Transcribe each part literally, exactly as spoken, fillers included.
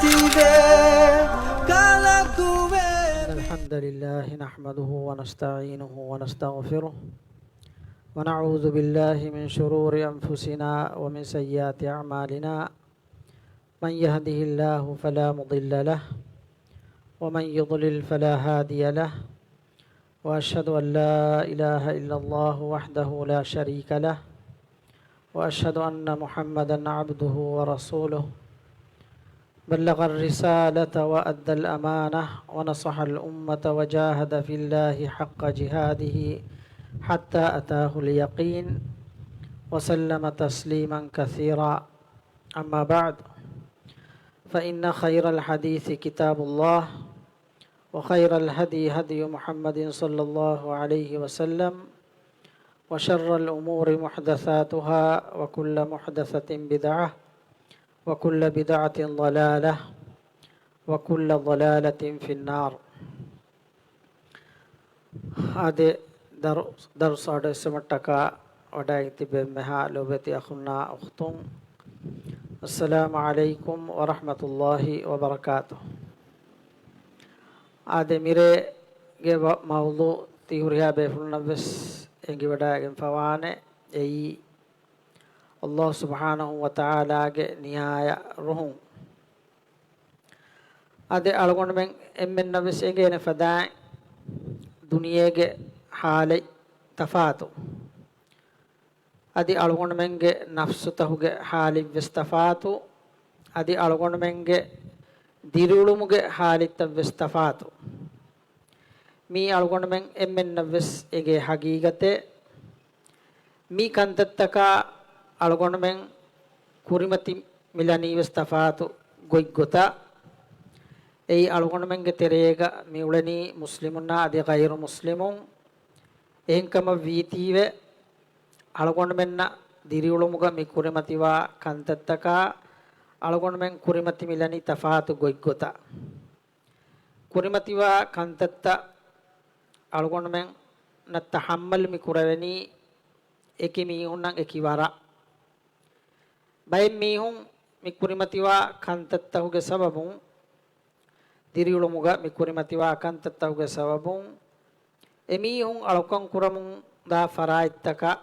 إن الحمد لله نحمده ونستعينه ونستغفره، ونعوذ بالله من شرور أنفسنا ومن سيئات أعمالنا. من يهده الله فلا مضل له، ومن يضلل فلا هادي له، وأشهد أن لا إله إلا الله وحده لا شريك له، وأشهد أن محمدا عبده ورسوله، بلغ الرسالة وأدى الأمانة ونصح الأمة وجاهد في الله حق جهاده حتى أتاه اليقين، وسلم تسليما كثيرا. أما بعد، فإن خير الحديث كتاب الله، وخير الهدي هدي محمد صلى الله عليه وسلم، وشر الأمور محدثاتها، وكل محدثة بدعة، وكل بدعة ضلالة، وكل ضلالة في النار. އާދެ، ދަރު-، ދަރުސް އަޑުއެއްސުމަށްޓަކާ ވަޑައިގެން ތިބި އެންމެހާ ލޮބުވެތި އަޚުންނާ އުޚްތުން، އައްސަލާމު ޢަލައިކުމް ވަރަޙްމަތުﷲި ވަބަރަކާތުހު. އާދެ، މިރޭގެ ވަ-، މައުޟޫ ތި ހުރިހާ ބޭފުޅުންނަށް ވެސް އެނގިވަޑައިގެންފަވާނެ. އެއީ، ﷲ ސުބްޙާނަހޫ ވަތަޢާލާގެ ނިހާޔަ ރުހުން. އަދި އަޅުގަނޑުމެން އެންމެންނަށް ވެސް އެނގޭނެ ފަދައިން ދުނިޔޭގެ ޙާލެއް ތަފާތު. އަދި އަޅުގަނޑުމެންގެ ނަފްސުތަކުގެ ޙާލެއް ވެސް ތަފާތު. އަދި އަޅުގަނޑުމެންގެ ދިރިއުޅުމުގެ ޙާލެއްތައް ވެސް ތަފާތު. މީ އަޅުގަނޑުމެން އެންމެންނަށް ވެސް އެނގޭ ޙަޤީޤަތެއް. މި ކަންތައްތަކާ އަޅުގަނޑުމެން ކުރިމަތި މިލަނީ ވެސް ތަފާތު ގޮތްގޮތަށް. އެއީ އަޅުގަނޑުމެންގެ ތެރޭގަ މި އުޅެނީ މުސްލިމުންނާ އަދި ޣައިރު މުސްލިމުން. އެހެންކަމަށް ވީތީވެ، އަޅުގަނޑުމެންނަށް ދިރިއުޅުމުގަ މި ކުރިމަތިވާ ކަންތައްތަކާ އަޅުގަނޑުމެން ކުރިމަތި މިލަނީ ތަފާތު ގޮތްގޮތަށް. ކުރިމަތިވާ ކަންތައްތައް އަޅުގަނޑުމެންނަށް ތަޙައްމަލް މި ކުރެވެނީ އެކި މީހުންނަށް އެކި ވަރަށް. ބައެއް މީހުން މި ކުރިމަތިވާ ކަންތައްތަކުގެ ސަބަބުން، ދިރިއުޅުމުގަ މި ކުރިމަތިވާ ކަންތައްތަކުގެ ސަބަބުން، އެމީހުން އަޅުކަން ކުރަމުން ދާ ފަރާތްތަކަށް،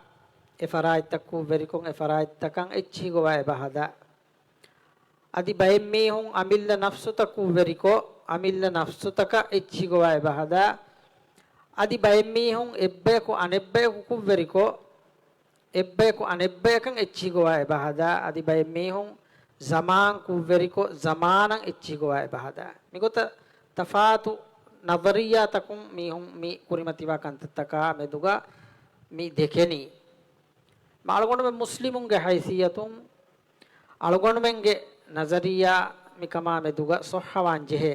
އެ ފަރާތްތައް ކުށްވެރިކޮށް، އެ ފަރާތްތަކަށް އެއްޗިހި ގޮވާ އެބަ ހަދާ. އަދި ބައެއް މީހުން އަމިއްލަ ނަފްސުތައް ކުށްވެރިކޮށް، އަމިއްލަ ނަފްސުތަކަށް އެއްޗިހި ގޮވާ އެބަ ހަދާ. އަދި ބައެއް މީހުން އެއްބަޔަކު އަނެއްބަޔަކު ކުށްވެރިކޮށް، އެއްބަޔަކު އަނެއްބަޔަކަށް އެއްޗިހި ގޮވާ އެބަ ހަދާ. އަދި ބައެއް މީހުން ޒަމާން ކުށްވެރިކޮށް، ޒަމާނަށް އެއްޗިހި ގޮވާ އެބަ ހަދާ. މިގޮތަށް ތަފާތު ނަޒަރިއްޔާތަކުން މީހުން މި ކުރިމަތިވާ ކަންތައްތަކާ މެދުގަ މި ދެކެނީ. މާ އަޅުގަނޑުމެން މުސްލިމުންގެ ހައިސިއްޔަތުން އަޅުގަނޑުމެންގެ ނަޒަރިއްޔާ މިކަމާ މެދުގަ ޞައްޙަވާން ޖެހޭ.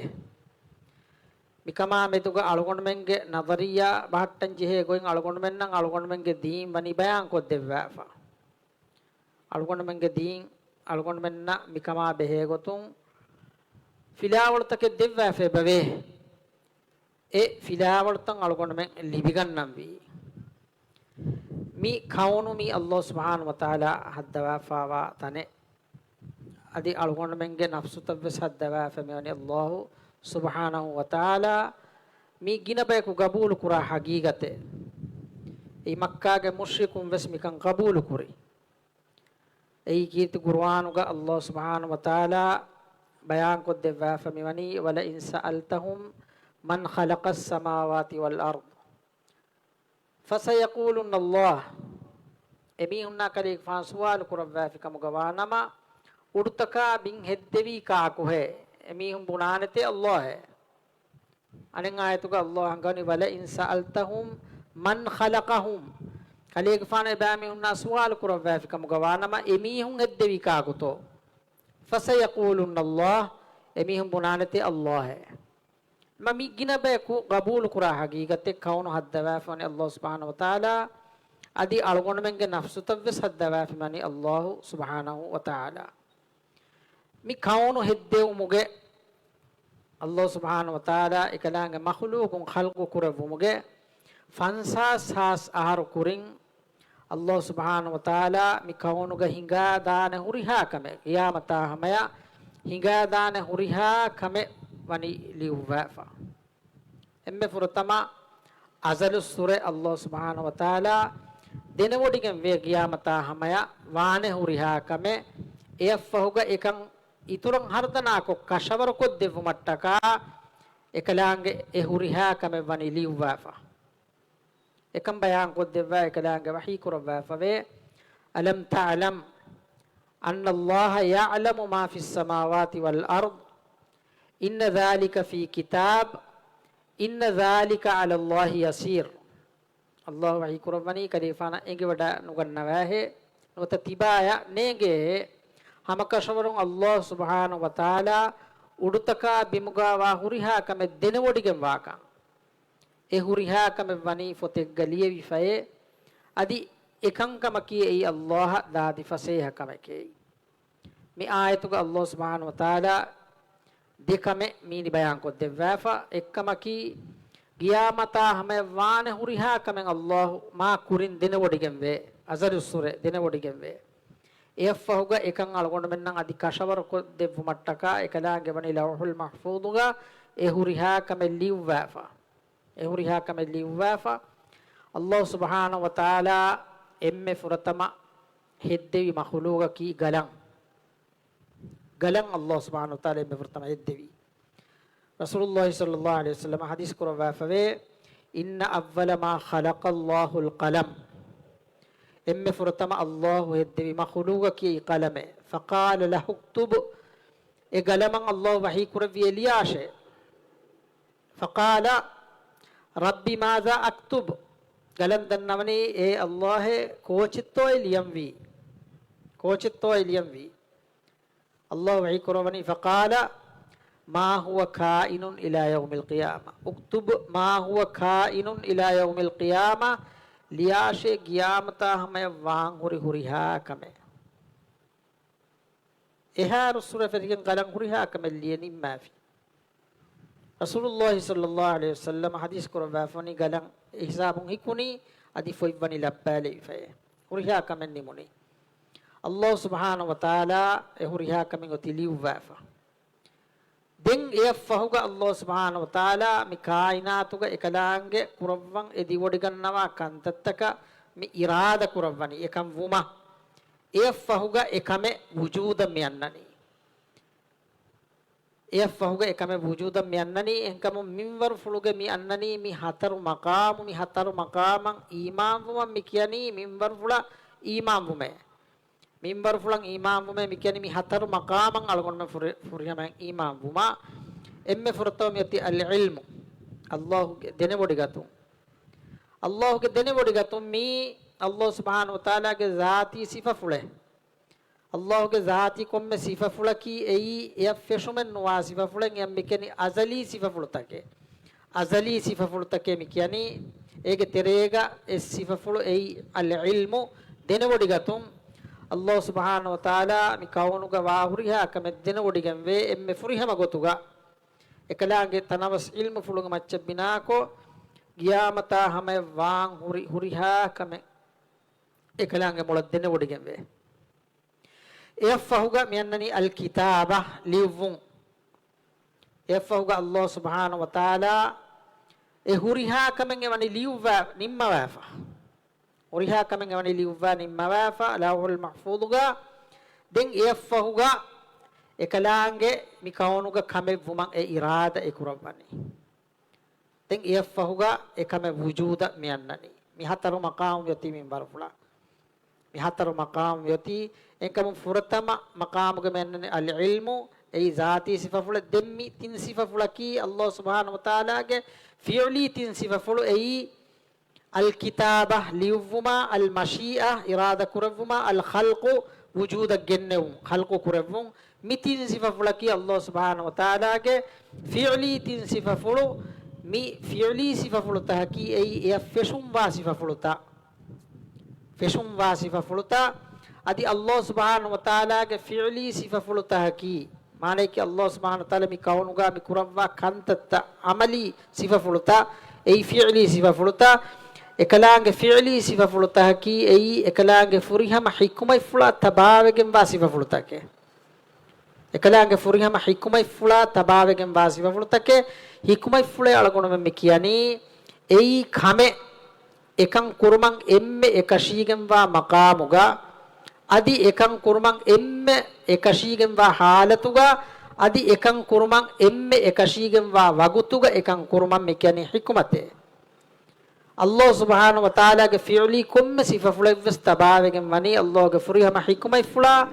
މިކަމާ މެދުގަ އަޅުގަނޑުމެންގެ ނަޒަރިއްޔާ ބަހައްޓަން ޖެހޭ ގޮތް އަޅުގަނޑުމެންނަށް އަޅުގަނޑުމެންގެ ދީން ވަނީ ބަޔާންކޮށްދެއްވާފަ. އަޅުގަނޑުމެންގެ ދީން އަޅުގަނޑުމެންނަށް މިކަމާ ބެހޭގޮތުން ފިލާވަޅުތަކެއް ދެއްވާފަ އެބަވޭ. އެ ފިލާވަޅުތައް އަޅުގަނޑުމެން ލިބިގަންނަންވީ. މި ކައުނު މީ ﷲ ސުބްޙާނަހޫ ވަތަޢާލާ ހައްދަވާފާވާ ތަނެއް. އަދި އަޅުގަނޑުމެންގެ ނަފްސުތައްވެސް ހައްދަވާފަ މިވަނީ ﷲ ސުބްޙާނަހޫ ވަތަޢާލާ. މީ ގިނަ ބަޔަކު ގަބޫލުކުރާ ޙަޤީޤަތެއް. އެއީ މައްކާގެ މުޝްރިކުން ވެސް މިކަން ގަބޫލުކުރި. އެއީ ކީރިތި ޤުރުއާނުގަ ﷲ ސުބްޙާނަހޫ ވަތަޢާލާ ބަޔާންކޮށްދެއްވާފަ މިވަނީ، وَلَئِن سَأَلْتَهُم مَّنْ خَلَقَ السَّمَاوَاتِ وَالْأَرْضَ فَسَيَقُولُنَّ اللَّهُ. އެމީހުންނާ ކަލޭގެފާނު ސުވާލު ކުރައްވާފިކަމުގަ ވާނަމަ، އުޑުތަކާ ބިން ހެއްދެވީ ކާކުހޭ؟ އެމީހުން ބުނާނެތޭ ﷲ އޭ. އަނެއް އާޔަތުގަ ﷲ ހަންގަވަނީ، وَلَئِن سَأَلْتَهُم مَّنْ خَلَقَهُمْ. ކަލޭގެފާނު އެބައިމީހުންނާ ސުވާލު ކުރައްވާފިކަމުގަ ވާނަމަ، އެމީހުން ހެއްދެވީ ކާކުތޯ؟ فَسَيَقُولُنَّ اللَّهُ. އެމީހުން ބުނާނެތޭ ﷲ އޭ. މަ މި ގިނަ ބަޔަކު ގަބޫލުކުރާ ޙަޤީޤަތެއް، ކައުނު ހައްދަވާފަވަނީ ﷲ ސުބްޙާނަހޫ ވަތަޢާލާ، އަދި އަޅުގަނޑުމެންގެ ނަފްސުތައްވެސް ހައްދަވާފަވަނީ ﷲ ސުބްޙާނަހޫ ވަތަޢާލާ. މި ކައުނު ހެއްދެވުމުގެ، ﷲ ސުބްޙާނަހޫ ވަތަޢާލާ އެކަލާނގެ މަޚުލޫޤުން ޚަލްޤު ކުރެއްވުމުގެ ފަންސާސް ހާސް އަހަރު ކުރިން، ﷲ ސުބްޙާނަހޫ ވަތަޢާލާ މި ކައުނުގަ ހިނގާ ދާނެ ހުރިހާ ކަމެއް، ޤިޔާމަތާ ހަމަޔަށް ހިނގާދާނެ ހުރިހާ ކަމެއް ވަނީ ލިޔުއްވާފަ. އެންމެ ފުރަތަމަ އަޒަލުއްސުރެ ﷲ ސުބްޙާނަހޫ ވަތަޢާލާ ދެނެވޮޑިގެންވޭ ގިޔާމަތާ ހަމަޔަށް ވާނެ ހުރިހާ ކަމެއް، އެއަށްފަހުގަ އެކަން އިތުރަށް ހަރުދަނާކޮށް ކަށަވަރުކޮށްދެއްވުމަށްޓަކާ، އެކަލާނގެ އެ ހުރިހާ ކަމެއް ވަނީ ލިޔުއްވާފަ. އެކަން ބަޔާންކޮށްދެއްވާ އެކަލާނގެ ވަޙީ ކުރައްވާފަވޭ، ألم تعلم أن الله يعلم ما في السماوات والأرض إن ذلك في كتاب إن ذلك على الله يسير. ﷲ ވަޙީ ކުރައްވަނީ ކަލޭފާނަށް އެނގިވަޑަ ނުގަންނަވާހޭ، ނުވަތަ ތިބާޔަށް ނޭނގޭ، ހަމަކަށަވަރުން ﷲ ސުބްޙާނަހޫ ވަތަޢާލާ އުޑުތަކާ ބިމުގާ ވާ ހުރިހާ ކަމެއް ދެނެވޮޑިގެން ވާކަން. އެ ހުރިހާ ކަމެއް ވަނީ ފޮތެއްގަ ލިޔެވިފައޭ. އަދި އެކަންކަމަކީ އެއީ ﷲ އަށް ދާދި ފަސޭހަ ކަމެކޭ. މި އާޔަތުގަ ﷲ ސުބްޙާނަހޫ ވަތަޢާލާ ދެ ކަމެއް މީނި ބަޔާންކޮށްދެއްވާފަ. އެއްކަމަކީ، ގިޔާމަތާ ހަމަޔަށް ވާނެ ހުރިހާ ކަމެއް ﷲ މާ ކުރިން ދެނެވޮޑިގެންވޭ، އަޒަލުއްސުރެ ދެނެވޮޑިގެންވޭ. އެއަށްފަހުގަ އެކަން އަޅުގަނޑުމެންނަށް އަދި ކަށަވަރުކޮށްދެއްވުމަށްޓަކާ އެކަލާނގެ ވަނީ ލައުޙުލް މަޙްފޫޡުގަ އެ ހުރިހާ ކަމެއް ލިޔުއްވާފަ. އެ ހުރިހާ ކަމެއް ލިޔުއްވާފަ. ﷲ ސުބްޙާނަހޫ ވަތަޢާލާ އެންމެ ފުރަތަމަ ހެއްދެވި މަޚުލޫގަކީ ގަލަން. ގަލަން ﷲ ސުބްޙާނަހޫ ވަތަޢާލާ އެންމެ ފުރަތަމަ ހެއްދެވީ. ރަސޫލުﷲ ޞައްލަﷲ ޢަލައިހި ވަސައްލަމަ ޙަދީޘް ކުރައްވާފަވޭ، إن أول ما خلق الله القلم. އެންމެ ފުރަތަމަ ﷲ ހެއްދެވި މަޚުލޫގަކީ ގަލަމޭ. فقال له اكتب. އެ ގަލަމަށް ﷲ ވަޙީ ކުރެއްވިއޭ ލިޔާށޭ. فقال رب ماذا أكتب؟ ގަލަން ދަންނަވަނީ، އޭ ﷲ، ކޯޗެއްތޯއޭ ލިޔަންވީ؟ ކޯޗެއްތޯއޭ ލިޔަންވީ؟ ﷲ ވަޙީ ކުރައްވަނީ، فقال ما هو كائن إلى يوم القيامة. اكتب ما هو كائن إلى يوم القيامة. ލިޔާށޭ ގިޔާމަތާ ހަމަޔަށް ވާން ހުރި ހުރިހާ ކަމެއް. އެހާ ރުއްސުރެ ފެށިގެން ގަލަން ހުރިހާ ކަމެއް ލިޔެ ނިންމާފި. ރަސޫލުﷲ ޞައްލަﷲ ޢަލައިހި ވަސައްލަމަ ޙަދީޘް ކުރައްވާފަވަނީ ގަލަން އެ ހިސާބުން ހިކުނީ، އަދި ފޮތްވަނީ ލައްބާލެވިފައޭ. ހުރިހާ ކަމެއް ނިމުނީ. ﷲ ސުބްޙާނަހޫ ވަތަޢާލާ އެ ހުރިހާ ކަމެއް އޮތީ ލިޔުއްވާފަ. ދެން އެއަށްފަހުގަ ﷲ ސުބްޙާނަހޫ ވަތަޢާލާ މި ކާއިނާތުގަ އެކަލާނގެ ކުރައްވަން އެދިވޮޑިގަންނަވާ ކަންތައްތަކަށް މި އިރާދަ ކުރައްވަނީ އެކަން ވުމަށް. އެއަށްފަހުގަ އެ ކަމެއް ވުޖޫދަށް މި އަންނަނީ. އެއަށްފަހުގަ އެ ކަމެއް ވުޖޫދަށް މި އަންނަނީ. އެހެންކަމުން މިންވަރުފުޅުގެ މި އަންނަނީ މި ހަތަރު މަޤާމު، މި ހަތަރު މަޤާމަށް އީމާންވުމަށް މި ކިޔަނީ މިންވަރުފުޅަށް އީމާންވުމޭ. މިންވަރުފުޅަށް އީމާންވުމޭ މި ކިޔަނީ މި ހަތަރު މަޤާމަށް އަޅުގަނޑުމެން ފުރި-، ފުރިހަމައިން އީމާންވުމަށް. އެންމެ ފުރަތަމަ މި އޮތީ އަލްޢިލްމު، ﷲ ގެ ދެނެވޮޑިގަތުން. ﷲ ގެ ދެނެވޮޑިގަތުން މީ ﷲ ސުބްޙާނަހޫ ވަތަޢާލާގެ ޒާތީ ސިފަފުޅެއް. ﷲ ގެ ޒާތީ ކޮންމެ ސިފަފުޅަކީ އެއީ އެއަށް ފެށުމެއް ނުވާ ސިފަފުޅެއް. އެއަށް މި ކިޔަނީ އަޒަލީ ސިފަފުޅުތަކެއް. އަޒަލީ ސިފަފުޅުތަކޭ މި ކިޔަނީ. އޭގެ ތެރޭގަ އެއް ސިފަފުޅު އެއީ އަލްޢިލްމު، ދެނެވޮޑިގަތުން. ﷲ ސުބްޙާނަހޫ ވަތަޢާލާ މި ކައުނުގަ ވާ ހުރިހާ ކަމެއް ދެނެވޮޑިގެންވޭ އެންމެ ފުރިހަމަ ގޮތުގަ. އެކަލާނގެ ތަނަވަސް ޢިލްމުފުޅުގެ މައްޗަށް ބިނާކޮށް، ގިޔާމަތާ ހަމަޔަށް ވާން ހުރި ހުރިހާ ކަމެއް އެކަލާނގެ މޮޅަށް ދެނެވޮޑިގެންވޭ. އެއަށްފަހުގަ މި އަންނަނީ އަލްކިތާބަ، ލިޔުއްވުން. އެއަށްފަހުގަ ﷲ ސުބްޙާނަހޫ ވަތަޢާލާ އެ ހުރިހާ ކަމެއް އެވަނީ ލިޔުއްވާ ނިންމަވާފަ. ހުރިހާ ކަމެއް އެވަނީ ލިޔުއްވާ ނިންމަވާފަ ލައުޙުލް މަޙްފޫޡުގަ. ދެން އެއަށްފަހުގަ އެކަލާނގެ މި ކައުނުގަ ކަމެއް ވުމަށް އެ އިރާދަ އެ ކުރައްވަނީ. ދެން އެއަށްފަހުގަ އެކަމެއް ވުޖޫދަށް މި އަންނަނީ. މި ހަތަރު މަޤާމު މި އޮތީ މިންވަރުފުޅަށް. މި ހަތަރު މަޤާމު މި އޮތީ. އެހެންކަމުން ފުރަތަމަ މަޤާމުގަ މި އަންނަނީ އަލްޢިލްމު، އެއީ ޒާތީ ސިފަފުޅެއް. ދެން މި ތިން ސިފަފުޅަކީ ﷲ ސުބްޙާނަހޫ ވަތަޢާލާގެ ފިޢުލީ ތިން ސިފަފުޅު، އެއީ އަލްކިތާބަ، ލިޔުއްވުމާ، އަލްމަޝީއަ، އިރާދަ ކުރެއްވުމާ، އަލްޚަލްޤު، ވުޖޫދަށް ގެންނެވުން، ޚަލްޤު ކުރެއްވުން. މި ތިން ސިފަފުޅަކީ ﷲ ސުބްޙާނަހޫ ވަތަޢާލާގެ ފިޢުލީ ތިން ސިފަފުޅު. މި ފިޢުލީ ސިފަފުޅުތަކަކީ އެއީ އެއަށް ފެށުންވާ ސިފަފުޅުތައް. ފެށުންވާ ސިފަފުޅުތައް. އަދި ﷲ ސުބްޙާނަހޫ ވަތަޢާލާގެ ފިޢުލީ ސިފަފުޅުތަކަކީ، މާނައަކީ ﷲ ސުބްޙާނަހޫ ވަތަޢާލާ މި ކައުނުގަ މި ކުރައްވާ ކަންތައްތައް، ޢަމަލީ ސިފަފުޅުތައް، އެއީ ފިޢުލީ ސިފަފުޅުތައް. އެކަލާނގެ ފިޢުލީ ސިފަފުޅުތަކަކީ އެއީ އެކަލާނގެ ފުރިހަމަ ޙިކުމަތްފުޅާ ތަބާވެގެންވާ ސިފަފުޅުތަކެއް. އެކަލާނގެ ފުރިހަމަ ޙިކުމަތްފުޅާ ތަބާވެގެންވާ ސިފަފުޅުތަކެއް. ޙިކުމަތްފުޅޭ އަޅުގަނޑުމެން މި ކިޔަނީ، އެއީ ކަމެއް އެކަން ކުރުމަށް އެންމެ އެކަށީގެންވާ މަޤާމުގަ، އަދި އެކަން ކުރުމަށް އެންމެ އެކަށީގެންވާ ޙާލަތުގަ، އަދި އެކަން ކުރުމަށް އެންމެ އެކަށީގެންވާ ވަގުތުގަ އެކަން ކުރުމަށް މި ކިޔަނީ ޙިކުމަތޭ. ﷲ ސުބްޙާނަހޫ ވަތަޢާލާގެ ފިޢުލީ ކޮންމެ ސިފަފުޅެއްވެސް ތަބާވެގެން ވަނީ ﷲގެ ފުރިހަމަ ޙިކުމަތްފުޅާ.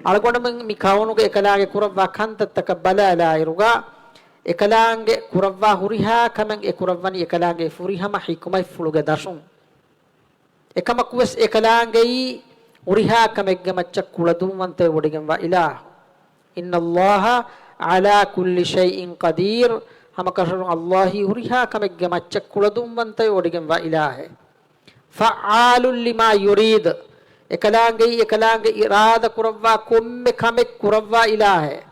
އަޅުގަނޑުމެން މި ކައުނުގަ އެކަލާނގެ ކުރައްވާ ކަންތައްތަކަށް ބަލާލާއިރުގަ، އެކަލާނގެ ކުރައްވާ ހުރިހާ ކަމެއް އެ ކުރައްވަނީ އެކަލާނގެ ފުރިހަމަ ޙިކުމަތްފުޅުގެ ދަށުން. އެކަމަކުވެސް އެކަލާނގެއީ ހުރިހާ ކަމެއްގެ މައްޗަށް ކުޅަދުންވަންތައެއް ވޮޑިގެންވާ އިލާހު. إِنَّ اللَّهَ عَلَىٰ كُلِّ شَيْءٍ قَدِيرٌ. ހަމަކަށަވަރުން ﷲ ހުރިހާ ކަމެއްގެ މައްޗަށް ކުޅަދުންވަންތައެއް ވޮޑިގެންވާ އިލާހެއް. فَعَّالٌ لِمَا يُرِيدُ. އެކަލާނގެއީ އެކަލާނގެ އިރާދަ ކުރައްވާ ކޮންމެ ކަމެއް ކުރައްވާ އިލާހެއް.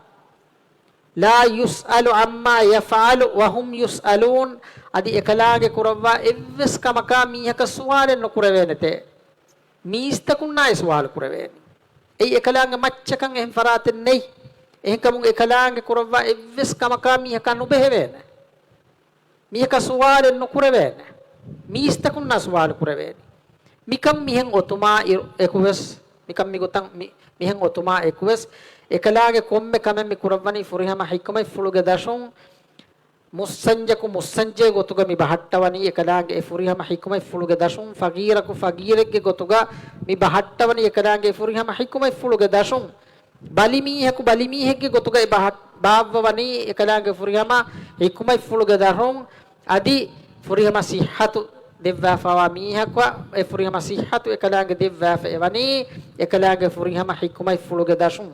لَا يُسْأَلُ عَمَّا يَفْعَلُ وَهُمْ يُسْأَلُونَ. އަދި އެކަލާނގެ ކުރައްވާ އެއްވެސް ކަމަކާ މީހަކަށް ސުވާލެއް ނުކުރެވޭނެތޭ. މީސްތަކުންނާއި ސުވާލު ކުރެވޭނީ. އެއީ އެކަލާނގެ މައްޗަކަށް އެހެން ފަރާތެއް ނެތް. އެހެންކަމުން އެކަލާނގެ ކުރައްވާ އެއްވެސް ކަމަކާ މީހަކާ ނުބެހެވޭނެ. މީހަކަށް ސުވާލެއް ނުކުރެވޭނެ. މީސްތަކުންނާ ސުވާލު ކުރެވޭނީ. މިކަން މިހެން އޮތުމާ އިރު-، އެކުވެސް، މިކަން މިގޮތަށް މި-، މިހެން އޮތުމާ އެކުވެސް، އެކަލާނގެ ކޮންމެ ކަމެއް މި ކުރައްވަނީ ފުރިހަމަ ޙިކުމަތްފުޅުގެ ދަށުން. މުއްސަންޏަކު މުއްސަންޖެއްގެ ގޮތުގަ މި ބަހައްޓަވަނީ އެކަލާނގެ އެ ފުރިހަމަ ޙިކުމަތްފުޅުގެ ދަށުން، ފަގީރަކު ފަގީރެއްގެ ގޮތުގަ މި ބަހައްޓަވަނީ އެކަލާނގެ އެ ފުރިހަމަ ޙިކުމަތްފުޅުގެ ދަށުން. ބަލިމީހަކު ބަލިމީހެއްގެ ގޮތުގައި ބާއްވަވަނީ އެކަލާނގެ ފުރިހަމަ ޙިކުމަތްފުޅުގެ ދަށުން. އަދި ފުރިހަމަ ޞިއްޙަތު ދެއްވާފަވާ މީހަކަށް އެ ފުރިހަމަ ޞިއްޙަތު އެކަލާނގެ ދެއްވާފައި ވަނީ އެކަލާނގެ ފުރިހަމަ ޙިކުމަތްފުޅުގެ ދަށުން.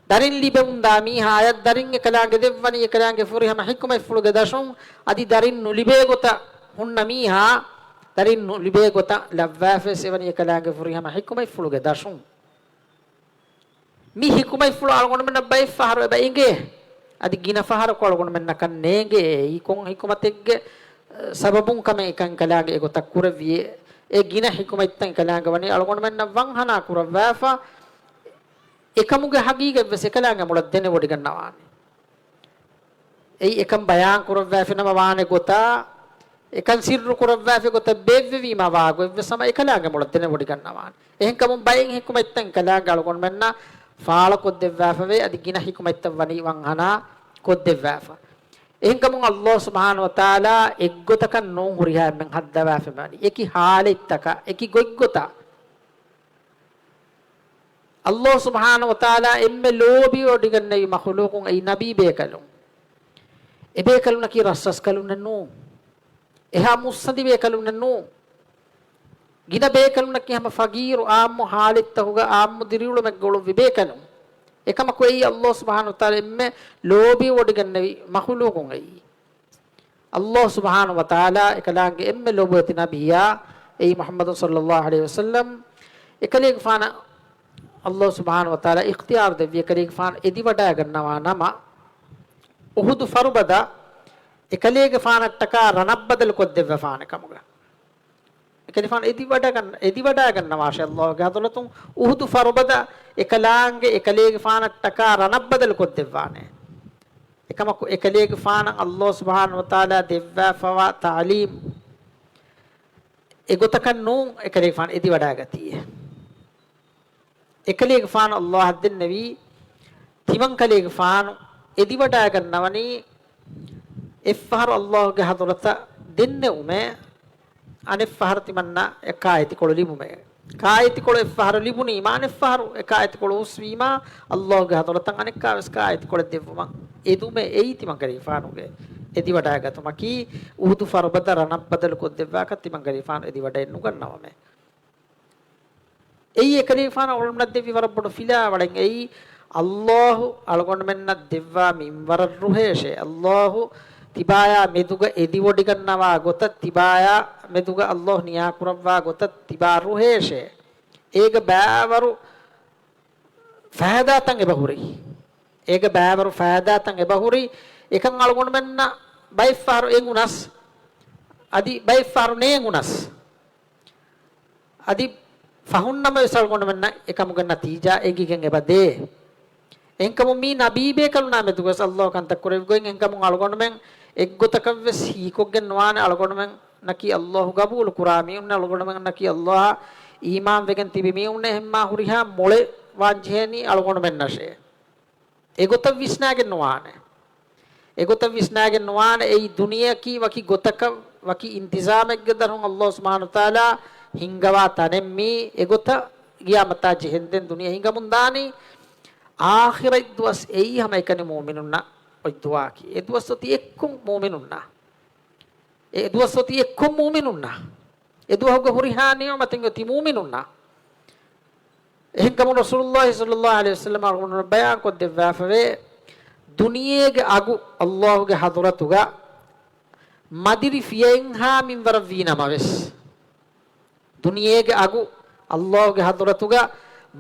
ދަރިން ލިބެމުންދާ މީހާޔަށް ދަރިން އެކަލާނގެ ދެއްވަނީ އެކަލާނގެ ފުރިހަމަ ޙިކުމަތްފުޅުގެ ދަށުން. އަދި ދަރިން ނުލިބޭ ގޮތަށް ހުންނަ މީހާ ދަރިން ނުލިބޭ ގޮތަށް ލައްވާފަވެސް އެވަނީ އެކަލާނގެ ފުރިހަމަ ޙިކުމަތްފުޅުގެ ދަށުން. މި ޙިކުމަތްފުޅު އަޅުގަނޑުމެންނަށް ބައެއްފަހަރު އެބަ އެނގޭ. އަދި ގިނަ ފަހަރަކު އަޅުގަނޑުމެންނަކަށް ނޭނގޭ. އެއީ ކޮން ޙިކުމަތެއްގެ، އަ، ސަބަބުން ކަމެއް އެކަން އެކަލާނގެ އެގޮތަށް ކުރެއްވިއޭ. އެ ގިނަ ޙިކުމަތްތައް އެކަލާނގެ ވަނީ އަޅުގަނޑުމެންނަށް ވަންހަނާ ކުރައްވާފަ. އެކަމުގެ ޙަޤީޤަތްވެސް އެކަލާނގެ މޮޅަށް ދެނެވޮޑިގަންނަވާނެ. އެއީ އެކަން ބަޔާން ކުރައްވާފިނަމަ ވާނެ ގޮތާ، އެކަން ސިއްރު ކުރައްވާފި ގޮތަށް ބޭއްވެވީމާ ވާގޮތްވެސް ހަމަ އެކަލާނގެ މޮޅަށް ދެނެވޮޑިގަންނަވާނެ. އެހެންކަމުން ބައެއް ޙިކުމަތްތައް އެކަލާނގެ އަޅުގަނޑުމެންނަށް ފާޅަކޮށްދެއްވާފަވޭ، އަދި ގިނަ ޙިކުމަތްތައް ވަނީ ވަންހަނާ ކޮށްދެއްވާފަ. އެހެންކަމުން ﷲ ސުބްޙާނަހޫ ވަތަޢާލާ އެއްގޮތަކަށް ނޫން ހުރިހާ އެންމެން ހައްދަވާފައިވަނީ. އެކި ޙާލަތްތަކަށް، އެކި ގޮތްގޮތަށް. ﷲ ސުބްޙާނަހޫ ވަތަޢާލާ އެންމެ ލޯބިވޮޑިގަންނެވި މަޚުލޫޤުން އެއީ ނަބީ ބޭކަލުން. އެ ބޭކަލުންނަކީ ރަސްރަސްކަލުންނެއް ނޫން. އެހާ މުއްސަނދި ބޭކަލުންނެއް ނޫން. ގިނަ ބޭކަލުންނަކީ ހަމަ ފަގީރު އާއްމު ޙާލަތްތަކުގަ އާއްމު ދިރިއުޅުމެއްގަ އުޅުއްވި ބޭކަލުން. އެކަމަކު އެއީ ﷲ ސުބްޙާނަހޫ ވަތަޢާލާ އެންމެ ލޯބިވޮޑިގަންނެވި މަޚުލޫޤުން އެއީ. ﷲ ސުބްޙާނަހޫ ވަތަޢާލާ އެކަލާނގެ އެންމެ ލޯބިވެތި ނަބިއްޔާ އެއީ މުޙައްމަދު ޞައްލައްލާހު ޢަލައިހި ވަސައްލަމް. އެކަލޭގެފާނަށް ﷲ ސުބްޙާނަހޫ ވަތަޢާލާ އިޚްތިޔާރު ދެއްވި އެކަލޭގެފާނު އެދިވަޑައިގަންނަވާ ނަމަ، އުޙުދު ފަރުބަދަ އެކަލޭގެފާނަށްޓަކާ ރަނަށް ބަދަލު ކޮށްދެއްވަފާނެ ކަމުގަ. އެކަލޭގެފާނު އެދިވަޑައިގަން-، އެދިވަޑައިގަންނަވާށޭ ﷲގެ ޙަޟްރަތުން އުޙުދު ފަރުބަދަ އެކަލާނގެ އެކަލޭގެފާނަށްޓަކާ ރަނަށް ބަދަލު ކޮށްދެއްވާނެ. އެކަމަކު އެކަލޭގެފާނަށް ﷲ ސުބްޙާނަހޫ ވަތަޢާލާ ދެއްވާފަވާ ތަޢުލީމް އެގޮތަކަށް ނޫން އެކަލޭގެފާނު އެދިވަޑައިގަތީ. އެކަލޭގެފާނު ﷲ އަށް ދެންނެވީ، ތިމަންކަލޭގެފާނު އެދިވަޑައިގަންނަވަނީ އެއްފަހަރު ﷲގެ ޙަޟްރަތަށް ދެންނެވުމޭ، އަނެއްފަހަރު ތިމަންނަ އެ ކާއެތިކޮޅު ލިބުމޭ. ކާއެތިކޮޅު އެއްފަހަރު ލިބުނީމާ، އަނެއްފަހަރު އެ ކާއެތިކޮޅު ހުސްވީމާ، ﷲގެ ޙަޟްރަތަށް އަނެއްކާވެސް ކާއެތިކޮޅެއް ދެއްވުމަށް އެދުމޭ. އެއީ ތިމަންކަލޭގެފާނުގެ އެދިވަޑައިގަތުމަކީ، އުޙުދު ފަރުބަދަ ރަނަށް ބަދަލު ކޮށްދެއްވާކަށް ތިމަންކަލޭގެފާނު އެދިވަޑައެއް ނުގަންނަވަމޭ. އެއީ އެކަލޭގެފާނަށް އަޅުގަނޑަށް ދެއްވި ވަރަށް ބޮޑު ފިލާވަޅެއް. އެއީ ﷲ އަޅުގަނޑުމެންނަށް ދެއްވާ މިންވަރަށް ރުހޭށޭ. ﷲ ތިބާޔާ މެދުގަ އެދިވޮޑިގަންނަވާ ގޮތަށް، ތިބާޔާ މެދުގަ ﷲ ނިޔާކުރައްވާ ގޮތަށް ތިބާ ރުހޭށޭ. އޭގަ ބައިވަރު ފައިދާތައް އެބަހުރި. އޭގަ ބައިވަރު ފައިދާތައް އެބަހުރި. އެކަން އަޅުގަނޑުމެންނަށް ބައެއްފަހަރު އެނގުނަސް، އަދި ބައެއްފަހަރު ނޭނގުނަސް، އަދި ފަހުންނަމަވެސް އަޅުގަނޑުމެންނަށް އެކަމުގެ ނަތީޖާ އެނގިގެން އެބަ ދޭ. އެހެންކަމުން މީ ނަބީބޭކަލުންނާ މެދުގަސް ﷲ ކަންތައް ކުރެވިގޮތް. އެހެންކަމުން އަޅުގަނޑުމެން އެއްގޮތަކަށްވެސް ހީކޮށްގެން ނުވާނެ އަޅުގަނޑުމެންނަކީ ﷲ ގަބޫލު ކުރާ މީހުންނެއް، އަޅުގަނޑުމެންނަކީ ﷲ އަށް އީމާންވެގެން ތިބި މީހުންނެއް. އެހެންމާ ހުރިހާ މޮޅެއް ވާން ޖެހޭނީ އަޅުގަނޑުމެންނަށޭ. އެގޮތަށް ވިސްނާގެން ނުވާނެ. އެގޮތަށް ވިސްނާގެން ނުވާނެ. އެއީ ދުނިޔެއަކީ ވަކި ގޮތަކަށް، ވަކި އިންތިޒާމެއްގެ ދަށުން ﷲ ސުބްޙާނަހޫ ވަތަޢާލާ ހިންގަވާ ތަނެއް މީ. އެގޮތަށް ޤިޔާމަތާ ޖެހެންދެން ދުނިޔެ ހިނގަމުންދާނީ. އާޚިރަތް ދުވަސް އެއީ ހަމައެކަނި މުއުމިނުންނަށް އޮތް ދުވަހަކީ. އެ ދުވަސް އޮތީ އެއްކޮށް މުއުމިނުންނަށް. އެ ދުވަސް އޮތީ އެއްކޮށް މުއުމިނުންނަށް. އެ ދުވަހުގެ ހުރިހާ ނިޢުމަތެއް އޮތީ މުއުމިނުންނަށް. އެހެންކަމުން ރަސޫލުﷲ ޞައްލަﷲ ޢަލައިހި ވަސައްލަމަ އަޅުގަނޑުމެންނަށް ބަޔާންކޮށްދެއްވާފަވޭ، ދުނިޔޭގެ އަގު ﷲގެ ޙަޟްރަތުގަ މަދިރި ފިޔައިންހާ މިންވަރަށް ވީ ނަމަވެސް، ދުނިޔޭގެ އަގު ﷲގެ ޙަޟްރަތުގަ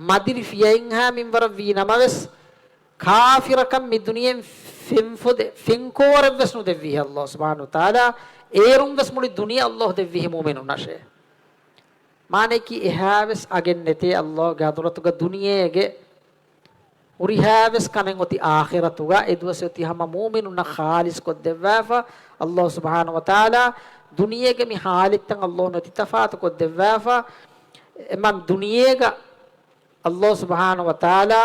މަދިރި ފިޔައިންހާ މިންވަރަށް ވީ ނަމަވެސް، ކާފިރަކަށް މި ދުނިޔެއިން ފެންފޮދެ، ފެންކޯވަރެއްވެސް ނުދެއްވީހެއް ﷲ ސުބްޙާނަހޫ ވަތަޢާލާ. އޭރުންވެސް މުޅި ދުނިޔެ ﷲ ދެއްވީހެއް މުއުމިނުންނަށޭ. މާނައަކީ އެހާވެސް އަގެއް ނެތޭ ﷲގެ ޙަޟްރަތުގަ ދުނިޔޭގެ ހުރިހާވެސް ކަމެއް އޮތީ އާޚިރަތުގަ. އެ ދުވަސް އޮތީ ހަމަ މުއުމިނުންނަށް ޚާލިޞް ކޮށްދެއްވާފަ ﷲ ސުބްޙާނަހޫ ވަތަޢާލާ. ދުނިޔޭގެ މި ޙާލަތްތައް ﷲ މިއޮތީ ތަފާތު ކޮށްދެއްވާފަ. އެމަން ދުނިޔޭގަ ﷲ ސުބްޙާނަހޫ ވަތަޢާލާ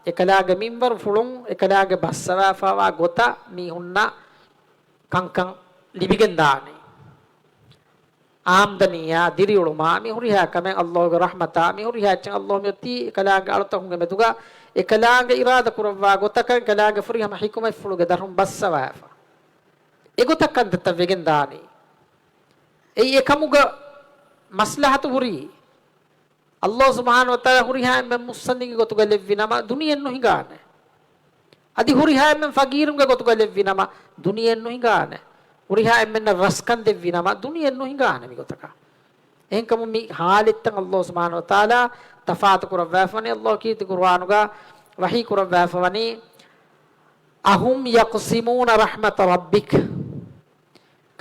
އެކަލާނގެ މިންވަރުފުޅުން އެކަލާނގެ ބައްސަވާފަވާ ގޮތަށް މީހުންނަށް ކަންކަން ލިބިގެންދާނީ. އާމްދަނީއާ، ދިރިއުޅުމާ، މި ހުރިހާ ކަމެއް ﷲގެ ރަޙްމަތާ، މި ހުރިހާ އެއްޗެއް ﷲ މިއޮތީ އެކަލާނގެ އަޅުތަކުންގެ މެދުގަ އެކަލާނގެ އިރާދަ ކުރައްވާ ގޮތަކަށް އެކަލާނގެ ފުރިހަމަ ޙިކުމަތްފުޅުގެ ދަށުން ބައްސަވާފަ. އެގޮތަށް ކަންތައްތައް ވެގެންދާނީ. އެއީ އެކަމުގަ މަސްލަހަތު ހުރީ. ﷲ ސުބްޙާނަހޫ ވަތަޢާލާ ހުރިހާ އެންމެން މުއްސަނދިންގެ ގޮތުގަ ލެއްވި ނަމަ، ދުނިޔެއެއް ނުހިނގާނެ. އަދި ހުރިހާ އެންމެން ފަގީރުންގެ ގޮތުގަ ލެއްވި ނަމަ، ދުނިޔެއެއް ނުހިނގާނެ. ހުރިހާ އެންމެންނަށް ރަސްކަން ދެއްވި ނަމަ، ދުނިޔެއެއް ނުހިނގާނެ މިގޮތަކަށް. އެހެންކަމުން މި ޙާލަތްތައް ﷲ ސުބްޙާނަހޫ ވަތަޢާލާ ތަފާތު ކުރައްވާފަވަނީ. ﷲ ކީރިތި ޤުރުއާނުގަ ވަޙީ ކުރައްވާފަވަނީ، أهم يقسمون رحمة ربك.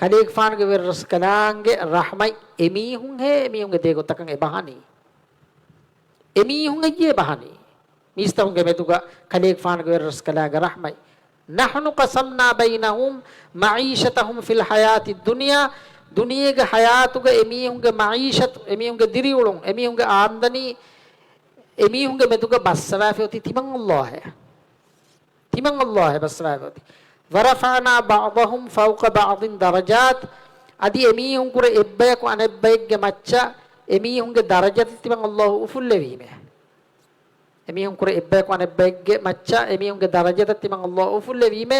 ކަލޭގެފާނުގެ ވެރިރަސްކަލާނގެ ރަޙްމަތް އެމީހުންހޭ އެމީހުންގެ ދޭގޮތަކަށް އެބަހަނީ. އެމީހުން އެއްޔޭ ބަހަނީ. މީސްތަކުންގެ މެދުގަ ކަލޭގެފާނުގެ ވެރިރަސްކަލާނގެ ރަޙްމަތް. نحن قسمنا بينهم معيشتهم في الحياة الدنيا. ދުނިޔޭގެ ޙަޔާތުގަ އެމީހުންގެ މަޢީޝަތު، އެމީހުންގެ ދިރިއުޅުން، އެމީހުންގެ އާމްދަނީ، އެމީހުންގެ މެދުގަ ބައްސަވާފައޮތީ ތިމަން ﷲ އޭ. ތިމަން ﷲ އޭ ބައްސަވާފައޮތީ. ورفعنا بعضهم فوق بعض درجات. އަދި އެމީހުންކުރެ އެއްބަޔަކު އަނެއްބައެއްގެ މައްޗަށް އެމީހުންގެ ދަރަޖަތައް ތިމަން ﷲ އުފުއްލެވީމޭ. އެމީހުންކުރެ އެއްބަޔަކު އަނެއްބައެއްގެ މައްޗަށް އެމީހުންގެ ދަރަޖަތައް ތިމަން ﷲ އުފުއްލެވީމޭ،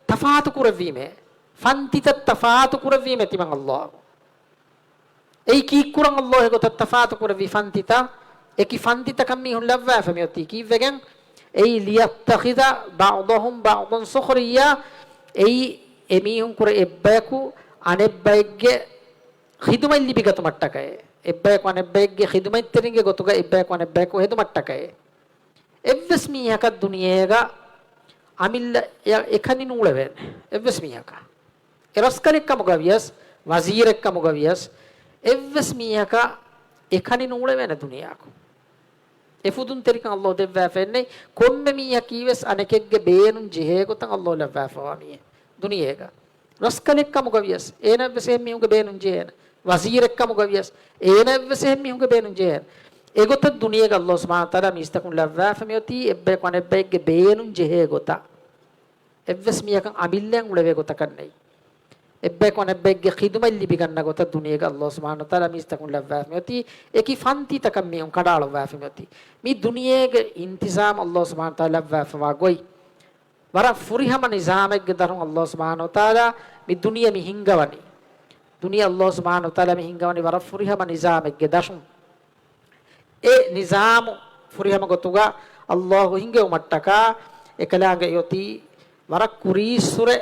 ތަފާތު ކުރެއްވީމޭ، ފަންތިތައް ތަފާތު ކުރެއްވީމޭ ތިމަން ﷲ. އެއީ ކީއްކުރަން ﷲ އެގޮތަށް ތަފާތު ކުރެއްވި ފަންތިތައް، އެކި ފަންތިތަކަށް މީހުން ލައްވާފަ މިއޮތީ ކީއްވެގެން؟ އެއީ ليتخذ بعضهم بعضا سخريا. އެއީ އެމީހުންކުރެ އެއްބަޔަކު އަނެއްބައެއްގެ ޚިދުމަތް ލިބިގަތުމަށްޓަކައި. އެއްބަޔަކު އަނެއްބައެއްގެ ޚިދުމަތްތެރިންގެ ގޮތުގަ އެއްބަޔަކު އަނެއްބަޔަކު ހެދުމަށްޓަކައި. އެއްވެސް މީހަކަށް ދުނިޔޭގަ އަމިއްލަ އެ-، އެކަނި ނޫޅެވޭނެ. އެއްވެސް މީހަކަށް. އެ ރަސްކަލެއްކަމުގަ ވިޔަސް، ވަޒީރެއްކަމުގަ ވިޔަސް، އެއްވެސް މީހަކަށް އެކަނި ނޫޅެވޭނެ ދުނިޔެއަކު. އެ ފުދުންތެރިކަން ﷲ ދެއްވާފައެއްނެތް. ކޮންމެ މީހަކީވެސް އަނެކެއްގެ ބޭނުން ޖެހޭ ގޮތަށް ﷲ ލައްވާފަވާ މީހެއް ދުނިޔޭގަ. ރަސްކަލެއްކަމުގަ ވިޔަސް، އޭނައަށްވެސް އެހެން މީހުންގެ ބޭނުން ޖެހޭނެ. ވަޒީރެއްކަމުގަ ވިޔަސް، އޭނައަށްވެސް އެހެން މީހުންގެ ބޭނުން ޖެހޭނެ. އެގޮތަށް ދުނިޔޭގަ ﷲ ސުބްޙާނަހޫ ވަތަޢާލާ މީސްތަކުން ލައްވާފަ މިއޮތީ އެއްބަޔަކު އަނެއްބައެއްގެ ބޭނުން ޖެހޭ ގޮތަށް. އެއްވެސް މީހަކަށް އަމިއްލައަށް އުޅެވޭ ގޮތަކަށް ނެތް. އެއްބަޔަކު އަނެއްބައެއްގެ ޚިދުމަތް ލިބިގަންނަ ގޮތަށް ދުނިޔޭގަ ﷲ ސުބްޙާނަހޫ ވަތަޢާލާ މީސްތަކުން ލައްވާފަ މިއޮތީ އެކި ފަންތިތަކަށް މީހުން ކަނޑައަޅުއްވާފަ މިއޮތީ. މި ދުނިޔޭގެ އިންތިޒާމް ﷲ ސުބްޙާނަހޫ ވަތަޢާލާ ލައްވާފަވާ ގޮތް. ވަރަށް ފުރިހަމަ ނިޒާމެއްގެ ދަށުން ﷲ ސުބްޙާނަހޫ ވަތަޢާލާ މި ދުނިޔެ މި ހިންގަވަނީ. ދުނިޔެ ﷲ ސުބްޙާނަހޫ ވަތަޢާލާ މި ހިންގަވަނީ ވަރަށް ފުރިހަމަ ނިޒާމެއްގެ ދަށުން. އެ ނިޒާމު ފުރިހަމަ ގޮތުގަ ﷲ ހިންގެވުމަށްޓަކާ އެކަލާނގެ އޮތީ ވަރަށް ކުރީއްސުރެ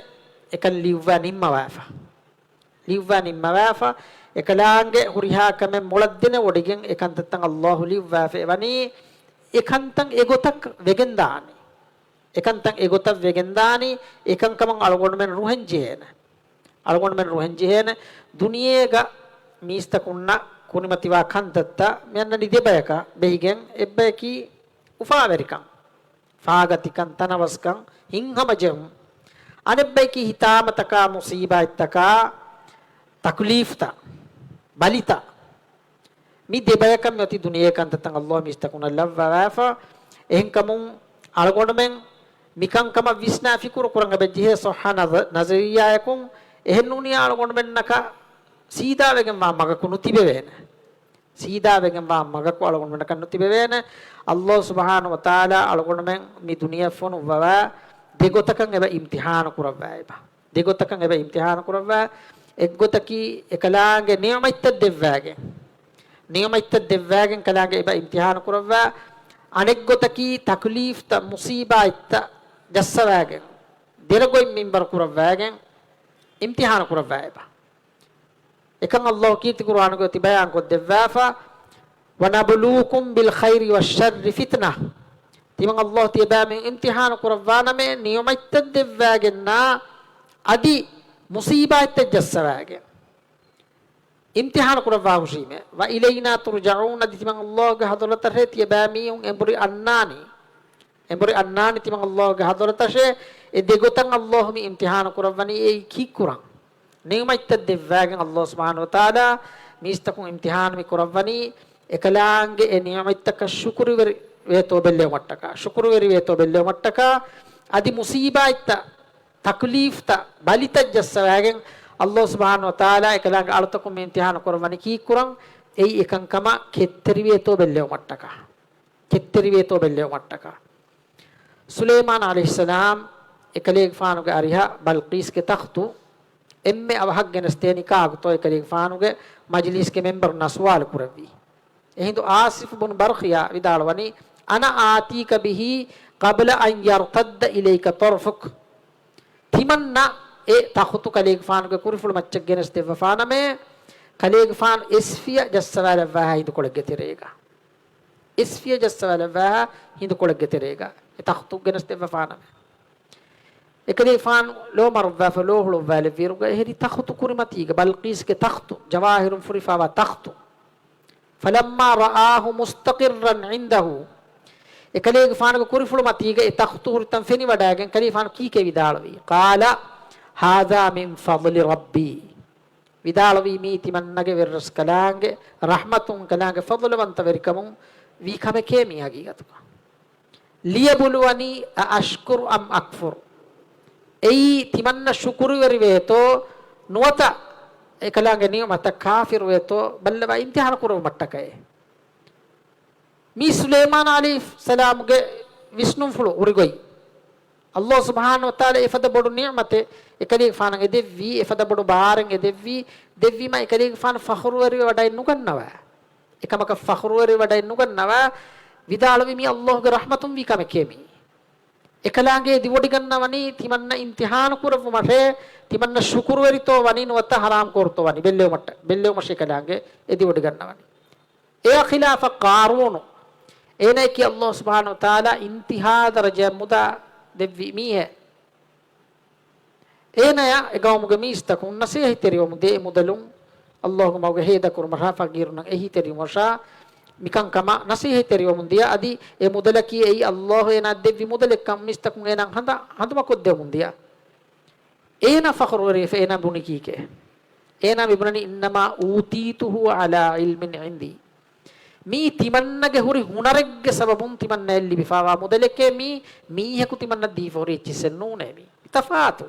އެކަން ލިޔުއްވާ ނިންމަވާފަ. ލިޔުއްވާ ނިންމަވާފަ، އެކަލާނގެ ހުރިހާ ކަމެއް މޮޅަށް ދެނެވޮޑިގެން އެކަންތައްތައް ﷲ ލިޔުއްވާފަ އެވަނީ، އެކަންތައް އެގޮތަށް ވެގެންދާނީ. އެކަންތައް އެގޮތަށް ވެގެންދާނީ، އެކަންކަމަށް އަޅުގަނޑުމެން ރުހެން ޖެހޭނެ. އަޅުގަނޑުމެން ރުހެން ޖެހޭނެ. ދުނިޔޭގަ މީސްތަކުންނަށް ކުރިމަތިވާ ކަންތައްތައް މިއަންނަނީ ދެބަޔަކަށް ބެހިގެން، އެއްބަޔަކީ އުފާވެރިކަން. ފާގަތިކަން، ތަނަވަސްކަން، ހިތްހަމަޖެހުން. އަނެއްބައަކީ ހިތާމަތަކާ، މުސީބާތްތަކާ، ތަކުލީފްތައް، ބަލިތައް. މި ދެބަޔަކަށް މިއޮތީ ދުނިޔޭ ކަންތައްތައް ﷲ މީސްތަކުންނަށް ލައްވަވާފަ. އެހެންކަމުން އަޅުގަނޑުމެން މިކަންކަމަށް ވިސްނާ ފިކުރު ކުރަން އެބަޖެހޭ ޞައްޙަ ނަޒ-، ނަޒަރިއްޔާއަކުން. އެހެންނޫނީ އަޅުގަނޑުމެންނަކަށް ސީދާވެގެންވާ މަގަކު ނުތިބެވޭނެ. ސީދާވެގެންވާ މަގަކު އަޅުގަނޑުމެންނަކަށް ނުތިބެވޭނެ. ﷲ ސުބްޙާނަހޫ ވަތަޢާލާ އަޅުގަނޑުމެން މި ދުނިޔެ ފޮނުއްވަވާ ދެގޮތަކަށް އެބަ އިމްތިޙާނު ކުރައްވާ އެބަ. ދެގޮތަކަށް އެބަ އިމްތިޙާނު ކުރައްވާ. އެއްގޮތަކީ އެކަލާނގެ ނިޢުމަތްތައް ދެއްވާގެން، ނިޢުމަތްތައް ދެއްވާގެން ކަލާނގެ އެބަ އިމްތިޙާނު ކުރައްވާ. އަނެއްގޮތަކީ ތަކުލީފްތައް، މުސީބާތްތައް ޖައްސަވާގެން، ދެރަގޮތް މިންވަރު ކުރައްވާގެން އިމްތިޙާނު ކުރައްވާ އެބަ. އެކަން ﷲ ކީރިތި ޤުރުއާނުގައި އޮތީ ބަޔާންކޮށްދެއްވާފަ، "ونبلوكم بالخير والشر فتنة." ތިމަން ﷲ ތިޔަބައިމީހުން އިމްތިޙާނު ކުރައްވާނަމޭ، ނިޢުމަތްތައް ދެއްވާގެންނާ އަދި މުސީބާތްތައް ޖައްސަވާގެން އިމްތިޙާނު ކުރައްވާ ހުށީމޭ. "وإلينا ترجعون." އަދި ތިމަން ﷲ ގެ ޙަޟްރަތަށޭ ތިޔަބައިމީހުން އެނބުރި އަންނާނީ. އެނބުރި އަންނާނީ ތިމަން ﷲ ގެ ޙަޟްރަތަށޭ. އެ ދެގޮތަށް ﷲ މި އިމްތިޙާނު ކުރައްވަނީ އެއީ ކީއްކުރަން؟ ނިޢުމަތްތައް ދެއްވާގެން ﷲ ސުބްޙާނަހޫ ވަތަޢާލާ މީސްތަކުން އިމްތިޙާނު މި ކުރައްވަނީ، އެކަލާނގެ އެ ނިޢުމަތްތަކަށް ޝުކުރުވެރި ވޭތޯ ބެއްލެވުމަށްޓަކާ، ޝުކުރުވެރި ވޭތޯ ބެއްލެވުމަށްޓަކާ، އަދި މުސީބާތްތައް، ތަކުލީފްތައް، ބަލިތައް ޖައްސަވާގެން ﷲ ސުބްޙާނަހޫ ވަތަޢާލާ އެކަލާނގެ އަޅުތަކުން މި އިމްތިޙާނު ކުރައްވަނީ ކީއްކުރަން؟ އެއީ އެކަންކަމަށް ކެތްތެރިވޭތޯ ބެއްލެވުމަށްޓަކާ. ކެތްތެރިވޭތޯ ބެއްލެވުމަށްޓަކާ. ސުލައިމާނު ޢަލައިހިއްސަލާމް އެކަލޭގެފާނުގެ އަރިހަށް ބަލްޤީސްގެ ތަޚްތު އެންމެ އަވަހަށް ގެނެސްދޭނީ ކާކުތޯ އެކަލޭގެފާނުގެ މަޖިލީސްގެ މެމްބަރުންނާ ސުވާލު ކުރެއްވީ. އެހިނދު އާޞިފް ބުނު ބަރްޚިޔާ ވިދާޅުވަނީ، "أنا آتيك به قبل أن يرتد إليك طرفك." ތިމަންނަ އެ ތަޚުތު ކަލޭގެފާނުގެ ކުރިފުޅު މައްޗަށް ގެނެސް ދެއްވަފާނަމޭ، ކަލޭގެފާނު އެސްފިޔަ ޖައްސަވާލައްވާހާ ހިނދުކޮޅެއްގެ ތެރޭގަ. އެސްފިޔަ ޖައްސަވާލައްވާހާ ހިނދުކޮޅެއްގެ ތެރޭގަ އެ ތަޚުތު ގެނެސް ދެއްވަފާނަމޭ. އެކަލޭގެފާނު ލޯ މަރުއްވާފަ، ލޯ ހުޅުއްވާލެއްވިއިރުގަ އެހެރީ ތަޚުތު ކުރިމަތީގަ، ބަލްޤީސްގެ ތަޚްތު، ޖަވާހިރުން ފުރިފާވާ ތަޚްތު. "فلما رآه مستقرا عنده." އެކަލޭގެފާނުގެ ކުރިފުޅު މަތީގަ އެ ތަޚްތު ހުރިތަން ފެނިވަޑައިގެން ކަލޭގެފާނު ކީކޭ ވިދާޅުވީ؟ "قال هذا من فضل ربي." ވިދާޅުވީ، "މީ ތިމަންނަގެ ވެރިރަސްކަލާނގެ ރަޙްމަތުން، ކަލާނގެ ފަޟުލުވަންތަ ވެރިކަމުން ވީ ކަމެކޭ މީ ހަގީގަތުގަ." "ليبلوني أأشكر أم أكفر." އެއީ ތިމަންނަ ޝުކުރުވެރި ވޭތޯ ނުވަތަ އެކަލާނގެ ނިޢުމަތަށް ކާފިރު ވޭތޯ ބައްލަވާ އިމްތިޙާނު ކުރެވުމަށްޓަކައޭ. މީ ސުލައިމާނު ޢަލައިހިއްސަލާމުގެ ވިސްނުންފުޅު ހުރި ގޮތް. ﷲ ސުބްޙާނަހޫ ވަތަޢާލާ އެފަދަ ބޮޑު ނިޢުމަތެއް އެކަލޭގެފާނަށް އެދެއްވީ، އެފަދަ ބޮޑު ބާރެއް އެދެއްވީ، ދެއްވީމަ އެކަލޭގެފާނު ފަޚުރުވެރިވެ ވަޑައެއް ނުގަންނަވާ. އެކަމަކަށް ފަޚުރުވެރިވެ ވަޑައެއް ނުގަންނަވާ، ވިދާޅުވީ، "މީ ﷲ ގެ ރަޙްމަތުން ވީ ކަމެކޭ މީ." އެކަލާނގެ އެދިވޮޑިގަންނަވަނީ ތިމަންނަ އިމްތިޙާނު ކުރެއްވުމަށޭ، ތިމަންނަ ޝުކުރުވެރިތޯ ވަނީ ނުވަތަ ޙަރާމް ކޯރުތޯ ވަނީ ބެއްލެވުމަށްޓަ-، ބެއްލެވުމަށޭ އެކަލާނގެ އެދިވޮޑިގަންނަވަނީ. އެއާ ޚިލާފަށް ޤާރޫނު، އޭނައަކީ ﷲ ސުބްޙާނަހޫ ވަތަޢާލާ އިންތިހާ ދަރަޖައަށް މުދާ ދެއްވި މީހެއް. އޭނަޔަށް އެ ގައުމުގެ މީސްތަކުން ނަޞޭޙަތްތެރިވަމުން ދިޔަ އެ މުދަލުން ﷲގެ މަގުގަ ހޭދަކުރުމަށާ ފަޤީރުންނަށް އެހީތެރިވުމަށާ މިކަންކަމަށް ނަޞޭޙަތްތެރިވަމުން ދިޔަ. އަދި އެ މުދަލަކީ އެއީ ﷲ އޭނާ ދެއްވި މުދަލެއްކަން މީސްތަކުން އޭނާ ހަނދާ-، ހަނދުމަކޮށްދެވަމުން ދިޔަ. އޭނާ ފަޚުރުވެރިވެފަ އޭނާ ބުނި ކީކޭ؟ އޭނާ މިބުނަނީ، "إنما أوتيته على علم عندي." މީ ތިމަންނަގެ ހުރި ހުނަރެއްގެ ސަބަބުން ތިމަންނަޔަށް ލިބިފާވާ މުދަލެކޭ މީ، މީހަކު ތިމަންނަ ދީފަ ހުރި އެއްޗިއްސެއް ނޫނޭ މީ. ތަފާތު.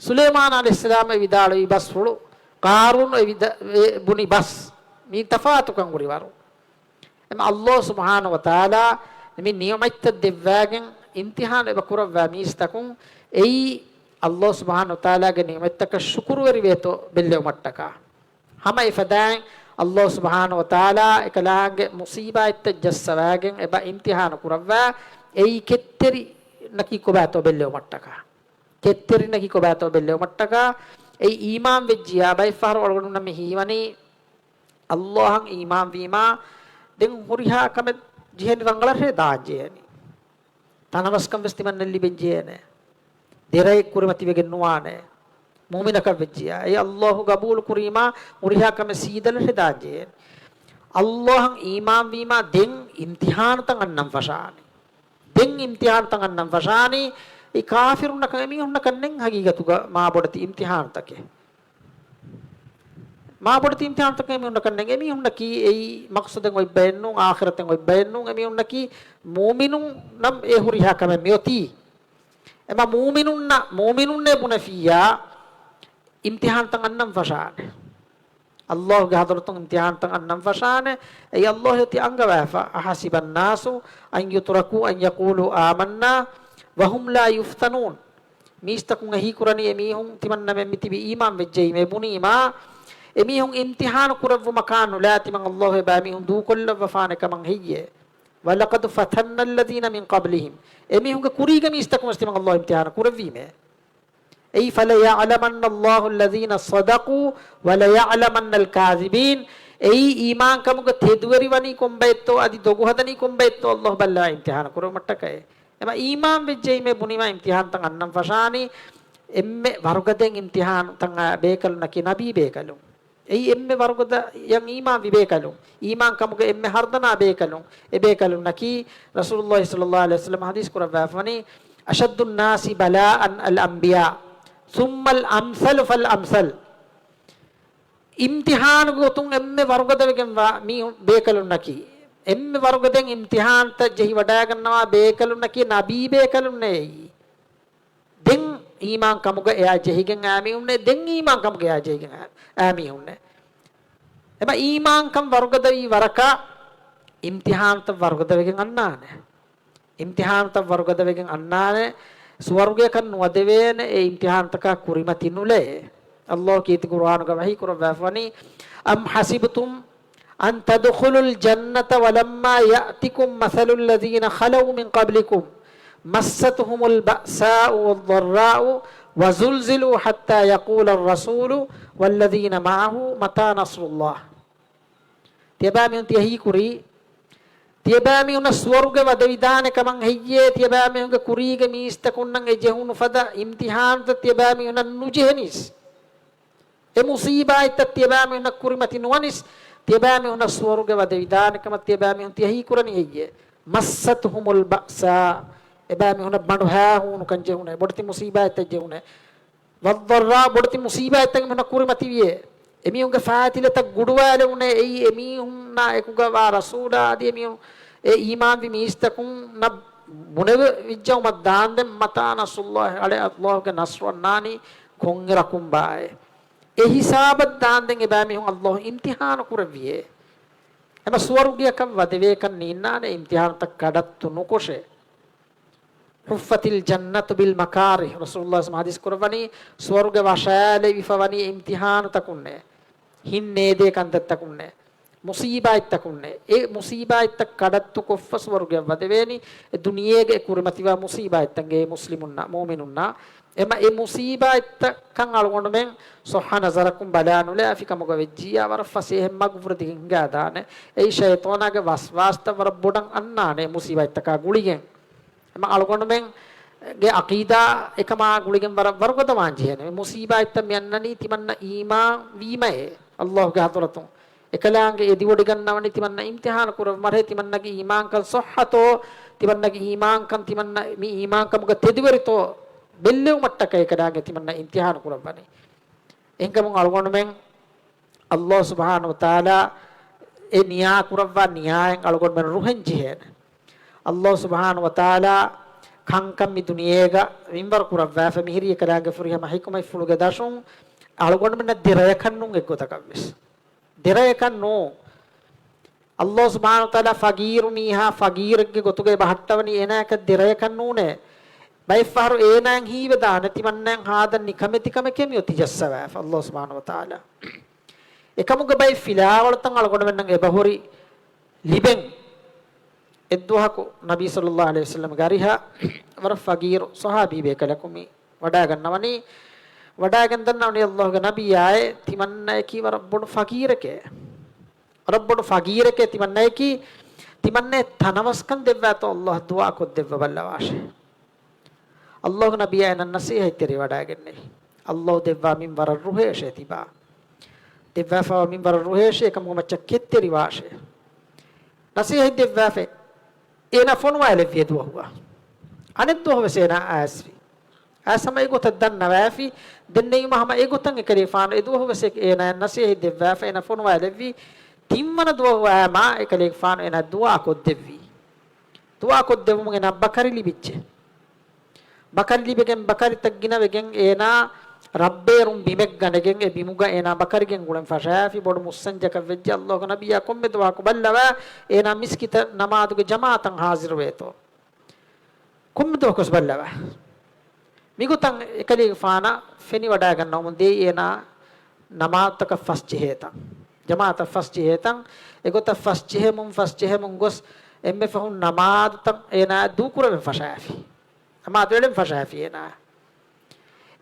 ސުލައިމާނު ޢަލައިހިއްސަލާމް އެ ވިދާޅުވި ބަސްފުޅު، ޤާރޫނު އެ ވިދާ-، އެ ބުނި ބަސް މީ ތަފާތުކަން ހުރިވަރު. އެމަ ﷲ ސުބްޙާނަހޫ ވަތަޢާލާ މި ނިޢުމަތްތައް ދެއްވާގެން އިމްތިޙާނު އެބަ ކުރައްވާ މީސްތަކުން އެއީ ﷲ ސުބްޙާނަހޫ ވަތަޢާލާގެ ނިޢުމަތްތަކަށް ޝުކުރުވެރިވޭތޯ ބެއްލެވުމަށްޓަކާ. ހަމަ އެފަދައިން ﷲ ސުބްޙާނަހޫ ވަތަޢާލާ އެކަލާނގެ މުޞީބާތްތައް ޖައްސަވާގެން އެބަ އިމްތިޙާނު ކުރައްވާ، އެއީ ކެތްތެރިންނަކީ ކޮބާތޯ ބެއްލެވުމަށްޓަކާ. ކެތްތެރިންނަކީ ކޮބާތޯ ބެއްލެވުމަށްޓަކާ. އެއީ އީމާން ވެއްޖިޔާ ބައެއްފަހަރު އަޅުގަނޑުމެންނަށް މި ހީވަނީ، ﷲއަށް އީމާންވީމާ، ދެން ހުރިހާ ކަމެއް ޖެހޭނީ ރަނގަޅަށޭ ދާންޖެހޭނީ. ތަނަވަސްކަން ވެސް ތިމަންނައަށް ލިބެންޖެހޭނެ. ދެރައެއް ކުރިމަތިވެގެން ނުވާނެ. މުއުމިނަކަށް ވެއްޖިޔާ، އެ ﷲ ގަބޫލު ކުރީމާ، ހުރިހާ ކަމެއް ސީދަލަށޭ ދާންޖެހޭނީ. ﷲއަށް އީމާންވީމާ، ދެން އިމްތިޙާނުތައް އަންނަން ފަށާނެ. ދެ ދެން އިމްތިހާންތައް އަންނަން ފަށާނީ. އެ ކާފިރުންނަކަށް އެމީހުންނަކަށް ނެތް ހަގީގަތުގަ މާބޮޑެތި އިމްތިހާންތަކެއް. މާބޮޑެތި އިމްތިހާންތަކެއް އެމީހުންނަކަށް ނެތް. އެމީހުންނަކީ އެއީ މަޤްޞަދެއް އޮތް ބައެއް ނޫން، އާޚިރަތެއް އޮތް ބައެއް ނޫން. އެމީހުންނަކީ މުއުމިނުންނަށް އެ ހުރިހާ ކަމެއް މިއޮތީ. އެމަ މުއުމިނުންނަށް، މުއުމިނުންނޭ ބުނެފިއްޔާ، އިމްތިހާންތައް އަންނަން ފަށާނެ. ﷲ ގެ ޙަޟްރަތުން އިމްތިޙާންތައް އަންނަން ފަށާނެ. އެއީ ﷲ އޮތީ އަންގަވާފަ. أحسب الناس أن يتركوا أن يقولوا آمنا وهم لا يفتنون. މީސްތަކުން އެހީކުރަނީ އެމީހުން ތިމަންނަމެން މިތިބި އީމާން ވެއްޖެއީމޭ ބުނީމާ، އެމީހުން އިމްތިޙާނު ކުރެއްވުމަކާ ނުލާ ތިމަން ﷲ އެބައިމީހުން ދޫކޮށްލައްވަފާނެ ކަމަށް ހެއްޔޭ؟ ولقد فتنا الذين من قبلهم. އެމީހުންގެ ކުރީގެ މީސްތަކުން ވެސް ތިމަން ﷲ އިމްތިޙާނު ކުރެއްވީމޭ. އެއީ فليعلمن الله الذين صدقوا وليعلمن الكاذبين. އެއީ އީމާންކަމުގަ ތެދުވެރިވަނީ ކޮންބައެއްތޯ، އަދި ދޮގުހަދަނީ ކޮންބައެއްތޯ، ﷲ ބައްލަވާ އިމްތިޙާނު ކުރުމަށްޓަކައި. އެމަ އީމާން ވެއްޖެއީމޭ ބުނީމާ އިމްތިޙާންތައް އަންނަން ފަށާނީ. އެންމެ ވަރުގަދައިން އިމްތިޙާނުތައް ބޭކަލުންނަކީ ނަބީ ބޭކަލުން. އެއީ އެންމެ ވަރުގަދަޔަށް އީމާންވި ބޭކަލުން، އީމާންކަމުގަ އެންމެ ހަރުދަނާ ބޭކަލުން، އެ ބޭކަލުންނަކީ ރަސޫލުﷲ ޞައްލަﷲ ޢަލައިހި ވަސައްލަމަ ޙަދީޘް ކުރައްވާފަވަނީ، أشد الناس بلاء الأنبياء ثم الأمثل فالأمثل. އިމްތިޙާނުގެ ގޮތުން އެންމެ ވަރުގަދަވެގެންވާ މީހުން ބޭކަލުންނަކީ، އެންމެ ވަރުގަދައިން އިމްތިޙާންތައް ޖެހިވަޑައިގަންނަވާ ބޭކަލުންނަކީ ނަބީ ބޭކަލުންނޭ. ދެން އީމާންކަމުގަ އެއާ ޖެހިގެން އާ މީހުންނޭ، ދެން އީމާންކަމުގަ އެއާ ޖެހިގެން އާ، އާ މީހުންނޭ. އެމަ އީމާންކަން ވަރުގަދަވީ ވަރަކަށް، އިމްތިޙާންތައް ވަރުގަދަވެގެން އަންނާނެ. އިމްތިޙާންތައް ވަރުގަދަވެގެން އަންނާނެ، ސުވަރުގެއަކަށް ނުވަދެވޭނެ އެ އިމްތިޙާންތަކާ ކުރިމަތި ނުލައޭ. ﷲ ކީރިތި ޤުރުއާނުގަ ވަޙީ ކުރައްވާފަވަނީ، أم حسبتم أن تدخلوا الجنة ولما يأتكم مثل الذين خلوا من قبلكم مستهم البأساء والضراء وزلزلوا حتى يقول الرسول والذين معه متى نصر الله. ތިޔަބައިމީހުން ތިޔަ ހީކުރީ، ތިޔަބައިމީހުންނަށް ސުވަރުގެ ވަދެވިދާނެ ކަމަށް ހެއްޔޭ؟ ތިޔަބައިމީހުންގެ ކުރީގެ މީސްތަކުންނަށް އެ ޖެހުނު ފަދަ އިމްތިޙާނުތައް ތިޔަބައިމީހުންނަށް ނުޖެހެނީސް؟ އެ މުޞީބާތްތައް ތިޔަބައިމީހުންނަށް ކުރިމަތި ނުވަނީސް، ތިޔަބައިމީހުންނަށް ސުވަރުގެ ވަދެވިދާނެ ކަމަށް ތިޔަބައިމީހުން ތިޔަ ހީކުރަނީ ހެއްޔޭ؟ مستهم البأساء، އެބައިމީހުންނަށް ބަނޑުހައިހޫނުކަން ޖެހުނޭ، ބޮޑެތި މުޞީބާތްތައް ޖެހުނޭ. والضراء، ބޮޑެތި މުޞީބާތްތައް އެމީހުންނަށް ކުރިމަތިވިޔޭ. އެމީހުންގެ ފައިތިލަތައް ގުޑުވާލެވުނޭ. އެއީ އެމީހުންނާ އެކުގަވާ ރަސޫލާ އަދި އެމީހުން އެ އީމާންވި މީސްތަކުންނަށް ބުނެވިއްޖައުމަށް ދާންދެން، متى نصر الله، އަޅެ ﷲ ގެ ނަޞްރު އަންނާނީ ކޮންއިރަކުންބާއޭ؟ އެ ހިސާބަށް ދާންދެން އެބައިމީހުން ﷲ އިމްތިޙާނު ކުރެއްވިޔޭ. އެމަ ސުވަރުގެއަކަށް ވަދެވޭކަށް ނީންނާނެ އިމްތިޙާނުތައް ކަޑައްތު ނުކޮށެ. حفت الجنة بالمكاره، ރަސޫލުﷲ ޙަދީޘް ކުރައްވަނީ، ސުވަރުގެ ވަށާލެވިފަވަނީ އިމްތިޙާނުތަކުންނޭ، ހިތް ނޭދޭ ކަންތައްތަކުންނޭ، މުޞީބާތްތަކުންނޭ. އެ މުޞީބާތްތައް ކަޑައްތުކޮށްފަ ސުވަރުގެއަށް ވަދެވޭނީ، އެ ދުނިޔޭގެ އެ ކުރިމަތިވާ މުޞީބާތްތައް އެ މުސްލިމުންނާ، މުއުމިނުންނާ. އެމަ އެ މުޞީބާތްތަކަށް އަޅުގަނޑުމެން ޞައްޙަ ނަޒަރަކުން ބަލާ ނުލާފި ކަމުގަ ވެއްޖިއްޔާ، ވަރަށް ފަސޭހައިން މަގުފުރެދިގެން ހިނގާދާނެ. އެއީ ޝައިޠާނާގެ ވަސްވާސްތައް ވަރަށް ބޮޑަށް އަންނާނެ މުޞީބާތްތަކާ ގުޅިގެން. އެމަ އަޅުގަނޑުމެންގެ ޢަޤީދާ އެކަމާ ގުޅިގެން ވަރަށް ވަރުގަދަވާން ޖެހޭނެ. މުޞީބާތްތައް މި އަންނަނީ ތިމަންނަ އީމާން ވީމައޭ ﷲ ގެ ޙަޟްރަތުން. އެކަލާނގެ އެދިވޮޑިގަންނަވަނީ ތިމަންނަ އިމްތިޙާނު ކުރައްވުމަށޭ، ތިމަންނަގެ އީމާންކަން ޞައްޙަތޯ، ތިމަންނަގެ އީމާންކަން ތިމަންނަ މި އީމާންކަމުގަ ތެދުވެރިތޯ ބެއްލެވުމަށްޓަކައި އެކަލާނގެ ތިމަންނަ އިމްތިޙާނު ކުރައްވަނީ. އެހެންކަމުން އަޅުގަނޑުމެން ﷲ ސުބްޙާނަހޫ ވަތަޢާލާ އެ ނިޔާ ކުރައްވާ ނިޔާއިން އަޅުގަނޑުމެން ރުހެން ޖެހޭނެ. ﷲ ސުބްޙާނަހޫ ވަތަޢާލާ ކަންކަން މި ދުނިޔޭގަ މިންވަރު ކުރައްވާފަ މިހިރީ އެކަލާނގެ ފުރިހަމަ ޙިކުމަތްފުޅުގެ ދަށުން އަޅުގަނޑުމެންނަށް ދެރަޔަކަށް ނޫން އެއްގޮތަކަށްވެސް. ދެރަޔަކަށް ނޫން. ﷲ ސުބްޙާނަހޫ ވަތަޢާލާ ފަގީރު މީހާ ފަގީރެއްގެ ގޮތުގައި ބަހައްޓަވަނީ އޭނާއަކަށް ދެރަޔަކަށް ނޫނޭ. ބައެއްފަހަރު އޭނާއަށް ހީވެދާނެ ތިމަންނައަށް ހާދަން ނިކަމެތި ކަމެކޭ މިއޮތީ ޖައްސަވާފަ ﷲ ސުބްޙާނަހޫ ވަތަޢާލާ. އެކަމުގެ ބައެއް ފިލާވަޅުތައް އަޅުގަނޑުމެންނަށް އެބަހުރި ލިބެން. އެއްދުވަހަކު ނަބީ ޞައްލަﷲ ޢަލައިހި ވަސައްލަމްގެ އަރިހަށް ވަރަށް ފަގީރު ޞަޙާބީ ބޭކަލަކު މި ވަޑާގަންނަވަނީ، ވަޑާގެން ދަންނަވަނީ ﷲ ގެ ނަބިއްޔާއޭ، ތިމަންނައަކީ ވަރަށް ބޮޑު ފަގީރެކޭ. ވަރަށް ބޮޑު ފަގީރެކޭ ތިމަންނައަކީ، ތިމަންނައަށް ތަނަވަސްކަން ދެއްވާތޯ ﷲ ދުޢާ ކޮށްދެއްވަބައްލަވާށޭ. ﷲ ގެ ނަބިއްޔާ އޭނަ ނަޞޭޙަތްތެރިވަޑައިގެންނެވި. ﷲ ދެއްވާ މިންވަރަށް ރުހޭށޭ ތިބާ. ދެއްވާފައިވާ މިންވަރަށް ރުހޭށޭ އެކަމުގެ މައްޗަށް ކެތްތެރިވާށޭ. ނަޞޭޙަތް ދެއްވާފަ އޭނަ ފޮނުވާލެއްވި އެ ދުވަހުގަ. އަނެއް ދުވަހު ވެސް އޭނާ އައިސްފި. އައިސް ހަމަ އެގޮތަށް ދަންނަވައިފި. ދެންނެވީމަ ހަމަ އެގޮތަށް އެކަލޭގެފާނު އެދުވަހު ވެސް އޭނާއަށް ނަސޭހަތް ދެއްވާފަ އޭނާ ފޮނުވާލެއްވީ. ތިންވަނަ ދުވަހު އައީމާ އެކަލޭގެފާނު އޭނާ ދުޢާ ކޮށްދެއްވީ. ދުޢާ ކޮށްދެއްވުމުން އޭނާ ބަކަރި ލިބިއްޖެ. ބަކަރި ލިބިގެން ބަކަރިތައް ގިނަވެގެން އޭނާ ރައްބޭރުން ބިމެއް ގަނެގެން އެ ބިމުގަ އޭނާ ބަކަރިގެން ގުޅެން ފަށާފި. ބޮޑު މުއްސަންޖަކަށް ވެއްޖެ. ﷲ ގެ ނަބިއްޔާ ކޮންމެ ދުވަހަކު ބައްލަވާ އޭނާ މިސްކިތަށް ނަމާދުގެ ޖަމާޢަތަށް ހާޒިރުވޭތޯ. ކޮންމެ ދުވަހަކުވެސް ބައްލަވާ. މިގޮތަށް އެކަލޭގެފާނަށް ފެނިވަޑައިގަންނަވަމުން ދިޔައީ އޭނާ ނަމާދުތަކަށް ފަސްޖެހޭތަން، ޖަމާޢަތަށް ފަސްޖެހޭތަން، އެގޮތަށް ފަސްޖެހެމުން ފަސްޖެހެމުން ގޮސް އެންމެ ފަހުން ނަމާދުތައް އޭނާ ދޫކުރެވެން ފަށާފި. ނަމާދު އެޅެން ފަށާފި އޭނާ.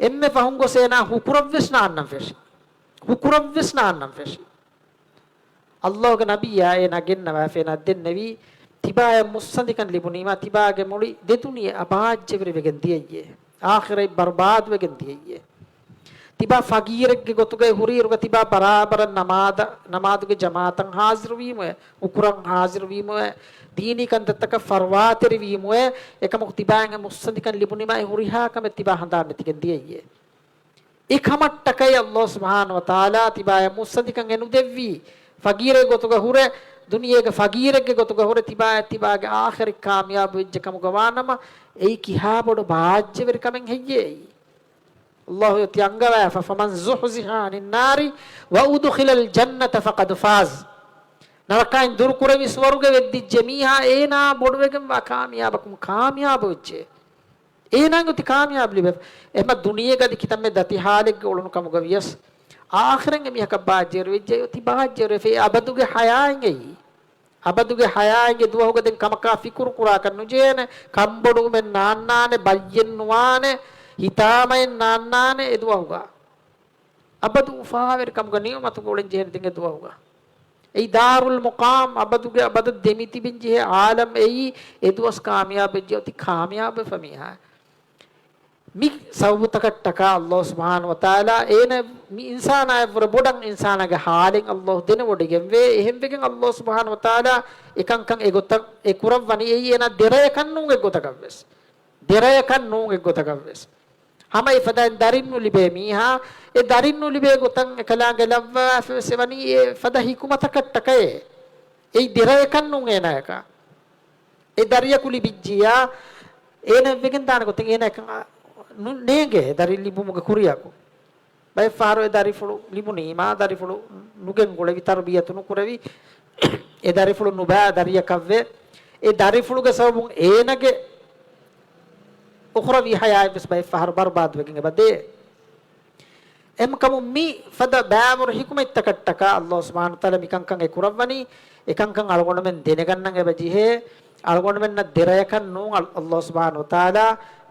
އެންމެ ފަހުން ގޮސް އޭނާ ހުކުރަށްވެސް ނާންނަން ފެށި. ހުކުރަށްވެސް ނާންނަން ފެށި. ﷲ ގެ ނަބިއްޔާ އޭނާ ގެންނަވާފަ އޭނާ ދެންނެވީ، ތިބާޔަށް މުއްސަނދިކަން ލިބުނީމާ، ތިބާގެ މުޅި ދެ ދުނިޔެއަށް ބާއްޖަވެރިވެގެން ދިޔައީ، އާޚިރަތް ބަރުބާދުވެގެން ދިޔައީ. ތިބާ ފަގީރެއްގެ ގޮތުގައި ހުރިއިރުގަ ތިބާ ބަރާބަރަށް ނަމާދަށް، ނަމާދުގެ ޖަމާޢަތަށް ހާޒިރުވީމުއެ، ހުކުރަށް ހާޒިރުވީމުއެ، ދީނީ ކަންތައްތަކަށް ފަރުވާތެރިވީމުއެ، އެކަމަކު ތިބާއަށް މުއްސަނދިކަން ލިބުނީމާ އެ ހުރިހާ ކަމެއް ތިބާ ހަނދާން ނެތިގެން ދިޔައީ. އެ ކަމަށްޓަކައި ﷲ ސުބްޙާނަހޫ ވަތަޢާލާ ތިބާޔަށް މުއްސަނދިކަން އެ ނުދެއްވީ. ފަގީރެއް ގޮތުގަ ހުރެ، ދުނިޔޭގެ ފަގީރެއްގެ ގޮތުގަ ހުރެ، ތިބާޔަށް ތިބާގެ އާޚިރަތް ކާމިޔާބު ވެއްޖެ ކަމުގަ ވާނަމަ، އެއީ ކިހާ ބޮޑު ބާއްޖަވެރި ކަމެއް ހެއްޔޭ އެއީ؟ ﷲ އޮތީ އަންގަވާފަ، فَمَنْ زُحْزِحَ عَنِ النَّارِ وَأُدْخِلَ الْجَنَّةَ فَقَدْ فَازَ. ނަރަކައިން ދުރުކުރެވި ސުވަރުގެ ވެއްދިއްޖެ މީހާ، އޭނާ ބޮޑުވެގެންވާ ކާމިޔާބަކުން ކާމިޔާބު ވެއްޖެ. އޭނާ އޮތީ ކާމިޔާބު ލިބެ. އެހެންމަ ދުނިޔޭގަ އަދި ކިތަންމެ ދަތި ހާލެއްގަ އުޅުނު ކަމުގަ ވިޔަސް، އާޚިރަތް އެމީހަކަށް ބާއްޖަވެރި ވެއްޖެ އޮތީ ބާއްޖަވެރި ވެފަ. އެ އަބަދުގެ ޙަޔާތް އެއީ. އަބަދުގެ ޙަޔާތްގެ ދުވަހުގަ ދެން ކަމަކާ ފިކުރު ކުރާކަށް ނުޖެހޭނެ، ކަންބޮޑުވުމެއް ނާންނާނެ، ބައްޔެއް ނުވާނެ، ހިތާމައެއް ނާންނާނެ އެ ދުވަހުގަ. އަބަދު އުފާވެރިކަމުގަ ނިޢުމަތުގަ އުޅެން ޖެހޭނެ ދެން އެ ދުވަހުގަ. އެއީ ދާރުލް މުޤާމް، އަބަދުގެ އަބަދަށް ދެމިތިބެން ޖެހޭ ޢާލަމް އެއީ. އެ ދުވަސް ކާމިޔާބު ވެއްޖެ އޮތީ ކާމިޔާބު ވެފަ މީހާ. މި ސަބަބުތަކަށްޓަކާ ﷲ ސުބްޙާނަހޫ ވަތަޢާލާ އޭނަ މި އިންސާނާއަށްވުރެ ބޮޑަށް އިންސާނާގެ ޙާލެއް ﷲ ދެނެވޮޑިގެންވޭ. އެހެންވެގެން ﷲ ސުބްޙާނަހޫ ވަތަޢާލާ އެކަންކަން އެގޮތަށް އެ ކުރައްވަނީ. އެއީ އޭނާ ދެރަޔަކަށް ނޫން އެއްގޮތަކަށްވެސް. ދެރަޔަކަށް ނޫން އެއްގޮތަކަށްވެސް. ހަމަ އެފަދައިން ދަރިން ނުލިބޭ މީހާ، އެ ދަރިން ނުލިބޭ ގޮތަށް އެކަލާނގެ ލައްވާފަވެސް އެވަނީ އެ ފަދަ ހިކުމަތަކަށްޓަކައޭ. އެއީ ދެރަޔަކަށް ނޫން އޭނާޔަކަށް. އެ ދަރިޔަކު ލިބިއްޖިޔާ، އޭނަ ވެގެން ދާނެ ގޮތެއް އޭނާ އެކަން ނު-، ނޭނގޭ ދަރިން ލިބުމުގެ ކުރިޔަކު. ބައެއްފަހަރު އެ ދަރިފުޅު ލިބުނީމާ، ދަރިފުޅު ނުގެންގުޅެވި، ތަރުބިޔަތު ނުކުރެވި، އެ ދަރިފުޅު ނުބާ ދަރިޔަކަށްވެ، އެ ދަރިފުޅުގެ ސަބަބުން އޭނަގެ އުޚްރަވީ ޙަޔާތްވެސް ބައެއްފަހަރު ބަރުބާދުވެގެން އެބަދޭ. އެހެންކަމުން މި ފަދަ ބައިވަރު ހިކުމަތްތަކަށްޓަކާ ﷲ ސުބްޙާނަހޫ ވަތަޢާލާ މިކަންކަން އެ ކުރައްވަނީ، އެކަންކަން އަޅުގަނޑުމެން ދެނެގަންނަން އެބަޖެހޭ. އަޅުގަނޑުމެންނަށް ދެރަޔަކަށް ނޫން އަލް-، ﷲ ސުބްޙާނަހޫ ވަތަޢާލާ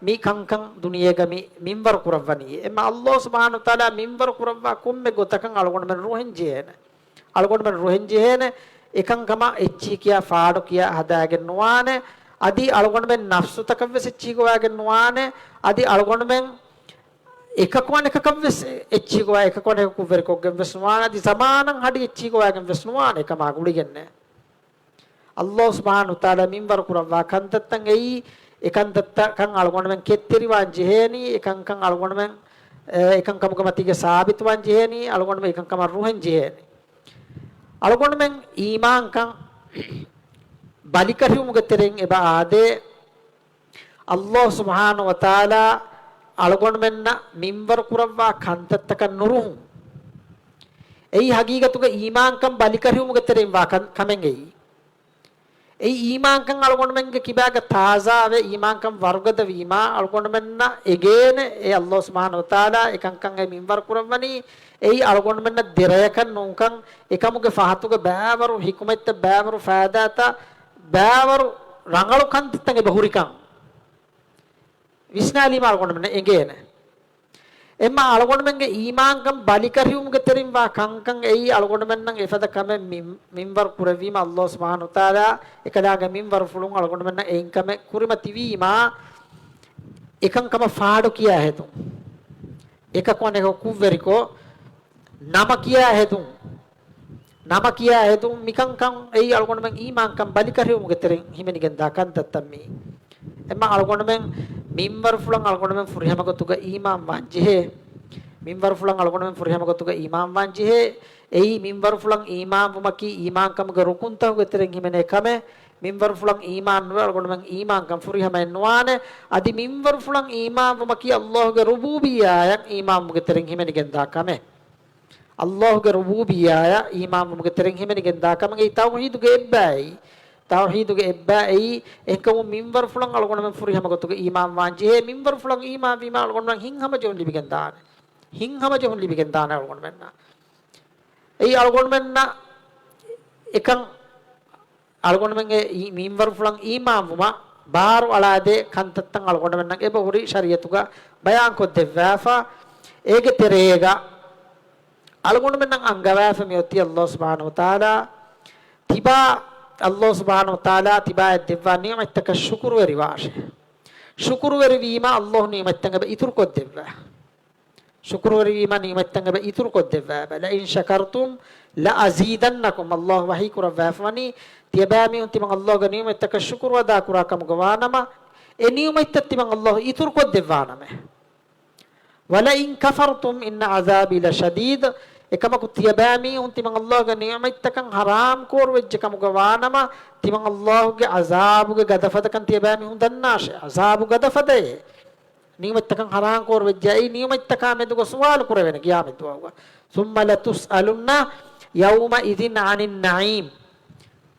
މި ކަންކަން ދުނިޔޭގަ މި މިންވަރު ކުރައްވަނީ. އެމަ ﷲ ސުބްޙާނަހޫ ވަތަޢާލާ މިންވަރު ކުރައްވާ ކޮންމެ ގޮތަކަށް އަޅުގަނޑުމެން ރުހެން ޖެހޭނެ. އަޅުގަނޑުމެން ރުހެން ޖެހޭނެ. އެކަންކަމަށް އެއްޗިހި ކިޔާ ފާޑު ކިޔާ ހަދާގެން ނުވާނެ. އަދި އަޅުގަނޑުމެން ނަފްސުތަކަށްވެސް އެއްޗިހި ގޮވާގެން ނުވާނެ. އަދި އަޅުގަނޑުމެން އެކަކު އަނެކަކަށްވެސް އެއްޗިހި ގޮވާ، އެކަކު އަނެކަކު ކުށްވެރިކޮށްގެންވެސް ނުވާނެ. އަދި ޒަމާނަށް ހަޑި އެއްޗިހި ގޮވާގެންވެސް ނުވާނެ އެކަމާ ގުޅިގެންނެއް. ﷲ ސުބްޙާނަހޫ ވަތަޢާލާ މިންވަރު ކުރައްވާ ކަންތައްތައް އެއީ، އެކަންތައްތަކަށް އަޅުގަނޑުމެން ކެތްތެރިވާން ޖެހޭނީ، އެކަންކަން އަޅުގަނޑުމެން، އެ، އެކަންކަމުގެ މަތީގަ ސާބިތުވާން ޖެހޭނީ، އަޅުގަނޑުމެން އެކަންކަމަށް ރުހެން ޖެހޭނީ. އަޅުގަނޑުމެން އީމާންކަން ބަލިކަށިވުމުގެ ތެރެއިން އެބަ އާދޭ، ﷲ ސުބްޙާނަހޫ ވަތަޢާލާ އަޅުގަނޑުމެންނަށް މިންވަރު ކުރައްވާ ކަންތައްތަކަށް ނުރުހުން. އެއީ ހަގީގަތުގަ އީމާންކަން ބަލިކަށިވުމުގެ ތެރެއިން ވާ ކަން، ކަމެއް އެއީ. އެއީ އީމާންކަން އަޅުގަނޑުމެންގެ ކިބާގަ ތާޒާވެ، އީމާންކަން ވަރުގަދަ ވީމާ، އަޅުގަނޑުމެންނަށް އެނގޭނެ އެ ﷲ ސުބްޙާނަހޫ ވަތަޢާލާ އެކަންކަން އެ މިންވަރު ކުރައްވަނީ، އެއީ އަޅުގަނޑުމެންނަށް ދެރަޔަކަށް ނޫންކަން، އެކަމުގެ ފަހަތުގަ ބައިވަރު ޙިކުމަތްތައް، ބައިވަރު ފައިދާތައް، ބައިވަރު ރަނގަޅު ކަންތައްތައް އެބަ ހުރިކަން. ވިސްނާލީމަ އަޅުގަނޑުމެންނަށް އެނގޭނެ. އެމަ އަޅުގަނޑުމެންގެ އީމާންކަން ބަލިކަށިވުމުގެ ތެރެއިން ވާ ކަންކަން އެއީ އަޅުގަނޑުމެންނަށް އެފަދަ ކަމެއް މި-، މިންވަރު ކުރެއްވީމަ، ﷲ ސުބްޙާނަހޫ ވަތަޢާލާ އެކަލާނގެ މިންވަރުފުޅުން އަޅުގަނޑުމެންނަށް އެއިން ކަމެއް ކުރިމަތިވީމާ، އެކަންކަމަށް ފާޑު ކިޔާ ހެދުން. އެކަކު އަނެކަކު ކުށްވެރިކޮށް، ނަމަ ކިޔާ ހެދުން. ނަމަ ކިޔާ ހެދުން މިކަންކަން އެއީ އަޅުގަނޑުމެން އީމާންކަން ބަލިކަށިވުމުގެ ތެރެއިން ހިމެނިގެންދާ ކަންތައްތައް މީ. އެމަ އަޅުގަނޑުމެން މިންވަރުފުޅަށް އަޅުގަނޑުމެން ފުރިހަމަ ގޮތުގަ އީމާން ވާން ޖެހޭ. މިންވަރުފުޅަށް އަޅުގަނޑުމެން ފުރިހަމަ ގޮތުގަ އީމާން ވާން ޖެހޭ. އެއީ މިންވަރުފުޅަށް އީމާން ވުމަކީ އީމާންކަމުގެ ރުކުންތަކުގެ ތެރެއިން ހިމެނޭ ކަމެއް. މިންވަރުފުޅަށް އީމާން ނުވެ އަޅުގަނޑުމެން އީމާންކަން ފުރިހަމައެއް ނުވާނެ. އަދި މިންވަރުފުޅަށް އީމާން ވުމަކީ އައްލާހުގެ ރުބޫބިއްޔާއަށް އީމާންވުމުގެ ތެރެއިން ހިމެނިގެންދާ ކަމެއް. އައްލާހުގެ ރުބޫބިއްޔާއަށް އީމާންވުމުގެ ތެރެއިން ހިމެނިގެންދާ ކަމަކީ ތައުހީދުގެ އެއްބައި. ތައުހީދުގެ އެއްބައި. އެހެންކަމުން މިންވަރުފުޅަށް އަޅުގަނޑުމެން ފުރިހަމަ ގޮތުގަ އީމާން ވާން ޖެހޭ. މިންވަރުފުޅަށް އީމާން ވީމާ އަޅުގަނޑުމެން ހިތްހަމަޖެހުން ލިބިގެންދާނެ. ހިތްހަމަޖެހުން ލިބިގެންދާނެ އަޅުގަނޑުމެންނަށް. އެއީ އަޅުގަނޑުމެންނަށް އެކަން އަޅުގަނޑުމެންގެ އީ-، މިންވަރުފުޅަށް އީމާންވުމަށް ބާރު އަޅާދޭ ކަންތައްތައް އަޅުގަނޑުމެންނަށް އެބަހުރި ޝަރީއަތުގަ ބަޔާންކޮށްދެއްވާފަ. އޭގެ ތެރޭގަ އަޅުގަނޑުމެންނަށް އަންގަވާފަ މިއޮތީ އައްލާހު ސުބްޙާނަހު ވަތަޢާލާ ތިބާ، އައްލާހު ސުބްޙާނަހު ވަތަޢާލާ ތިބާއަށް ދެއްވާ ނިޢުމަތްތަކަށް ޝުކުރުވެރިވާށޭ. ޝުކުރުވެރިވީމަ އައްލާހު ނިޢުމަތްތައް އެބަ އިތުރުކޮށްދެއްވާ. ޝުކުރުވެރިވީމަ ނިޢުމަތްތައް އެބަ އިތުރުކޮށްދެއްވާ. لئن شكرتم لأزيدنكم، އައްލާހު ވަޙީ ކުރައްވާފަވަނީ، ތިޔަބައިމީހުން ތިމަން އައްލާހުގެ ނިޢުމަތްތަކަށް ޝުކުރު އަދާކުރާ ކަމުގަ ވާނަމަ، އެ ނިޢުމަތްތައް ތިމަން އައްލާހު އިތުރުކޮށްދެއްވާނަމޭ. ولئن كفرتم إن عذابي لشديد، އެކަމަކު ތިޔަބައިމީހުން ތިމަން އައްލާހުގެ ނިޢުމަތްތަކަށް ޙަރާމް ކޯރުވެއްޖެ ކަމުގަ ވާނަމަ، ތިމަން އައްލާހުގެ ޢަޛާބުގެ ގަދަފަދަކަން ތިޔަބައިމީހުން ދަންނާށޭ. ޢަޛާބު ގަދަފަދައޭ. ނިޢުމަތްތަކަށް ޙަރާމް ކޯރުވެއްޖެ އެއީ ނިޢުމަތްތަކާ މެދުގަ ސުވާލު ކުރެވޭނެ ޤިޔާމަތް ދުވަހުގަ. ثم لتسألن يومئذ عن النعيم.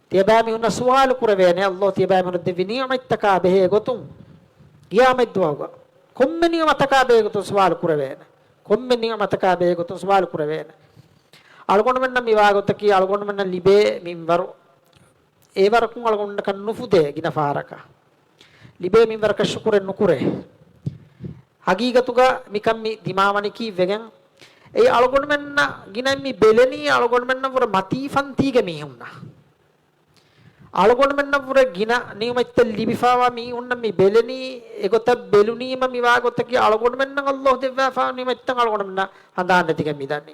ތިޔަބައިމީހުންނަށް ސުވާލު ކުރެވޭނެ، އައްލާހު ތިޔަބައިމީހުންނަށް ދެއްވި ނިޢުމަތްތަކާ ބެހޭ ގޮތުން ޤިޔާމަތް ދުވަހުގަ. ކޮންމެ ނިޢުމަތަކާ ބެހޭ ގޮތުން ސުވާލު ކުރެވޭނެ. ކޮންމެ ނިޢުމަތަކާ ބެހޭ ގޮތުން ސުވާލު ކުރެވޭނެ. އަޅުގަނޑުމެންނަށް މިވާ ގޮތަކީ އަޅުގަނޑުމެންނަށް ލިބޭ މިންވަރު އެވަރަކުން އަޅުގަނޑަކަށް ނުފުދޭ ގިނަ ފަހަރަކަށް. ލިބޭ މިންވަރަކަށް ޝުކުރެއް ނުކުރޭ. ހަގީގަތުގަ މިކަން މި ދިމާވަނީ ކީއްވެގެން؟ އެއީ އަޅުގަނޑުމެންނަށް ގިނަ މި ބެލެނީ އަޅުގަނޑުމެންނަށް ވުރެ މަތީ ފަންތީގެ މީހުންނަށް. އަޅުގަނޑުމެންނަށް ވުރެ ގިނަ ނިޢުމަތްތައް ލިބިފައިވާ މީހުންނަށް މި ބެލެނީ އެގޮތަށް ބެލުނީމަ މިވާ ގޮތަކީ އަޅުގަނޑުމެންނަށް އައްލާހު ދެއްވާފައިވާ ނިޢުމަތްތައް އަޅުގަނޑުމެންނަށް ހަނދާން ނެތިގެން މިދަނީ.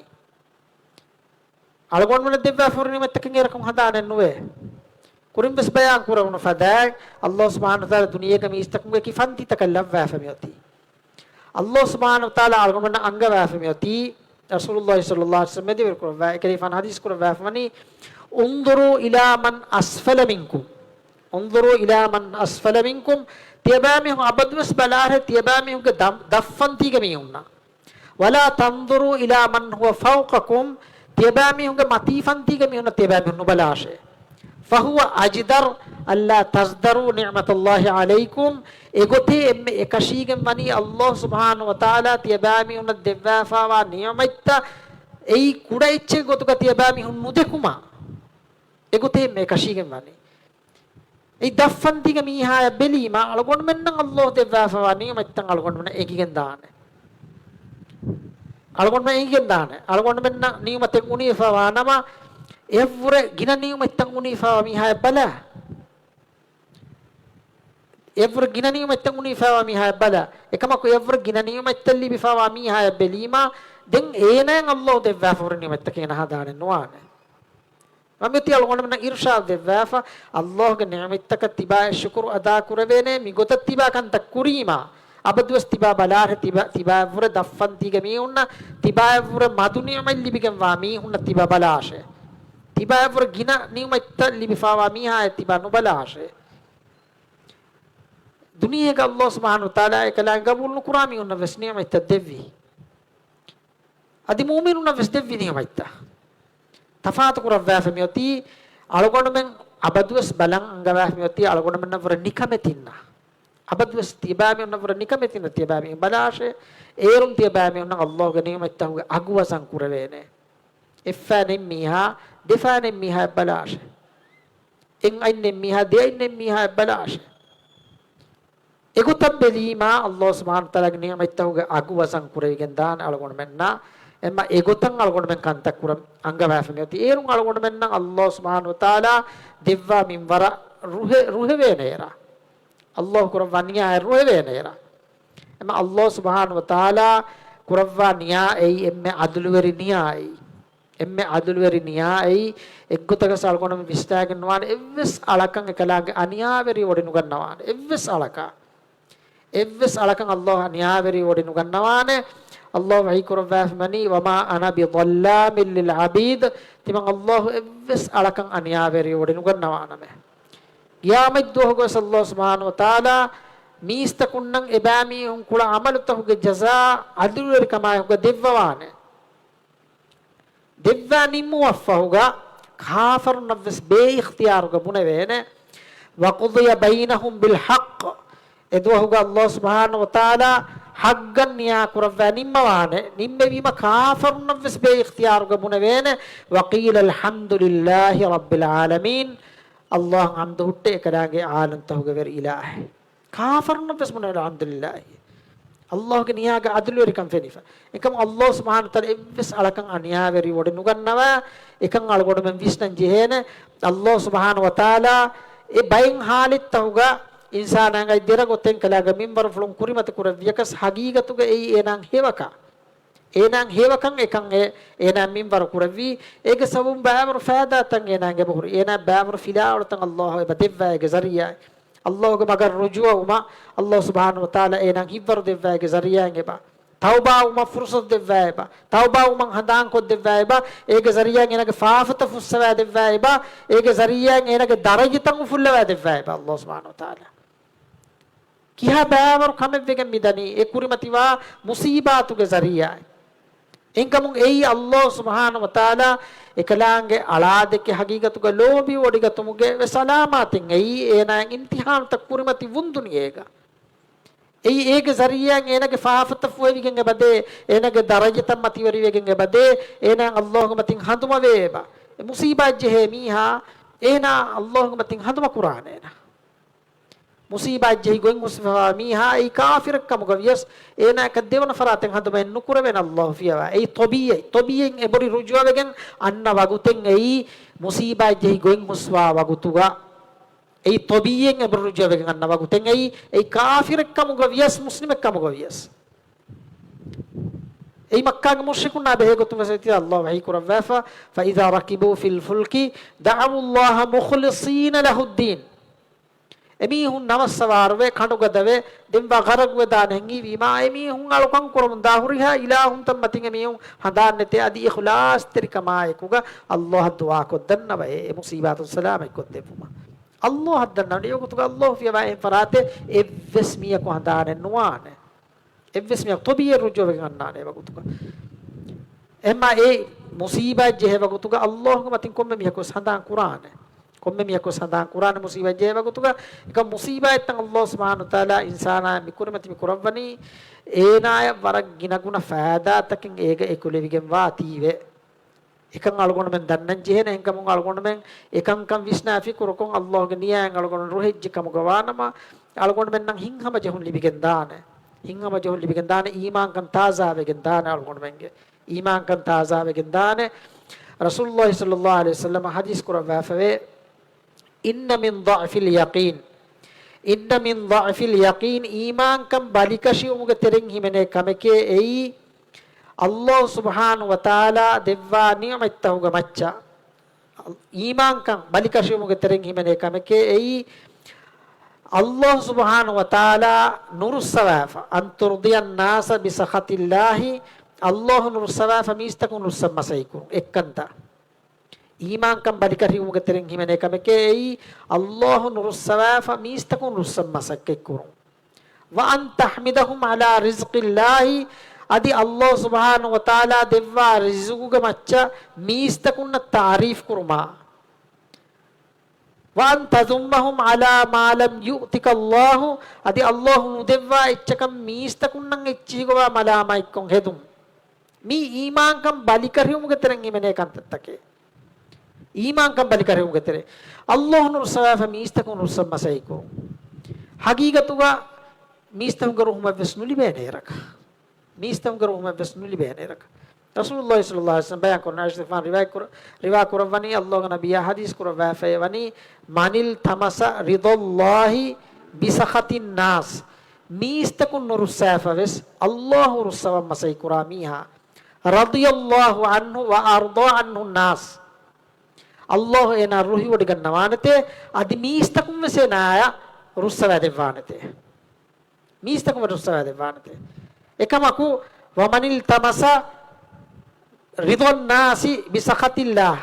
އަޅުގަނޑުމެންނަށް ދެއްވާފައިވާ ނިޢުމަތްތަކެއް އެރަކުން ހަނދާނެއް ނުވޭ. ކުރިން ވެސް ބަޔާން ކުރެވުނު ފަދައިން، އައްލާހު ސުބްޙާނަހު ވަތަޢާލާ ދުނިޔޭގަ މީސްތަކުންގެ ކި ފަންތިތަކަށް ލައްވާފަ މިއޮތީ. އައްލާހު ސުބްޙާނަހު ވަތަޢާލާ އަޅުގަނޑުމެންނަށް އަންގަވާފަ މިއޮތީ، ރަސޫލުﷲ ޞައްލަﷲ ޢަލައިހި ވަސައްލަމް މެދުވެރިކުރައްވާ އެކަލޭގެފާނު ޙަދީޘް ކުރައްވާފަވަނީ، انظروا إلى من أسفل منكم، انظروا إلى من أسفل منكم، ތިޔަބައިމީހުން އަބަދުވެސް ބަލާށޭ ތިޔަބައިމީހުންގެ ދަ-، ދަށްފަންތީގެ މީހުންނަށް. ولا تنظروا إلى من هو فوقكم، ތިޔަބައިމީހުންގެ މަތީ ފަންތީގެ މީހުންނަށް ތިޔަބައިމީހުން ނުބަލާށޭ. فهو أجدر ألا تزدروا نعمة الله عليكم، އެގޮތޭ އެންމެ އެކަށީގެން ވަނީ އައްލާހު ސުބްޙާނަހު ވަތަޢާލާ ތިޔަބައިމީހުންނަށް ދެއްވާފައިވާ ނިޢުމަތްތައް އެއީ ކުޑަ އެއްޗެއް ގޮތުގަ ތިޔަބައިމީހުން ނުދެކުމަށް. އެގޮތޭ އެންމެ އެކަށީގެން ވަނީ. އެ ދަށްފަންތީގެ މީހާޔަށް ބެލީމަ، އަޅުގަނޑުމެންނަށް އައްލާހު ދެއްވާފައިވާ ނިޢުމަތްތައް އަޅުގަނޑުމެންނަށް އެނގިގެން ދާނެ. އަޅުގަނޑުމެން އެނގިގެން ދާނެ. އަޅުގަނޑުމެންނަށް ނިޢުމަތެއް އުނިވެފައިވާ ނަމަ، އެއަށްވުރެ ގިނަ ނިޢުމަތްތައް އުނިވެފައިވާ މީހާޔަށް ބަލާ. އެއަށްވުރެ ގިނަ ނިޢުމަތްތައް އުނިވެފައިވާ މީހާޔަށް ބަލާ. އެކަމަކު އެއަށްވުރެ ގިނަ ނިޢުމަތްތައް ލިބިފައިވާ މީހާޔަށް ބެލީމަ، ދެން އޭނައަށް އައްލާހު ދެއްވާފަ ހުރި ނިޢުމަތްތަކެއް އޭނަ ހަނދާނެއް ނުވާނެ. މަ މިއޮތީ އަޅުގަނޑުމެންނަށް އިރުޝާދު ދެއްވާފަ، އައްލާހުގެ ނިޢުމަތްތަކަށް ތިބާއަށް ޝުކުރު އަދާ ކުރެވޭނެ، މި ގޮތަށް ތިބާ ކަންތައް ކުރީމާ، އަބަދުވެސް ތިބާ ބަލާށޭ، ތިބާ، ތިބާއަށްވުރެ ދަށްފަންތީގެ މީހުންނަށް، ތިބާއަށްވުރެ މަދު ނިޢުމަތް ލިބިގެންވާ މީހުންނަށް ތިބާ ބަލާށޭ. ތިބާއަށްވުރެ ގިނަ ނިޢުމަތްތައް ލިބިފައިވާ މީހާއަށް ތިބާ ނުބަލާށޭ. ދުނިޔޭގަ އައްލާހު ސުބްޙާނަހު ވަތަޢާލާ އެކަލާނގެ ގަބޫލު ނުކުރާ މީހުންނަށް ވެސް ނިޢުމަތްތައް ދެއްވީ. އަދި މުއުމިނުންނަށް ވެސް ދެއްވި ނިޢުމަތްތައް. ތަފާތު ކުރައްވާފަ މިއޮތީ އަޅުގަނޑުމެން އަބަދުވެސް ބަލަން އަންގަވާފަ މިއޮތީ އަޅުގަނޑުމެންނަށްވުރެ ނިކަމެތިންނަށް. އަބަދުވެސް ތިބާމީހުންނަށްވުރެ ނިކަމެތިންނަށް ތިބާމީހުން ބަލާށޭ. އޭރުން ތިބާމީހުންނަށް އައްލާހުގެ ނިޢުމަތްތަކުގެ އަގު ވަޒަން ކުރެވޭނެ. އެއްފައިނެއް މީހާ، ދެފައިނެއް މީހާއަށް ބަލާށޭ. އެއް އައިންނެއް މީހާ، ދެ އައިންނެއް މީހާއަށް ބަލާށޭ. އެގޮތަށް ބެލީމާ، އައްލާހު ސުބްޙާނަހު ވަތަޢާލާގެ ނިޢުމަތްތަކުގެ އަގު ވަޒަން ކުރެވިގެން ދާނެ އަޅުގަނޑުމެންނަށް. އެމަ އެގޮތަށް އަޅުގަނޑުމެން ކަންތައް ކުރަން އަންގަވާފަ މިއޮތީ. އޭރުން އަޅުގަނޑުމެންނަށް އައްލާހު ސުބްޙާނަހު ވަތަޢާލާ ދެއްވާ މިންވަރަށް ރުހެ-، ރުހެވޭނެ އެރާ. އައްލާހު ކުރައްވާ ނިޔާއަށް ރުހެވޭނެ އެރާ. އެމަ އައްލާހު ސުބްޙާނަހު ވަތަޢާލާ ކުރައްވާ ނިޔާ އެއީ އެންމެ ޢަދުލުވެރި ނިޔާ އެއީ. އެންމެ ޢަދުލުވެރި ނިޔާ އެއީ. އެއްގޮތަކަށް އަޅުގަނޑުމެން ވިސްނާގެން ނުވާނެ އެއްވެސް އަޅަކަށް އެކަލާނގެ އަނިޔާވެރި ވޮޑި ނުގަންނަވާނެ އެއްވެސް އަޅަކަށް. އެއްވެސް އަޅަކަށް ﷲ އަނިޔާވެރިވެވޮޑި ނުގަންނަވާނެ. ﷲ ވަޙީކުރައްވާފަ ވަނީ، "وما أنا بظلام للعبيد." ތިމަން ﷲ އެއްވެސް އަޅަކަށް އަނިޔާވެރިވެވޮޑި ނުގަންނަވާނަމޭ. ޤިޔާމަތް ދުވަހުގަވެސް ﷲ ސުބްޙާނަހޫ ވަތަޢާލާ މީސްތަކުންނަށް އެބައިމީހުން ކުޅަ ޢަމަލުތަކުގެ ޖަޒާ ޢަދުލުވެރިކަމާއެކުގަ ދެއްވަވާނެ. ދެއްވާ ނިންމުމަށްފަހުގަ ކާފަރުންނަށްވެސް ބޭއިޚްތިޔާރުގަ ބުނެވޭނެ، "وقضي بينهم بالحق." އެދުވަހުގަ ﷲ ސުބްޙާނަހޫ ވަތަޢާލާ ޙައްޤަށް ނިޔާކުރައްވާ ނިންމަވާނެ. ނިންމެވީމަ ކާފަރުންނަށްވެސް ބޭއިޚްތިޔާރުގަ ބުނެވޭނެ، "وقيل الحمد لله رب العالمين." ﷲ އަށް ޙަމްދު ހުއްޓޭ އެކަލާނގެ ޢާލަމްތަކުގެ ވެރި އިލާހެއް. ކާފަރުންނަށްވެސް ބުނެވޭނެ، "الحمد لله." ﷲގެ ނިޔާގަ ޢަދުލުވެރިކަން ފެނިފަ. އެކަމު ﷲ ސުބްޙާނަހޫ ވަތަޢާލާ އެއްވެސް އަޅަކަށް އަނިޔާވެރިވެވޮޑި ނުގަންނަވާ، އެކަން އަޅުގަނޑުމެން ވިސްނަން ޖެހޭނެ. ﷲ ސުބްޙާނަހޫ ވަތަޢާލާ އެ ބައެއް ޙާލަތްތަކުގަ އިންސާނާގައި ދެރަގޮތެއް ކަލާނގެ މިންވަރުފުޅުން ކުރިމަތި ކުރެއްވިޔަކަސް، ޙަޤީޤަތުގަ އެއީ އޭނާ ހެޔޮކަން. އޭނާ ހެޔޮކަން އެކަން އެ، އޭނާ މިންވަރު ކުރެއްވީ. އޭގެ ސަބަބުން ބައިވަރު ފައިދާތައް އޭނާ އެބަހުރި. އޭނާ ބައިވަރު ފިލާވަޅުތައް ﷲ އެބަ ދެއްވާ އޭގެ ޒަރީޢާއިން. ﷲގެ މަގަށް ރުޖޫޢަވުމަށް ﷲ ސުބްޙާނަހޫ ވަތަޢާލާ އޭނާ ހިތްވަރު ދެއްވާ އޭގެ ޒަރީޢާއިން އެބަ. ތައުބާވުމަށް ފުރުޞަތު ދެއްވާ އެބަ. ތައުބާވުމަށް ހަނދާންކޮށްދެއްވާ އެބަ. އޭގެ ޒަރީޢާއިން އޭނާގެ ފާފަތައް ފުއްސަވާ ދެއްވާ އެބަ. އޭގެ ޒަރީޢާއިން އޭނާގެ ދަރަޖަތައް އުފުއްލަވާ ދެއްވާ އެބަ ﷲ ސުބްޙާނަހޫ ވަތަޢާލާ. ކިހާ ބައިވަރު ކަމެއްވެގެން މިދަނީ އެ ކުރިމަތިވާ މުޞީބާތުގެ ޒަރީޢާއިން. އެހެންކަމުން އެއީ ﷲ ސުބްޙާނަހޫ ވަތަޢާލާ އެކަލާނގެ އަޅާދެކެ ޙަޤީޤަތުގަ ލޯބި ވޮޑިގަތުމުގެ ވެސް ޢަލާމާތެއް. އެއީ އޭނާއަށް އިމްތިޙާނުތައް ކުރިމަތި ވުންދުނި އޭގަ. އެއީ އޭގެ ޒަރީޢާއިން އޭނާގެ ފާފަތައް ފުހެވިގެން އެބަދޭ، އޭނާގެ ދަރަޖަތައް މަތިވެރިވެގެން އެބަދޭ، އޭނާ ﷲގެ މަތިން ހަނދުމަވޭ އެބަ. އެ މުޞީބާތް ޖެހޭ މީހާ، އޭނާ ﷲގެ މަތިން ހަނދުމަ ކުރާނެ އޭނާ. މުޞީބާތް ޖެހި ގޮތް ހުސްވާ މީހާ އެއީ ކާފިރެއް ކަމުގަ ވިޔަސް، އޭނާއަކަށް ދެވަނަ ފަރާތެއް ހަނދުމައެއް ނުކުރެވޭނެ ﷲ ފިޔަވާ. އެއީ ޠަބީޢީ، ޠަބީޢީން އެބަހުރި ރުޖޫޢަވެގެން އަންނަ ވަގުތެއް އެއީ މުޞީބާތް ޖެހި ގޮތް ހުސްވާ ވަގުތުގަ. އެއީ ޠަބީޢީން އެބަހުރި ރުޖޫޢަވެގެން އަންނަ ވަގުތެއް އެއީ، އެއީ ކާފިރެއް ކަމުގަ ވިޔަސް، މުސްލިމެއް ކަމުގަ ވިޔަސް. އެއީ މައްކާގެ މުޝްރިކުންނާ ބެހޭ ގޮތުގަ ސަތި ﷲ ވަޙީ ކުރައްވާފަ، "فإذا ركبوا في الفلك دعوا الله مخلصين له الدين." އެމީހުން ނަވަށް ސަވާރުވެ، ކަނޑުގަދަވެ، ދެން ވަ ޣަރަޤުވެދާނެ ހެން ހީވީމާ، އެމީހުން އަޅުކަން ކުރަމުން ދާ ހުރިހާ އިލާހުންތައް މަތިން އެމީހުން ހަނދާން ނެތޭ، އަދި އިޚްލާޞްތެރިކަމާއެކުގަ ﷲ އަށް ދުޢާ ކޮށްދަންނަވައޭ، އެ މުޞީބާތުން ސަލާމަތް ކޮށްދެއްވުމަށް. ﷲ އަށް ދަންނަވަނީ އެ ގޮތުގަ ﷲ ފިޔަވާ އެހެން ފަރާތެއް އެއްވެސް މީހަކު ހަނދާނެއް ނުވާނެ. އެއްވެސް މީހަކު ޠަބީޢީ ރުޖޫޢަވެގެން އަންނާނެ އެ ވަގުތުގަ. އެހެންމާ އެ މުޞީބާތް ޖެހޭ ވަގުތުގަ ﷲގެ މަތިން ކޮންމެ މީހަކުވެސް ހަނދާން ކުރާނެ. ކޮންމެ މީހަކުވެސް ހަނދާން ކުރާނެ މުޞީބާތް ޖެހޭ ވަގުތުގަ. އެކަމް މުޞީބާތްތައް ﷲ ސުބްޙާނަހޫ ވަތަޢާލާ އިންސާނާއަށް މި ކުރިމަތި މި ކުރައްވަނީ، އޭނާޔަށް ވަރަށް ގިނަގުނަ ފައިދާތަކެއް އޭގަ އެކުލެވިގެންވާތީވެ. އެކަން އަޅުގަނޑުމެން ދަންނަން ޖެހޭނެ. އެހެންކަމުން އަޅުގަނޑުމެން އެކަންކަން ވިސްނާ ފިކުރުކޮށް، ﷲގެ ނިޔާއިން އަޅުގަނޑު ރުހެއްޖެ ކަމުގަ ވާނަމަ، އަޅުގަނޑުމެންނަށް ހިތްހަމަޖެހުން ލިބިގެން ދާނެ. ހިތްހަމަޖެހުން ލިބިގެން ދާނެ. އީމާންކަން ތާޒާވެގެން ދާނެ އަޅުގަނޑުމެންގެ. އީމާންކަން ތާޒާވެގެން ދާނެ. ރަސޫލުﷲ ޞައްލަﷲ ޢަލައިހި ވަސައްލަމަ ޙަދީޘް ކުރައްވާފަވޭ، "إن من ضعف اليقين، إن من ضعف اليقين، އީމާންކަން ބަލިކަށިވުމުގެ ތެރެއިން ހިމެނޭ ކަމެކޭ އެއީ، ﷲ ސުބްޙާނަހޫ ވަތަޢާލާ ދެއްވާ ނިޢުމަތްތަކުގެ މައްޗަށް އީމާންކަން ބަލިކަށިވުމުގެ ތެރެއިން ހިމެނޭ ކަމެކޭ އެއީ، ﷲ ސުބްޙާނަހޫ ވަތަޢާލާ ނުރުއްސަވާފަ، أن ترضي الناس بسخط الله، ﷲ ނުރުއްސަވާފަ މީސްތަކުން ރުއްސަން މަސައްކަތްކުރުން. އެއްކަންތައް. އީމާންކަން ބަލިކަށިވުމުގެ ތެރެއިން ހިމެނޭ ކަމެކޭ އެއީ، ﷲ ނުރުއްސަވާފަ މީސްތަކުން ރުއްސަން މަސައްކަތްކުރުން. وأن تحمدهم على رزق الله، އަދި ﷲ ސުބްޙާނަހޫ ވަތަޢާލާ ދެއްވާ ރިޒުގުގެ މައްޗަށް މީސްތަކުންނަށް ތަޢުރީފް ކުރުމާ. وأن تذمهم على ما لم يؤتك الله، އަދި ﷲ ނުދެއްވާ އެއްޗަކަށް މީސްތަކުންނަށް އެއްޗިހިގޮވާ މަލާމާތްކޮށް ހެދުން. މީ އީމާންކަން ބަލިކަށިވުމުގެ ތެރެއިން ހިމެނޭ ކަންތައްތަކެއް. އީމާންކަން ބަލިކަށިވުމުގެ ތެރެއިން. ﷲ ނުރުއްސަވާފަ މީސްތަކުން ރުއްސަން މަސައްކަތްކުރުން. ޙަޤީޤަތުގަ މީސްތަކުންގެ ރުހުމެއްވެސް ނުލިބޭނެ އޭރަކަށް. މީސްތަކުންގެ ރުހުމެއްވެސް ނުލިބޭނެ އޭރަކަށް. ރަސޫލުﷲ ޞައްލަﷲ ޢަލައިހި ވަސައްލަމަ ބަޔާން ކުރަނީ، ޢާއިޝަތުގެފާނު ރިވާޔަތް ކުރ-، ރިވާ ކުރައްވަނީ، ﷲގެ ނަބިއްޔާ ޙަދީޘް ކުރައްވާފައި ވަނީ، من التمس رضا الله بسخط الناس، މީސްތަކުން ނުރުއްސާފަވެސް ﷲ ރުއްސަވަން މަސައްކަތްކުރާ މީހާ، رضي الله عنه وأرضى عنه الناس، ﷲ އޭނާ ރުހިވޮޑިގަންނަވާނެތޭ، އަދި މީސްތަކުންވެސް އޭނާއަށް ރުއްސަވާދެއްވާނެތޭ. މީސްތަކުން ރުއްސަވާ ދެއްވާނެތޭ. އެކަމަކު، وَمَنِ الْتَمَسَ رِضَا النَّاسِ بِسَخَطِ اللَّهِ،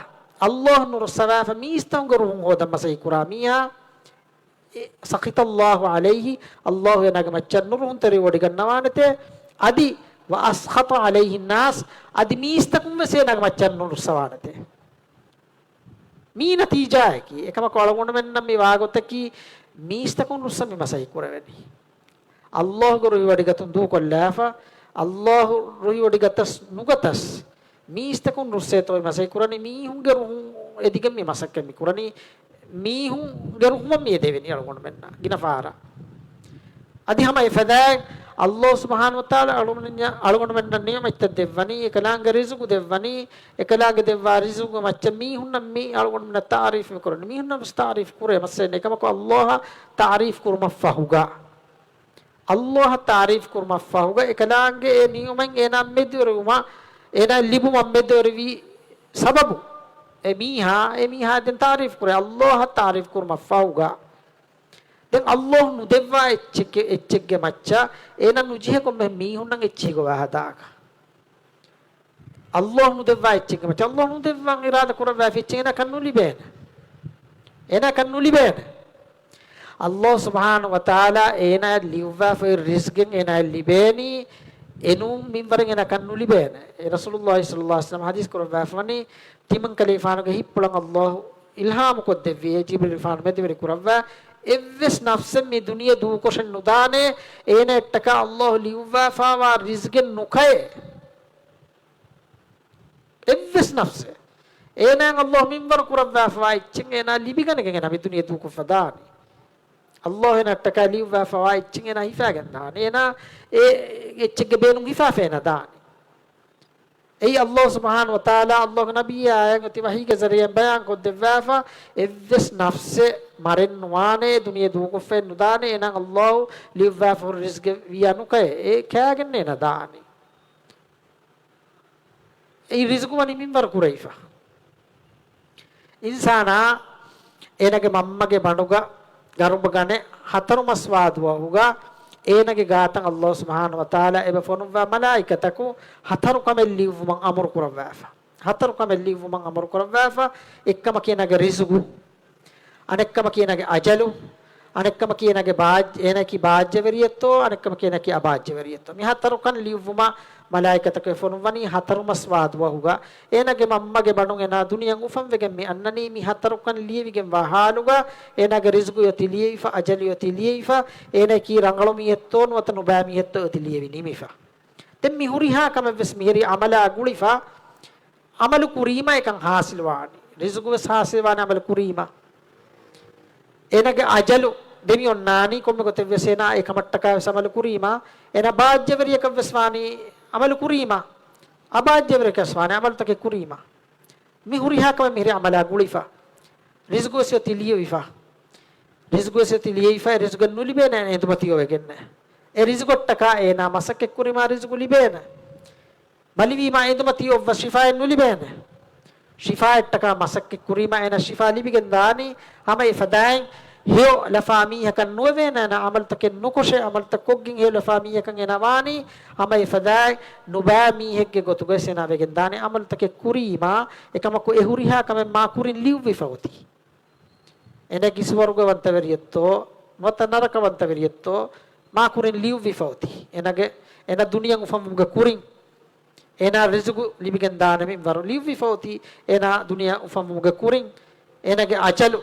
ﷲ ނުރުއްސަވާފަ މީސްތަކުންގެ ރުހުން ހޯދަން މަސައްކަތް ކުރާ މީހާ، ސަޚިޠަﷲ ޢަލައިހި، ﷲ އޭނާގެ މައްޗަށް ނުރުހުންތެރިވޮޑިގަންނަވާނެތޭ. އަދި، وَأَسْخَطَ عَلَيْهِ النَّاسَ، އަދި މީސްތަކުން ވެސް އޭނާގެ މައްޗަށް ނުރުއްސަވާނެތޭ. މީ ނަތީޖާއަކީ، އެކަމަކު އަޅުގަނޑުމެންނަށް މި ވާގޮތަކީ، މީސްތަކުން ރުއްސަން މި މަސައްކަތް ކުރެވެނީ. ﷲގެ ރުހިވޮޑިގަތުން ދޫކޮށްލާފަ، ﷲ ރުހިވޮޑިގަތަސް ނުގަތަސް، މީސްތަކުން ރުއްސޭތޯ މި މަސައްކަތް ކުރަނީ، މީހުންގެ ރުހުން އެދިގެން މި މަސައްކަތް މި ކުރަނީ، މީހުންގެ ރުހުމަށް މި އެދެވެނީ އަޅުގަނޑުމެންނަށް ގިނަ ފަހަރަށް. އަދި ހަމަ އެފަދައިން، ﷲ ސުބްޙާނަހޫ ވަތަޢާލާ އަޅުގަނޑުމެން-، އަޅުގަނޑުމެންނަށް ނިޢުމަތްތައް ދެއްވަނީ، އެކަލާނގެ ރިޒުގު ދެއްވަނީ، އެކަލާނގެ ދެއްވާ ރިޒުގުގެ މައްޗަށް މީހުންނަށް މި އަޅުގަނޑުމެންނަށް ތަޢުރީފު މި ކުރަނީ. މީހުންނަށް ވެސް ތަޢުރީފު ކުރޭ މައްސަލައެއް ނެތް. އެކަމަކު ﷲއަށް ތަޢުރީފު ކުރުމަށްފަހުގަ، ﷲއަށް ތަޢުރީފު ކުރުމަށްފަހުގަ، އެކަލާނގެ އެ ނިޢުމަތް އޭނާ މެދުވެރިވުމަށް، އޭނާ ލިބުމަށް މެދުވެރިވި ސަބަބު، އެ މީހާ، އެ މީހާ ދެން ތަޢުރީފު ކުރޭ. ﷲއަށް ތަޢުރީފު ކުރުމަށްފަހުގަ، ދެން ﷲ ނުދެއްވާ އެއްޗެއްގެ، އެއްޗެއްގެ މައްޗަށް އޭނަ ނުޖެހޭ ކޮންމެ މީހުންނަށް އެއްޗިހި ގޮވާ ހަދާކަށް. ﷲ ނުދެއްވާ އެއްޗެއްގެ މައްޗަށް، ﷲ ނުދެއްވާ އިރާދަ ކުރައްވާފަ އެއްޗެއް އޭނަ ކަން ނުލިބޭނެ. އޭނަ ކަން ނުލިބޭނެ. ﷲ ސުބްޙާނަހޫ ވަތަޢާލާ އޭނާ ލިޔުއްވާފައި ރިޒްގެން އޭނާ ލިބޭނީ، އެނޫން މިންވަރެއް އޭނާ ކަން ނުލިބޭނެ. އެ ރަސޫލުﷲ ޞައްލަﷲ ޢަލައިހި ވަސައްލަމަ ޙަދީޘް ކުރައްވާފަވަނީ، ތިމަން ކަލޭފާނުގެ ހިތްޕުޅަށް ﷲ އިލްހާމު ކޮށްދެއްވި، އެ ޖިބްރީލް ފާނު މެދުވެރި ކުރައްވާ، އެއްވެސް ނަފްސެއް މި ދުނިޔެ ދޫކޮށެއް ނުދާނެ، އޭނައަށްޓަކާ ﷲ ލިޔުއްވާފާވާ ރިޒްގެއް ނުކައެ. އެއްވެސް ނަފްސެއް. އޭނާއަށް ﷲ މިންވަރު ކުރައްވާފަވާ އެއްޗެއް އޭނާ ލިބިގަނެގެން އޭނާ މި ދުނިޔެ ދޫކޮށްފަ ދާނީ. ﷲ އޭނައަށްޓަކާ ލިޔުއްވާފަވާ އެއްޗެއް އޭނާ ހިފާގެން ދާނީ. އޭނާ އެ އެއްޗެއްގެ ބޭނުން ހިފާފަ އޭނާ ދާނީ. އެއީ ﷲ ސުބްޙާނަހޫ ވަތަޢާލާ ﷲގެ ނަބިއްޔާ އަޔަށް އޮތީ ވަޙީގެ ޒަރީޢާއިން ބަޔާން ކޮށްދެއްވާފަ، އެއްވެސް ނަފްސެއް މަރެއް ނުވާނެ، ދުނިޔެ ދޫކޮށްފައެއް ނުދާނެ، އޭނާ ﷲ ލިޔުއްވާފަ ހުރި ރިޒްގެއް ވިޔާ ނުކައެ، އެ ކާގެން އޭނާ ދާނީ. އެއީ ރިޒުގު ވަނީ މިންވަރު ކުރެވިފަ. އިންސާނާ އޭނަގެ މަންމަގެ ބަނޑުގަ ގަރުބަ ގަނެ ހަތަރު މަސް ވާ ދުވަހުގަ އޭނަގެ ގާތަށް ﷲ ސުބްޙާނަހޫ ވަތަޢާލާ އެބަ ފޮނުއްވާ މަލާއިކަތަކު ހަތަރު ކަމެއް ލިޔުއްވުމަށް އަމުރު ކުރައްވާފަ. ހަތަރު ކަމެއް ލިޔުއްވުމަށް އަމުރު ކުރައްވާފަ. އެއްކަމަކީ އޭނަގެ ރިޒުގު. އަނެއްކަމަކީ އޭނަގެ އަޖަލު. އަނެއްކަމަކީ އޭނަގެ ބާއްޖަ-، އޭނައަކީ ބާއްޖަވެރިއެއްތޯ، އަނެއްކަމަކީ އޭނައަކީ އަބާއްޖަވެރިއެއްތޯ. މި ހަތަރު ކަން ލިޔުއްވުމަށް މަލާއިކަތަކު އެ ފޮނުއްވަނީ ހަތަރު މަސް ވާ ދުވަހުގަ. އޭނަގެ މަންމަގެ ބަނޑުން އޭނާ ދުނިޔެއަށް އުފަންވެގެން މި އަންނަނީ މި ހަތަރު ކަން ލިޔެވިގެން ވާ ހާލުގަ، އޭނާގެ ރިޒުގު އޮތީ ލިޔެވިފަ، އަޖަލު އޮތީ ލިޔެވިފަ، އޭނައަކީ ރަނގަޅު މީހެއްތޯ ނުވަތަ ނުބައި މީހެއްތޯ އޮތީ ލިޔެވި ނިމިފަ. ދެން މި ހުރިހާ ކަމެއް ވެސް މިހިރީ އަމަލާ ގުޅިފަ، އަމަލު ކުރީމަ އެކަން ހާސިލް ވާނީ. ރިޒުގު ވެސް ހާސިލް ވާނީ އަމަލު ކުރީމަ. އޭނަގެ އަޖަލު ދެމި އޮންނާނީ ކޮންމެ ގޮތެއް ވެސް އޭނާ އެ ކަމަށްޓަކާ ވެސް އަމަލު ކުރީމަ. އޭނާ ބާއްޖަވެރިޔަކަށް ވެސް ވާނީ އަމަލު ކުރީމަ. އަބާއްޖަވެރިޔަކަށް ވެސް ވާނީ އަމަލުތަކެއް ކުރީމަ. މި ހުރިހާ ކަމެއް މިހިރީ އަމަލާ ގުޅިފަ. ރިޒުގު ވެސް އޮތީ ލިޔެވިފަ. ރިޒުގު ވެސް އޮތީ ލިޔެވިފަ، އެ ރިޒުގެއް ނުލިބޭނެ އެނދުމަތީ އޮވެގެންނެއް. އެ ރިޒުގަށްޓަކާ އޭނާ މަސައްކަތް ކުރީމާ ރިޒުގު ލިބޭނެ. ބަލިވީމާ އެނދުމަތީ އޮއްވަ ޝިފާއެއް ނުލިބޭނެ. ޝިފާއަށްޓަކާ މަސައްކަތް ކުރީމާ އޭނާ ޝިފާ ލިބިގެން ދާނީ. ހަމަ އެފަދައިން ހެޔޮ ލަފާ މީހަކަށް ނުވެވޭނެ އޭނާ އަމަލުތަކެއް ނުކޮށެ އަމަލުތައް ކޮށްގެން ހެޔޮ ލަފާ މީހަކަށް އޭނާ ވާނީ. ހަމަ އެފަދައިން ނުބައި މީހެއްގެ ގޮތުގައި އޭނާ ވެގެން ދާނީ އަމަލުތަކެއް ކުރީމާ. އެކަމަކު އެ ހުރިހާ ކަމެއް މާ ކުރިން ލިޔުއްވިފަ އޮތީ. އޭނަ ކި ސުވަރުގަވަންތަވެރިއެއްތޯ ނުވަތަ ނަރަކަވަންތަވެރިއެއްތޯ މާކުރިން ލިޔުއްވިފަ އޮތީ. އޭނަގެ، އޭނަ ދުނިޔެ އުފަންވުމުގެ ކުރިން، އޭނަ ރިޒުގު ލިބިގެން ދާނެ މިންވަރު ލިޔުއްވިފަ އޮތީ. އޭނަ ދުނިޔެ އުފަންވުމުގެ ކުރިން، އޭނަގެ އަޖަލު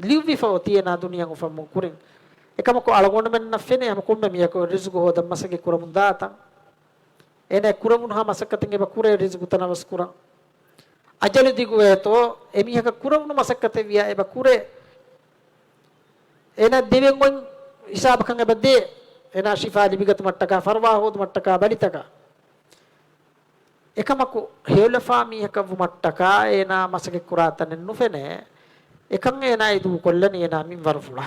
ލިޔުއްވިފަ އޮތީ. އޭނަ ދުނިޔެ އުފަންވުމުގެ ކުރިން. އެކަމަކު އަޅުގަނޑުމެންނަށް ފެނޭ ހަމަ ކޮންމެ މީހަކު ރިޒުގު ހޯދަން މަސައްކަތް ކުރަމުން ދާތަން. އޭނަ ކުރެވުނުހާ މަސައްކަތެއް އެބަ ކުރޭ ރިޒުގު ތަނަވަސް ކުރަން. އަޖަލު ދިގުވޭތޯ، އެމީހަކަށް ކުރެވުނު މަސައްކަތެއް ވިޔާ އެބަ ކުރޭ. އޭނަ ދެވެން އޮތް ހިސާބަކަށް އެބަ ދޭ. އޭނަ ޝިފާ ލިބިގަތުމަށްޓަކާ، ފަރުވާ ހޯދުމަށްޓަކާ، ބަލިތަކާ. އެކަމަކު، ހެޔޮލަފާ މީހަކަށް ވުމަށްޓަކާ އޭނަ މަސައްކަތް ކުރާ ތަނެއް ނުފެނޭ. އެކަން އޭނަ އެދޫ ކޮށްލަނީ އޭނަ މިންވަރުފުޅާ.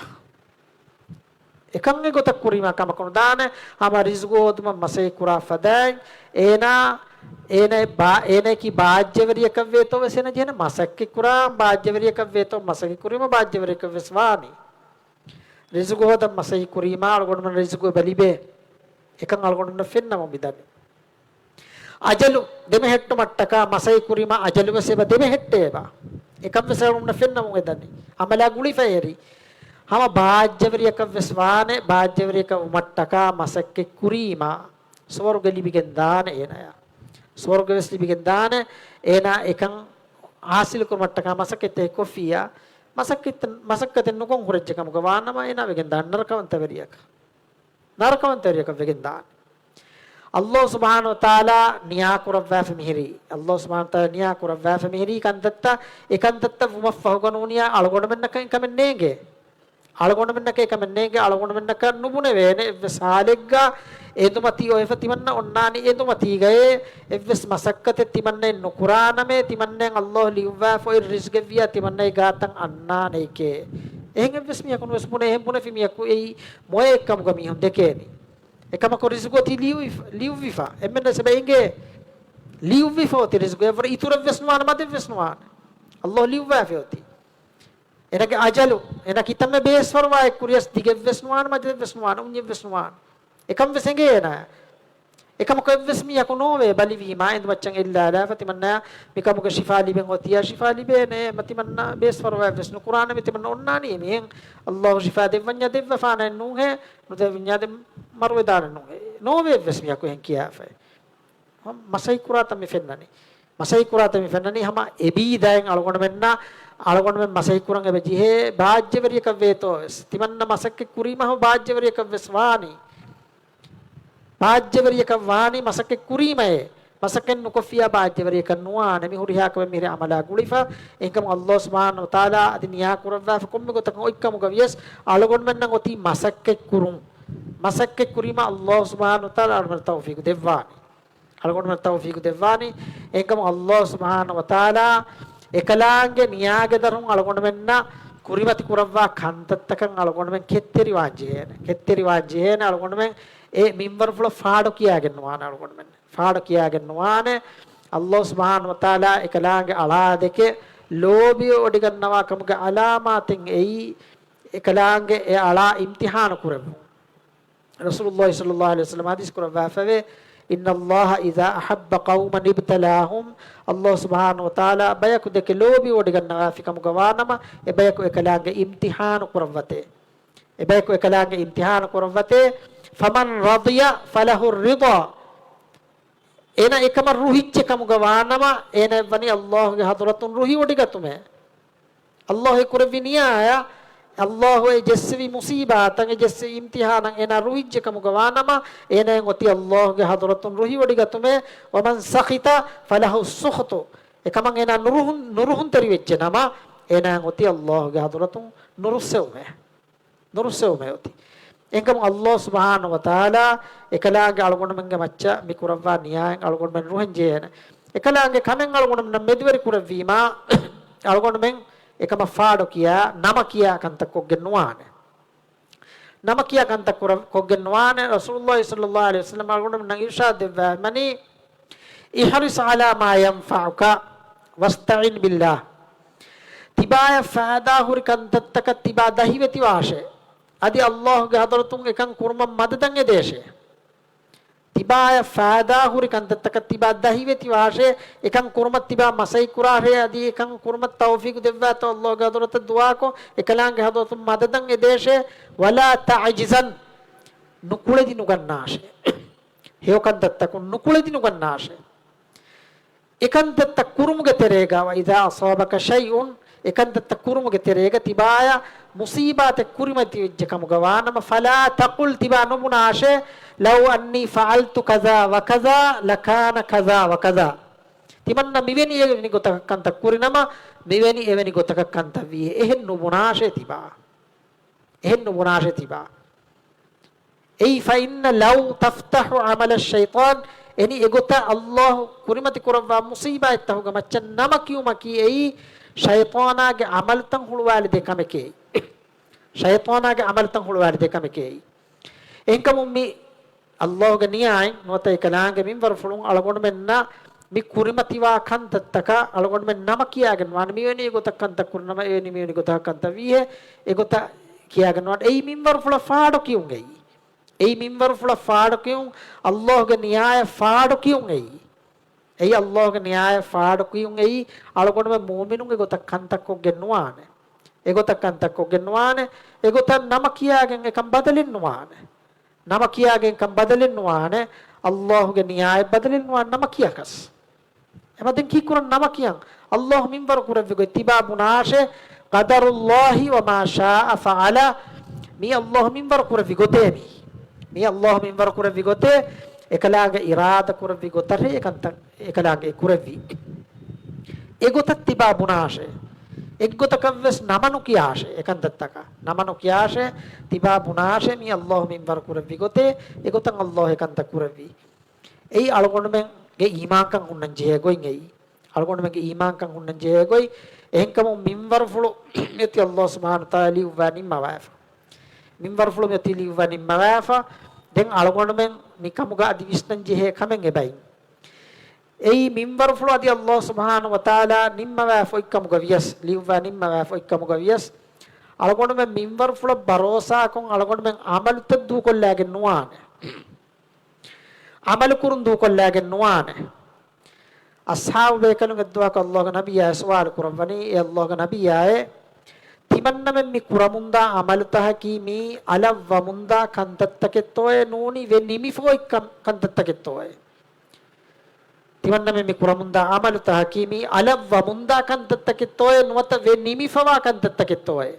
އެކަން އެގޮތަށް ކުރީމާ ކަމަކު ނުދާނެ. ހަމަ ރިޒުގު ހޯދުމަށް މަސައްކަތް ކުރާ ފަދައިން އޭނާ، އޭނަ ބާ-، އޭނައަކީ ބާއްޖަވެރިޔަކަށް ވޭތޯ ވެސް އޭނަ ޖެހޭނެ މަސައްކަތް ކުރާ، ބާއްޖަވެރިޔަކަށް ވޭތޯ މަސައްކަތް ކުރީމަ ބާއްޖަވެރިޔަކަށް ވެސް ވާނީ. ރިޒުގު ހޯދަން މަސައްކަތް ކުރީމާ އަޅުގަނޑުމެން ރިޒުގު އެބަ ލިބޭ. އެކަން އަޅުގަނޑުމެންނަށް ފެންނަމުން މިދަނީ. އަޖަލު ދެމެހެއްޓުމަށްޓަކާ މަސައްކަތް ކުރީމާ އަޖަލު ވެސް އެބަ ދެމެހެއްޓޭ އެބަ. އެކަން ވެސް އަޅުގަނޑުމެންނަށް ފެންނަމުން އެދަނީ. އަމަލާ ގުޅިފަ އެރި. ހަމަ ބާއްޖަވެރިޔަކަށް ވެސް ވާނެ، ބާއްޖަވެރިޔަކަށް ވުމަށްޓަކާ މަސައްކަތް ކުރީމާ ސުވަރުގެ ލިބިގެން ދާނެ އޭނާޔަށް. ސުވަރުގެ ވެސް ލިބިގެން ދާނެ. އޭނާ އެކަން ހާސިލު ކުރުމަށްޓަކާ މަސައްކަތްތައް ކޮށްފިއްޔާ، މަސައްކަތް، މަސައްކަތެއް ނުކޮށް ހުރެއްޖެ ކަމުގަ ވާނަމަ އޭނާ ވެގެން ދާނެ ނަރަކަވަންތަވެރިޔަކަށް. ނަރަކަވަންތަވެރިޔަކަށް ވެގެން ދާނެ. އައްލާހު ސުބްޙާނަހު ވަތަޢާލާ ނިޔާކުރައްވާފަ މިހިރީ، އައްލާހު ސުބްޙާނަހު ވަތަޢާލާ ނިޔާކުރައްވާފަ މިހިރީ ކަންތައްތައް، އެ ކަންތައްތައް ވުމަށްފަހުގަ ނޫނިޔާ އަޅުގަނޑުމެންނަކަށް އެކަމެއް ނޭނގޭ. އަޅުގަނޑުމެންނަކަށް އެކަމެއް ނޭނގެ، އަޅުގަނޑުމެންނަކަށް ނުބުނެވޭނެ އެއްވެސް ހާލެއްގަ އެނދުމަތީ އޮވެފަ ތިމަންނަ އޮންނާނީ އެނދުމަތީގައޭ. އެއްވެސް މަސައްކަތެއް ތިމަންނައެއް ނުކުރާނަމޭ، ތިމަންނައަށް އައްލާހު ލިޔުއްވާފަ އޮތް ރިޒްގެއްވިޔާ ތިމަންނައެއް ގާތަށް އަންނާނެއެކޭ. އެހެން އެއްވެސް މީހަކު ނުވެސް ބުނޭ، އެހެން ބުނެފި މީހަކު އެއީ މޮޔައެއްކަމުގަ މީހުން ދެކޭނީ. އެކަމަކު ރިޒްގު އޮތީ ލިޔުއިފަ، ލިޔުއްވިފަ. އެންމެންނަށް އެބަ އެނގޭ ލިޔުއްވިފަ އޮތީ ރިޒްގު. އެއަށްވުރެ އިތުރެއްވެސް ނުވާނެ، މަދެއްވެސް ނުވާނެ. އައްލާހު ލިޔުއްވާފަ އޮތީ. އޭނަގެ އަޖަލު، އޭނަ ކިތަންމެ ބޭސްފަރުވާއެއް ކުރިޔަސް ދިގެއްވެސް ނުވާނެ، މަދެއްވެސް ނުވާނެ، އުންޏެއްވެސް ނުވާނެ. އެކަން ވެސް އެނގޭ އޭނާ. އެކަމަކު އެއްވެސް މީހަކު ނޯވޭ ބަލިވީމާ އެނދުމައްޗަށް އެއްލާލާފަ ތިމަންނަ މިކަމުގެ ޝިފާ ލިބެން އޮތިޔާ ޝިފާ ލިބޭނެ، މަ ތިމަންނަ ބޭސްފަރުވާއެއްވެސް ނުކުރާނެ، މި ތިމަންނަ އޮންނާނީ މިހެން. އައްލާހު ޝިފާ ދެއްވަންޏާ ދެއްވަފާނެ ނޫހޭ، ނުދެވިންޏާ ދެ މަރުވެދާނެ ނޫހޭ. ނޯވޭ އެއްވެސް މީހަކު އެހެން ކިޔާފައި. މަސައްކަތް ކުރާތަން މި ފެންނަނީ. މަސައްކަތް ކުރާތަން މި ފެންނަނީ ހަމަ އެބީދާއިން އަޅުގަނޑުމެންނަށް، އަޅުގަނޑުމެން މަސައްކަތް ކުރަން އެބަ ޖެހޭ ބާއްޖަވެރިޔަކަށް ވޭތޯ ވެސް. ތިމަންނަ މަސައްކަތް ކުރީމަ ހަމަ ބާއްޖަވެރިޔަކަށް ވެސް ވާނީ. ބާއްޖަވެރިޔަކަށް ވާނީ މަސައްކަތް ކުރީމައޭ. މަސައްކަތް ނުކޮށްފިއްޔާ ބާއްޖަވެރިޔަކަށް ނުވާނެ. މި ހުރިހާ ކަމެއް މިހިރީ އަމަލާ ގުޅިފަ. އެހެންކަމުން އައްލާހު ސުބްޙާނަހު ވަތަޢާލާ އަދި ނިޔާ ކުރައްވާފަ ކޮންމެ ގޮތަކަށް އޮތްކަމުގަ ވިޔަސް އަޅުގަނޑުމެންނަށް އޮތީ މަސައްކަތް ކުރުން. މަސައްކަތް ކުރީމަ އައްލާހު ސުބްޙާނަހު ވަތަޢާލާ އަޅުގަނޑުމެންނަށް ތައުފީޤު ދެއްވާނެ. އަޅުގަނޑުމެން ތައުފީޤު ދެއްވާނީ. އެހެންކަމުން އައްލާހު ސުބްޙާނަހު ވަތަޢާލާ އެކަލާނގެ ނިޔާގެ ދަށުން އަޅުގަނޑުމެންނަށް ކުރިމަތި ކުރައްވާ ކަންތައްތަކަށް އަޅުގަނޑުމެން ކެތްތެރިވާން ޖެހޭނެ. ކެތްތެރިވާން ޖެހޭނެ. އަޅުގަނޑުމެން އެ މިންވަރުފުޅަށް ފާޑު ކިޔާގެން ނުވާނެ އަޅުގަނޑުމެން. ފާޑު ކިޔާގެން ނުވާނެ. އައްލާހު ސުބްޙާނަހު ވަތަޢާލާ އެކަލާނގެ އަޅާ ދެކެ ލޯބިވެވޮޑިގަންނަވާ ކަމުގެ އަލާމާތެއް އެއީ، އެކަލާނގެ އެ އަޅާ އިމްތިޙާނު ކުރެއްވުން. ރަސޫލުﷲ ޞައްލަﷲ ޢަލައިހި ވަސައްލަމަ ޙަދީޘް ކުރައްވާފަވޭ، "إن الله إذا أحب قوما ابتلاهم." އައްލާހު ސުބްޙާނަހު ވަތަޢާލާ ބަޔަކު ދެކެ ލޯބިވޮޑިގަންނަވާފި ކަމުގަ ވާނަމަ، އެ ބަޔަކު އެކަލާނގެ އިމްތިޙާނު ކުރައްވަތޭ. އެ ބަޔަކު އެކަލާނގެ އިމްތިޙާނު ކުރައްވަތޭ. "فمن رضي فله الرضا." އޭނަ އެކަމަށް ރުހިއްޖެ ކަމުގަ ވާނަމަ، އޭނައަށް ވަނީ އައްލާހުގެ ޙަޟްރަތުން ރުހިވޮޑިގަތުމޭ. އައްލާހު ކުރެއްވި ނިޔާޔަށް، އައްލާހު އެ ޖެއްސެވި މުޞީބާތަށް، އެ ޖެއްސެވި އިމްތިޙާނަށް އޭނާ ރުހިއްޖެ ކަމުގަ ވާނަމަ، އޭނައަށް އޮތީ އައްލާހުގެ ޙަޟްރަތުން ރުހިވޮޑިގަތުމޭ. "ومن سخط فله السخط." އެކަމަށް އޭނާ ނުރުހުން، ނުރުހުންތެރިވެއްޖެ ނަމަ، އޭނާއަށް އޮތީ އައްލާހުގެ ޙަޟްރަތުން ނުރުއްސެވުމޭ. ނުރުއްސެވުމޭ އޮތީ. އެހެންކަމުން އައްލާހު ސުބްޙާނަހު ވަތަޢާލާ އެކަލާނގެ އަޅުގަނޑުމެންގެ މައްޗަށް މި ކުރައްވާ ނިޔާއިން އަޅުގަނޑުމެން ރުހެން ޖެހޭނެ. އެކަލާނގެ ކަމެއް އަޅުގަނޑުމެންނަށް މެދުވެރި ކުރެއްވީމާ، އަޅުގަނޑުމެން އެކަމަށް ފާޑު ކިޔާ، ނަމަ ކިޔާ ކަންތައް ކޮށްގެން ނުވާނެ. ނަމަ ކިޔާ ކަންތައް ކުރަ-، ކޮށްގެން ނުވާނެ. ރަސޫލުﷲ ޞައްލަﷲ ޢަލައިހި ވަސައްލަމަ އަޅުގަނޑުމެންނަށް އިރުޝާދު ދެއްވާ މަނީ، "احرص على ما ينفعك واستعن بالله." ތިބާޔަށް ފައިދާ ހުރި ކަންތައްތަކަށް ތިބާ ދަހިވެތިވާށޭ. އަދި އައްލާހުގެ ޙަޟްރަތުން އެކަން ކުރުމަށް މަދަދަށް އެދޭށޭ. ތިބާޔަށް ފައިދާ ހުރި ކަންތައްތަކަށް ތިބާ ދަހިވެތިވާށޭ. އެކަން ކުރުމަށް ތިބާ މަސައްކަތް ކުރާށޭ. އަދި އެކަން ކުރުމަށް ތައުފީޤު ދެއްވާތޯ އައްލާހުގެ ޙަޟްރަތަށް ދުޢާކޮށް، އެކަލާނގެ ޙަޟްރަތުން މަދަދަށް އެދޭށޭ. "ولا تعجزن." ނުކުޅެދި ނުގަންނާށޭ. ހެޔޮ ކަންތައްތަކުން ނުކުޅެދި ނުގަންނާށޭ. އެކަންތައްތައް ކުރުމުގެ ތެރޭގަ، "وإذا أصابك شيء." އެކަންތައްތައް ކުރުމުގެ ތެރޭގަ ތިބާޔަށް މުޞީބާތެއް ކުރިމަތިވެއްޖެ ކަމުގަ ވާނަމަ، "فلا تقل." ތިބާ ނުބުނާށޭ، "لو أني فعلت كذا وكذا لكان كذا وكذا." ތިމަންނަ މިވެނި އެވެނި ގޮތަކަށް ކަންތައް ކުރިނަމަ، މިވެނި އެވެނި ގޮތަކަށް ކަންތައް ވީހޭ. އެހެން ނުބުނާށޭ ތިބާ. އެހެން ނުބުނާށޭ ތިބާ. އެއީ، "فإن لو تفتح عمل الشيطان." އެނި އެގޮތަށް އައްލާހު ކުރިމަތި ކުރައްވާ މުޞީބާތްތަކުގެ މައްޗަށް ނަމަ ކިޔުމަކީ އެއީ، ޝައިޠާނާގެ ޢަމަލުތައް ހުޅުވާލި ދޭ ކަމެކޭ. ޝައިޠާނާގެ ޢަމަލުތައް ހުޅުވާލި ދޭ ކަމެކޭ. އެހެންކަމުން މި އައްލާހުގެ ނިޔާއިން ނުވަތަ އެކަލާނގެ މިންވަރުފުޅުން އަޅުގަނޑުމެންނަށް މި ކުރިމަތިވާ ކަންތައްތަކަށް އަޅުގަނޑުމެން ނަމަ ކިޔާގެން ވާނެ. މިވެނި ގޮތަށް ކަންތައް ކުރިނަމަ، އެވެނި މިވެނި ގޮތަކަށް ކަންތައް ވީހޭ. އެގޮތަށް ކިޔާގެން ނުވާނެ. އެއީ މިންވަރުފުޅަށް ފާޑު ކިޔުން އެއީ. އެއީ މިންވަރުފުޅަށް ފާޑު ކިޔުން، ﷲގެ ނިޔާޔަށް ފާޑު ކިޔުން އެއީ. އެއީ ﷲގެ ނިޔާޔަށް ފާޑު ކިޔުން އެއީ. އަޅުގަނޑުމެން މުއުމިނުން އެގޮތަށް ކަންތައް ކޮށްގެން ނުވާނެ. އެގޮތަށް ކަންތައް ކޮށްގެން ނުވާނެ. އެގޮތަށް ނަމަ ކިޔާގެން އެކަން ބަދަލެއް ނުވާނެ. ނަމަ ކިޔާގެން ކަން ބަދަލެއް ނުވާނެ. ﷲގެ ނިޔާޔަށް ބަދަލެއް ނުވާނެ ނަމަ ކިޔާކަސް. އެމަ ދެން ކީއްކުރަން ނަމަ ކިޔަން؟ ﷲ މިންވަރު ކުރެއްވި ގޮތް ތިބާ ބުނާށޭ، قدر الله وما شاء فعل. މީ ﷲ މިންވަރު ކުރެއްވި ގޮތޭ މީ. މީ ﷲ މިންވަރު ކުރެއްވި ގޮތޭ، އެކަލާނގެ އިރާދަ ކުރެއްވި ގޮތަށޭ އެކަންތައް އެކަލާނގެ ކުރެއްވީ. އެގޮތަށް ތިބާ ބުނާށޭ. އެއްގޮތަކަށްވެސް ނަމަ ނުކިޔާށޭ އެކަންތައްތަކަށް. ނަމަ ނުކިޔާށޭ، ތިބާ ބުނާށޭ މީ ﷲ މިންވަރު ކުރެއްވި ގޮތޭ، އެގޮތަށް ﷲ އެކަންތައް ކުރެއްވީ. އެއީ އަޅުގަނޑުމެންގެ އީމާންކަން ހުންނަން ޖެހޭ ގޮތް އެއީ. އަޅުގަނޑުމެންގެ އީމާންކަން ހުންނަން ޖެހޭ ގޮތް. އެހެންކަމުން މިންވަރުފުޅު މިއޮތީ ﷲ ސުބްޙާނަހޫ ވަތަޢާލާ ލިޔުއްވާ ނިންމަވާފަ. މިންވަރުފުޅު މިއޮތީ ލިޔުއްވާ ނިންމަވާފަ. ދެން އަޅުގަނޑުމެން މިކަމުގަ އަދި ވިސްނަން ޖެހޭ ކަމެއް އެބައިން. އެއީ މިންވަރުފުޅު އަދި ﷲ ސުބްޙާނަހޫ ވަތަޢާލާ ނިންމަވާފަ އޮތްކަމުގަ ވިޔަސް، ލިޔުއްވާ ނިންމަވާފަ އޮތްކަމުގަ ވިޔަސް، އަޅުގަނޑުމެން މިންވަރުފުޅަށް ބަރޯސާކޮށް އަޅުގަނޑުމެން ޢަމަލުތައް ދޫކޮށްލާގެން ނުވާނެ. ޢަމަލު ކުރުން ދޫކޮށްލާގެން ނުވާނެ. އަޞްޙާބު ބޭކަލުން އެއްދުވަހަކު ﷲގެ ނަބިއްޔާ ސުވާލު ކުރައްވަނީ، އޭ ﷲގެ ނަބިއްޔާއޭ، ތިމަންނަމެން މި ކުރަމުންދާ ޢަމަލުތަކަކީ މީ އަލަށްވަމުންދާ ކަންތައްތަކެއްތޯއޭ ނޫނީ ވެ ނިމިފަ އޮތް ކަން-، ކަންތައްތަކެއްތޯއޭ؟ ތިމަންނަމެން މި ކުރަމުންދާ ޢަމަލުތަކަކީ މީ އަލަށްވަމުންދާ ކަންތައްތަކެއްތޯއޭ ނުވަތަ ވެ ނިމިފަވާ ކަންތައްތަކެއްތޯއޭ؟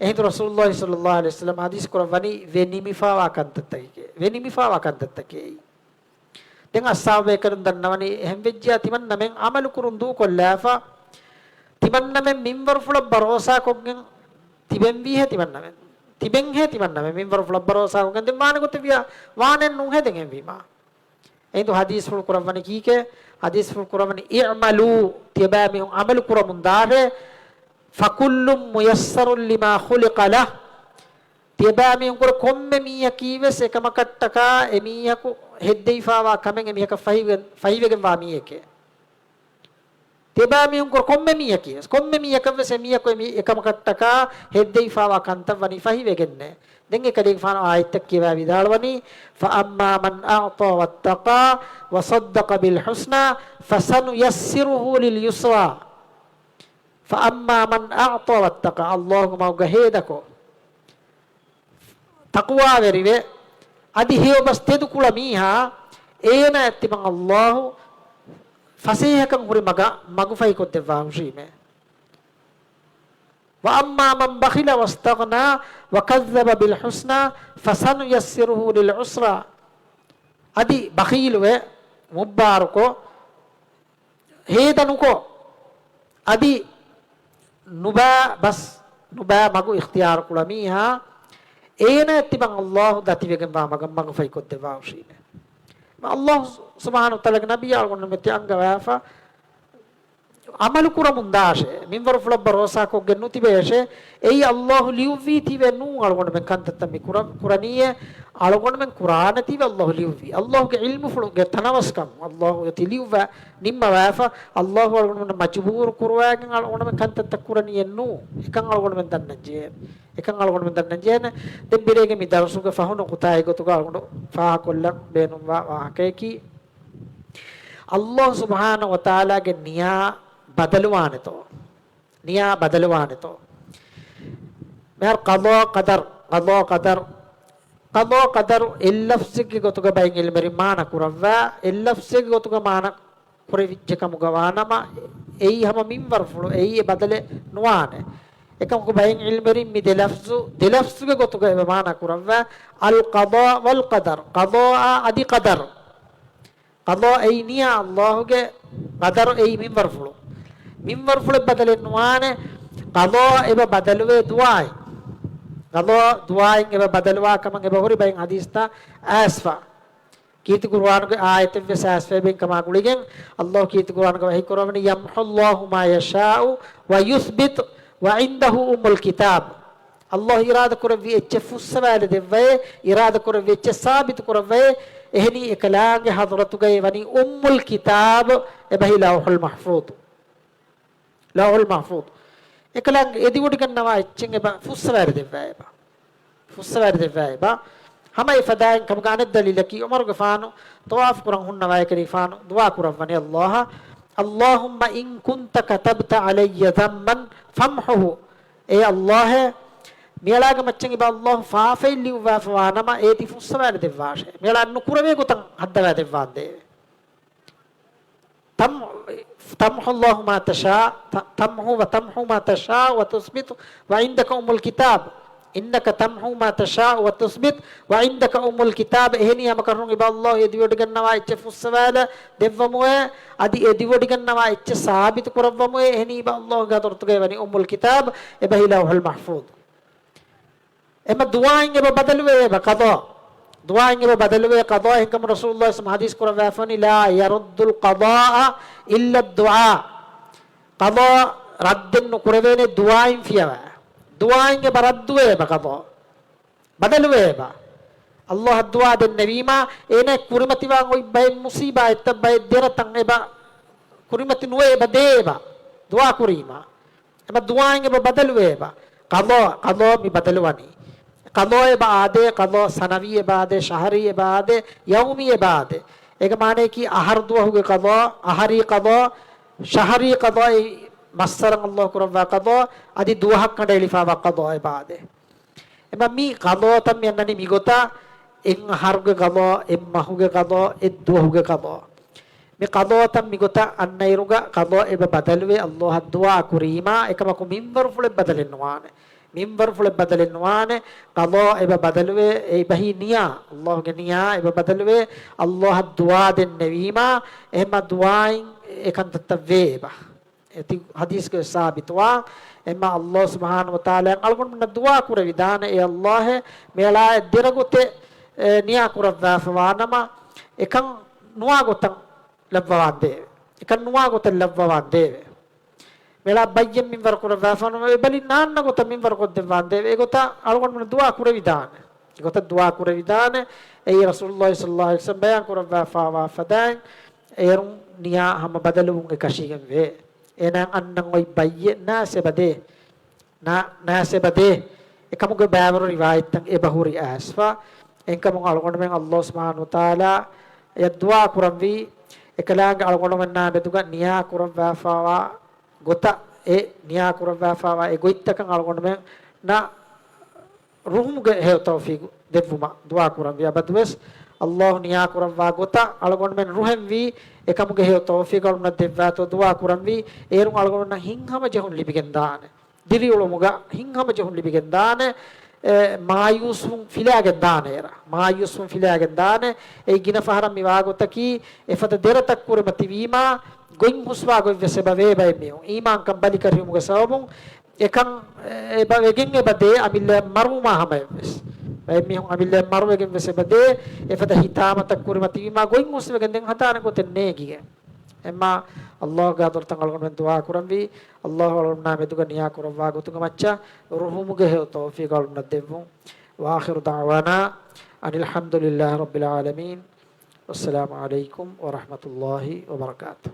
އެހިނދު ރަސޫލުﷲ ޞައްލަﷲ ޢަލައިހި ވަސައްލަމަ ޙަދީޘް ކުރައްވަނީ ވެ ނިމިފަވާ ކަންތައްތަކެކޭ. ވެ ނިމިފަވާ ކަންތައްތަކޭ. ދެން އަޞްޙާބު ބޭކަލުން ދަންނަވަނީ އެހެން ވެއްޖިޔާ ތިމަންނަމެން ޢަމަލު ކުރުން ދޫކޮށްލާފަ، ތިމަންނަމެން މިންވަރުފުޅަށް ބަރޯސާކޮށްގެން ތިބެންވީހޭ ތިމަންނަމެން. ތިބެންހޭ ތިމަންނަމެން މިންވަރުފުޅަށް ބަރޯސާކޮށްގެން ދެން ވާނެ ގޮތެއް ވިޔާ ވާނެއް ނޫންހޭ ދެން އެހެންވީމާ. އެހިނދު ޙަދީޘްފުޅު ކުރައްވަނީ ކީކޭ؟ ޙަދީޘްފުޅު ކުރައްވަނީ، اعملوا، ތިޔަބައިމީހުން ޢަމަލު ކުރަމުންދާށޭ، فكل ميسر لما خلق له. ތިޔަބައިމީހުންކުރެ ކޮންމެ މީހަކީވެސް އެކަމަކަށްޓަކާ އެމީހަކު ހެއްދެވިފައިވާ ކަމެއް އެމީހަކަށް ފަހިވެ-، ފަހިވެގެންވާ މީހެކޭ. ތިޔަބައިމީހުންކުރެ ކޮންމެ މީހަކީވެސް، ކޮންމެ މީހަކަށްވެސް އެމީހަކު އެމީ-، އެކަމަކަށްޓަކާ ހެއްދެވިފައިވާ ކަންތައް ވަނީ ފަހިވެގެންނޭ. ދެން އެކަލޭގެފާނު އާޔަތްތައް ކިޔަވާ ވިދާޅުވަނީ، فأما من أعطى واتقى وصدق بالحسنى فسنيسره لليسرى. فأما من أعطى واتقى، ﷲގެ މަގުގަ ހޭދަކޮށް، ތަޤްވާވެރިވެ، އަދި ހެޔޮބަސް ތެދުކުޅަ މީހާ، އޭނާއަށް ތިމަން ﷲ ފަސޭހަކަން ހުރި މަގަށް މަގުފަހިކޮށްދެއްވާ ހުށީމޭ. وأما من بخل واستغنى وكذب بالحسنى فسنيسره للعسرى. އަދި ބަޚީލުވެ، މުއްބާރުކޮށް، ހޭދަ ނުކޮށް، އަދި ނުބައި ބަސް، ނުބައި މަގު އިޚްތިޔާރު ކުޅަ މީހާ، އޭނާއަށް ތިމަން ﷲ ދަތިވެގެންވާ މަގަށް މަގުފަހިކޮށްދެއްވާ ހުށީމޭ. ﷲ ސުބްޙާނަހޫ ވަތަޢާލާގެ ނަބިއްޔާ އަޅުގަނޑުމެން އަންގަވާފަ، ޢަމަލު ކުރަމުންދާށޭ، މިންވަރުފުޅަށް ބަރޯސާކޮށްގެން ނުތިބޭށޭ، އެއީ ﷲ ލިޔުއްވީތީވެ ނޫން އަޅުގަނޑުމެން ކަންތައްތައް މި ކުރަ-، ކުރަނީއޭ، އަޅުގަނޑުމެން ކުރާނެތީވެ ﷲ ލިޔުއްވީ. ﷲގެ ޢިލްމުފުޅުގެ ތަނަވަސްކަން، ﷲ އޮތީ ލިޔުއްވާ ނިންމަވާފަ، ﷲ އަޅުގަނޑުމެން މަޖުބޫރު ކުރުވާގެން އަޅުގަނޑުމެން ކަންތައްތައް ކުރަނީއެއް ނޫން. އެކަން އަޅުގަނޑުމެން ދަންނަން ޖެހޭނެ. އެކަން އަޅުގަނޑުމެން ދަންނަން ޖެހޭނެ. ދެން މިރޭގެ މި ދަރުސުގެ ފަހުނު ކުތާ އެގޮތުގަ އަޅުގަނޑު ފާހަގަކޮށްލަން ބޭނުންވާ ވާހަކަޔަކީ، ﷲ ސުބްޙާނަހޫ ވަތަޢާލާގެ ނިޔާ ބަދަލުވާނެތޯ؟ ނިޔާ ބަދަލުވާނެތޯ؟ މިހާރު ޤަޟާ ޤަދަރު، ޤަޟާ ޤަދަރު، ޤަޟާ ޤަދަރު އެއް ލަފްޒެއްގެ ގޮތުގަ ބައެއް ޢިލްމުވެރިން މާނަ ކުރައްވާ، އެއް ލަފްޒެއްގެ ގޮތުގަ މާނަ ކުރެވިއްޖެ ކަމުގަ ވާނަމަ، އެއީ ހަމަ މިންވަރުފުޅު، އެއީ އެ ބަދަލެއް ނުވާނެ. އެކަމަކު ބައެއް ޢިލްމުވެރިން މި ދެ ލަފްޒު، ދެ ލަފްޒުގެ ގޮތުގަ އެބަ މާނަ ކުރައްވާ، القضاء والقدر، ޤަޟާއާ އަދި ޤަދަރު. ޤަޟާ އެއީ ނިޔާ ﷲގެ، ޤަދަރު އެއީ މިންވަރުފުޅު. މިންވަރުފުޅެއް ބަދަލެއް ނުވާނެ، ޤަޟާ އެބަ ބަދަލުވޭ ދުޢާއިން. ޤަޟާ ދުޢާއިން އެބަ ބަދަލުވާ ކަމަށް އެބަ ހުރި ބައެއް ޙަދީޘްތައް އައިސްފަ. ކީރިތި ޤުރުއާނުގެ އާޔަތެއްވެސް އައިސްފަ އެބައިން ކަމާ ގުޅިގެން، ﷲ ކީރިތި ޤުރުއާނުގަ ވަޙީކުރައްވަނީ، يمحو الله ما يشاء ويثبت وعنده أم الكتاب. ﷲ އިރާދަކުރެއްވި އެއްޗެއް ފުއްސަވާލެ ދެއްވައޭ، އިރާދަކުރެއްވި އެއްޗެއް ސާބިތު ކުރައްވައޭ، އެހެނީ އެކަލާނގެ ޙަޟްރަތުގައި ވަނީ އުއްމުލް ކިތާބު، އެބަހީ ލައުޙުލް މަޙްފޫޡު. ލައުޙުލް މަޙްފޫޡު. އެކަލާނގެ އެދިވޮޑިގަންނަވާ އެއްޗެއް އެބަ ފުއްސަވާލި ދެއްވާ އެބަ. ފުއްސަވާލި ދެއްވާ އެބަ. ހަމަ އެ ފަދައިން ކަމުގެ އަނެއް ދަލީލަކީ، ޢުމަރުގެފާނު ޠަވާފު ކުރަން ހުންނަވާ އެކަލޭގެފާނު ދުޢާ ކުރައްވަނީ، اللهم، اللهم إن كنت كتبت علي ذنبا فامحه. އޭ ﷲ، މިއަޅާގެ މައްޗަށް އިބަ ﷲ ފާފައެއް ލިޔުއްވާފަވާނަމަ، އޭތި ފުއްސަވާލި ދެއްވާށޭ. މިއަޅާ ނުކުރެވޭ ގޮތަށް ހައްދަވާ ދެއްވާނދޭވެ. تم-، تمحو الله ما تشاء، ت-، تمحو وتمحو ما تشاء وتثبت وعندك أم الكتاب. إنك تمحو ما تشاء وتثبت وعندك أم الكتاب. އެހެނީ ހަމަކަށަވަރުން އިބަ ﷲ އެދިވޮޑިގަންނަވާ އެއްޗެއް ފުއްސަވާލަ ދެއްވަމުއޭ، އަދި އެދިވޮޑިގަންނަވާ އެއްޗެއް ސާބިތު ކުރައްވަމުއޭ. އެހެނީ އިބަ ﷲ ގެ ޙަޟްރަތުގައި ވަނީ އުއްމުލް ކިތާބް، އެބަހީ ލައުޙުލް މަޙްފޫޡު. އެމަ ދުޢާއިން އެބަ ބަދަލުވޭ އެބަ ޤަޟާ. ދުޢާއިން އެބަ ބަދަލުވޭ ޤަޟާ. އެހެންކަމުން ރަސޫލުﷲ ޞައްލަﷲ ޢަލައިހި ވަސައްލަމަ ޙަދީޘް ކުރައްވާފަވަނީ، لا يرد القضاء إلا الدعاء. ޤަޟާ ރައްދެއް ނުކުރެވޭނެ ދުޢާއިން ފިޔަވާ. ދުޢާއިން އެބަ ރައްދުވޭ އެބަ ޤަޟާ. ބަދަލުވޭ އެބަ. ﷲ އަށް ދުޢާ ދެންނެވީމާ، އޭނަ ކުރިމަތިވާން އޮތް ބައެއް މުޞީބާތްތައް ބައެއް ދެރަތައް އެބަ ކުރިމަތި ނުވެ އެބަ ދޭ އެބަ. ދުޢާ ކުރީމާ. އެމަ ދުޢާއިން އެބަ ބަދަލުވޭ އެބަ. ޤަޟާ، ޤަޟާ މި ބަދަލުވަނީ. ޤަޟާ އެބަ އާދޭ، ޤަޟާ ސަނަވީ އެބަ އާދޭ، ޝަހަރީ އެބަ އާދޭ، ޔައުމީ އެބަ އާދޭ. އޭގެ މާނަޔަކީ އަހަރު ދުވަހުގެ ޤަޟާ، އަހަރީ ޤަޟާ، ޝަހަރީ ޤަޟާ، އެއީ މައްސަރަށް ﷲ ކުރައްވާ ޤަޟާ، އަދި ދުވަހަށް ކަނޑައެޅިފާވާ ޤަޟާ އެބަ އާދޭ. އެމަ މި ޤަޟާތައް މި އަންނަނީ މިގޮތަށް، އެއް އަހަރުގެ ޤަޟާ، އެއް މަހުގެ ޤަޟާ، އެއް ދުވަހުގެ ޤަޟާ. މި ޤަޟާތައް މިގޮތަށް އަންނައިރުގަ ޤަޟާ އެބަ ބަދަލުވެ ﷲ އަށް ދުޢާ ކުރީމާ، އެކަމަކު މިންވަރުފުޅެއް ބަދަލެއް ނުވާނެ. މިންވަރުފުޅެއް ބަދަލެއް ނުވާނެ. ޤަޟާ އެބަ ބަދަލުވެ، އެބަހީ ނިޔާ، ﷲ ގެ ނިޔާ އެބަ ބަދަލުވެ، ﷲ އަށް ދުޢާ ދެންނެވީމާ، އެހެމަ ދުޢާއިން އެ ކަންތައްތައް ވޭ އެބަ. އެތި ޙަދީޘްގައި ސާބިތުވާ، އެމަ ﷲ ސުބްޙާނަހޫ ވަތަޢާލާ އަޅުގަނޑުމެންނަށް ދުޢާ ކުރެވިދާނެ، އޭ ﷲ، މިއަޅާ ދެރަގޮތެއް، އެ، ނިޔާ ކުރައްވާފަވާނަމަ، އެކަން ނުވާ ގޮތަށް ލައްވަވާނދޭވެ. އެކަން ނުވާ ގޮތަށް ލައްވަވާނދޭވެ. މިއަޅާ ބައްޔެއް މިންވަރު ކުރައްވާފަނު އެބަލި ނާންނަ ގޮތަށް މިންވަރު ކޮށްދެއްވާނދޭވެ. އެގޮތަށް އަޅުގަނޑުމެން ދުޢާ ކުރެވިދާނެ. އެގޮތަށް ދުޢާ ކުރެވިދާނެ. އެއީ ރަސޫލުﷲ ޞައްލަﷲ ޢަލައިހި ވަސައްލަމަ ބަޔާން ކުރައްވާފާވާ ފަދައިން، އޭރުން ނިޔާ ހަމަ ބަދަލުވުން އެކަށީގެން ވޭ. އޭނާ އަންނަން އޮތް ބައްޔެއް ނާސް އެބަދޭ. ނާ-، ނާސް އެބަދޭ. އެކަމުގެ ބައިވަރު ރިވާޔަތްތައް އެބަހުރި އައިސްފަ. އެހެންކަމުން އަޅުގަނޑުމެން ﷲ ސުބްޙާނަހޫ ވަތަޢާލާ އަށް ދުޢާ ކުރަންވީ، އެކަލާނގެ އަޅުގަނޑުމެންނާ މެދުގަ ނިޔާ ކުރައްވާފާވާ ގޮތަށް އެ ނިޔާ ކުރައްވާފާވާ އެ ގޮތްތަކަށް އަޅުގަނޑުމެންނަށް ރުހުމުގެ ހެޔޮ ތައުފީގު ދެއްވުމަށް ދުޢާ ކުރަންވީ. އަބަދުވެސް ﷲ ނިޔާ ކުރައްވާ ގޮތަށް އަޅުގަނޑުމެން ރުހެންވީ، އެކަމުގެ ހެޔޮ ތައުފީގު އަޅުގަނޑަށް ދެއްވާތޯ ދުޢާ ކުރަންވީ. އޭރުން އަޅުގަނޑުމެންނަށް ހިތްހަމަޖެހުން ލިބިގެން ދާނެ. ދިރިއުޅުމުގަ ހިތްހަމަޖެހުން ލިބިގެން ދާނެ. އެ، މާޔޫސްވުން ފިލާގެން ދާނެ އޭރަށް. މާޔޫސްވުން ފިލާގެން ދާނެ. އެއީ ގިނަ ފަހަރަށް މި ވާގޮތަކީ، އެފަދަ ދެރަތައް ކުރިމަތިވީމާ، ގޮތް ހުސްވާ ގޮތްވެސް އެބަ ވޭ ބައެއް މީހުން. އީމާންކަން ބަލިކަށިވުމުގެ ސަބަބުން އެކަން އެބަ ވެގެން އެބަ ދޭ އަމިއްލައަށް މަރުވުމާ ހަމަޔަށްވެސް. ބައެއް މީހުން އަމިއްލައަށް މަރުވެގެން ވެސް އެބަ ދޭ. އެފަދަ ހިތާމަތައް ކުރިމަތިވީމާ ގޮތް ހުސްވެގެން ދެން ހަދާނެ ގޮތެއް ނޭނގިގެން. އެމާ ﷲ ގެ ޙަޟްރަތަށް އަޅުގަނޑުމެން ދުޢާ ކުރަންވީ، ﷲ އަޅުގަނޑުމެންނާ މެދުގަ ނިޔާ ކުރައްވާ ގޮތުގެ މައްޗަށް ރުހުމުގެ ހެޔޮ ތައުފީގު އަޅުގަނޑަށް ދެއްވުން. وآخر دعوانا أن الحمد لله رب العالمين. والسلام عليكم ورحمة الله وبركاته.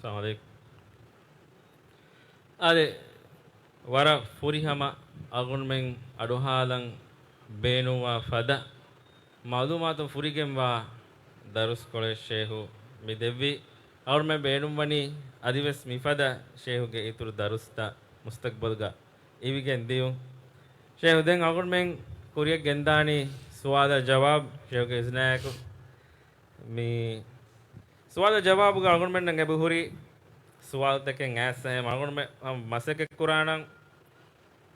އައްސަލާމު ޢަލައިކުމް. އާދެ، ވަރަށް ފުރިހަމަ އަޅުގަނޑުމެން އަޑުއަހާލަން ބޭނުންވާ ފަދަ މަޢުލޫމާތުން ފުރިގެންވާ ދަރުސްކޮޅެއް ޝޭހު މި ދެއްވީ. އަޅުގަނޑުމެން ބޭނުންވަނީ އަދިވެސް މިފަދަ ޝޭހުގެ އިތުރު ދަރުސްތައް މުސްތަޤްބަލްގަ އިވިގެން ދިޔުން. ޝޭހު ދެން އަޅުގަނޑުމެން ކުރިޔަށް ގެންދާނީ ސުވާލާ ޖަވާބު. ޝޭހުގެ އިޒްނާއެކު މި ސުވާލާ ޖަވާބުގަ އަޅުގަނޑުމެންނަށް އެބަހުރި ސުވާލުތަކެއް އައިސް އެހެން އަޅުގަނޑުމެން މަސައްކަތް ކުރާނަން.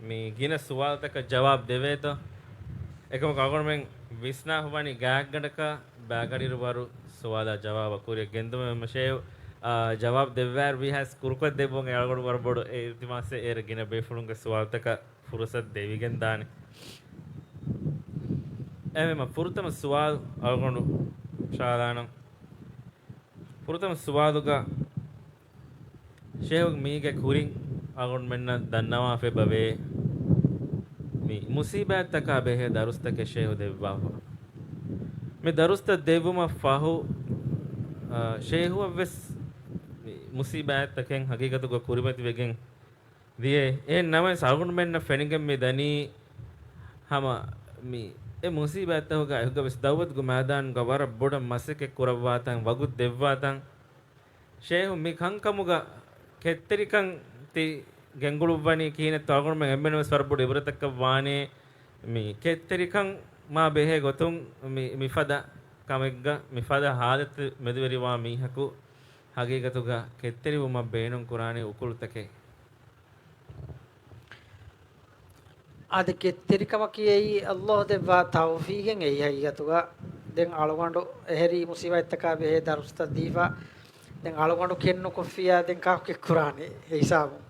މި ގިނަ ސުވާލުތަކަށް ޖަވާބު ދެވޭތޯ؟ އެކަމަކު އަޅުގަނޑުމެން ވިސްނާ ހުވަނީ ގާތްގަނޑަކަށް ބައިގަޑިއިރު ވަރު ސުވާލާ ޖަވާބާ ކުރިއަށް ގެންދުމެއް. އެހެންމަ ޝޭހު، އާ، ޖަވާބު ދެއްވާއިރު ވީހާވެސް ކުރުކޮށް ދެއްވުން އަޅުގަނޑު ވަރަށް ބޮޑު އިލްތިމާސެއް. އޭރު ގިނަ ބޭފުޅުންގެ ސުވާލުތަކަށް ފުރުސަތު ދެވިގެން ދާނެ. އެހެންމަ ފުރަތަމަ ސުވާލު އަޅުގަނޑު ޝާލާނަން. ފުރަތަމަ ސުވާލުގަ ޝޭހު މީގެ ކުރިން އަޅުގަނޑުމެންނަށް ދަންނަވާފަ އެބަވޭ، މި މުސީބާތްތަކާ ބެހޭ ދަރުސްތަކެއް ޝޭހު ދެއްވާފަ. މި ދަރުސްތައް ދެއްވުމަށް ފަހު، އާ، ޝޭހުއަށްވެސް މި މުސީބާތްތަކެއް ހަގީގަތުގަ ކުރިމަތިވެގެން ދިޔަ. އެހެން ނަމަވެސް އަޅުގަނޑުމެންނަށް ފެނިގެން މި ދަނީ ހަމަ މި އެ މުސީބާތްތަކުގަ އެކުގަވެސް ދައުވަތުގެ މައިދާނުގަ ވަރަށް ބޮޑަށް މަސައްކަތް ކުރައްވާތަން، ވަގުތު ދެއްވާތަން. ޝޭހު މި ކަންކަމުގަ ކެތްތެރިކަން ތި ގެންގުޅުއްވަނީ ކިހިނެއްތޯ؟ އަޅުގަނޑުމެން އެންމެންވެސް ވަރަށް ބޮޑު އިބްރަތަކަށް ވާނޭ މި ކެތްތެރިކަން މާ ބެހޭ ގޮތުން މި، މިފަދަ ކަމެއްގަ، މިފަދަ ހާލަތު މެދުވެރިވާ މީހަކު ހަގީގަތުގަ ކެތްތެރިވުމަށް ބޭނުން ކުރާނީ އުކުޅުތަކެއް. އާދެ، ކެތްތެރިކަމަކީ އެއީ ﷲ ދެއްވާ ތައުފީގެއް އެއީ ހަގީގަތުގަ. ދެން އަޅުގަނޑު އެހެރީ މުސީބާތްތަކާ ބެހޭ ދަރުސްތައް ދީފަ، ދެން އަޅުގަނޑު ކެތްނުކޮށްފިއްޔާ ދެން ކާކު ކެތްކުރާނީ އެ ހިސާބުން؟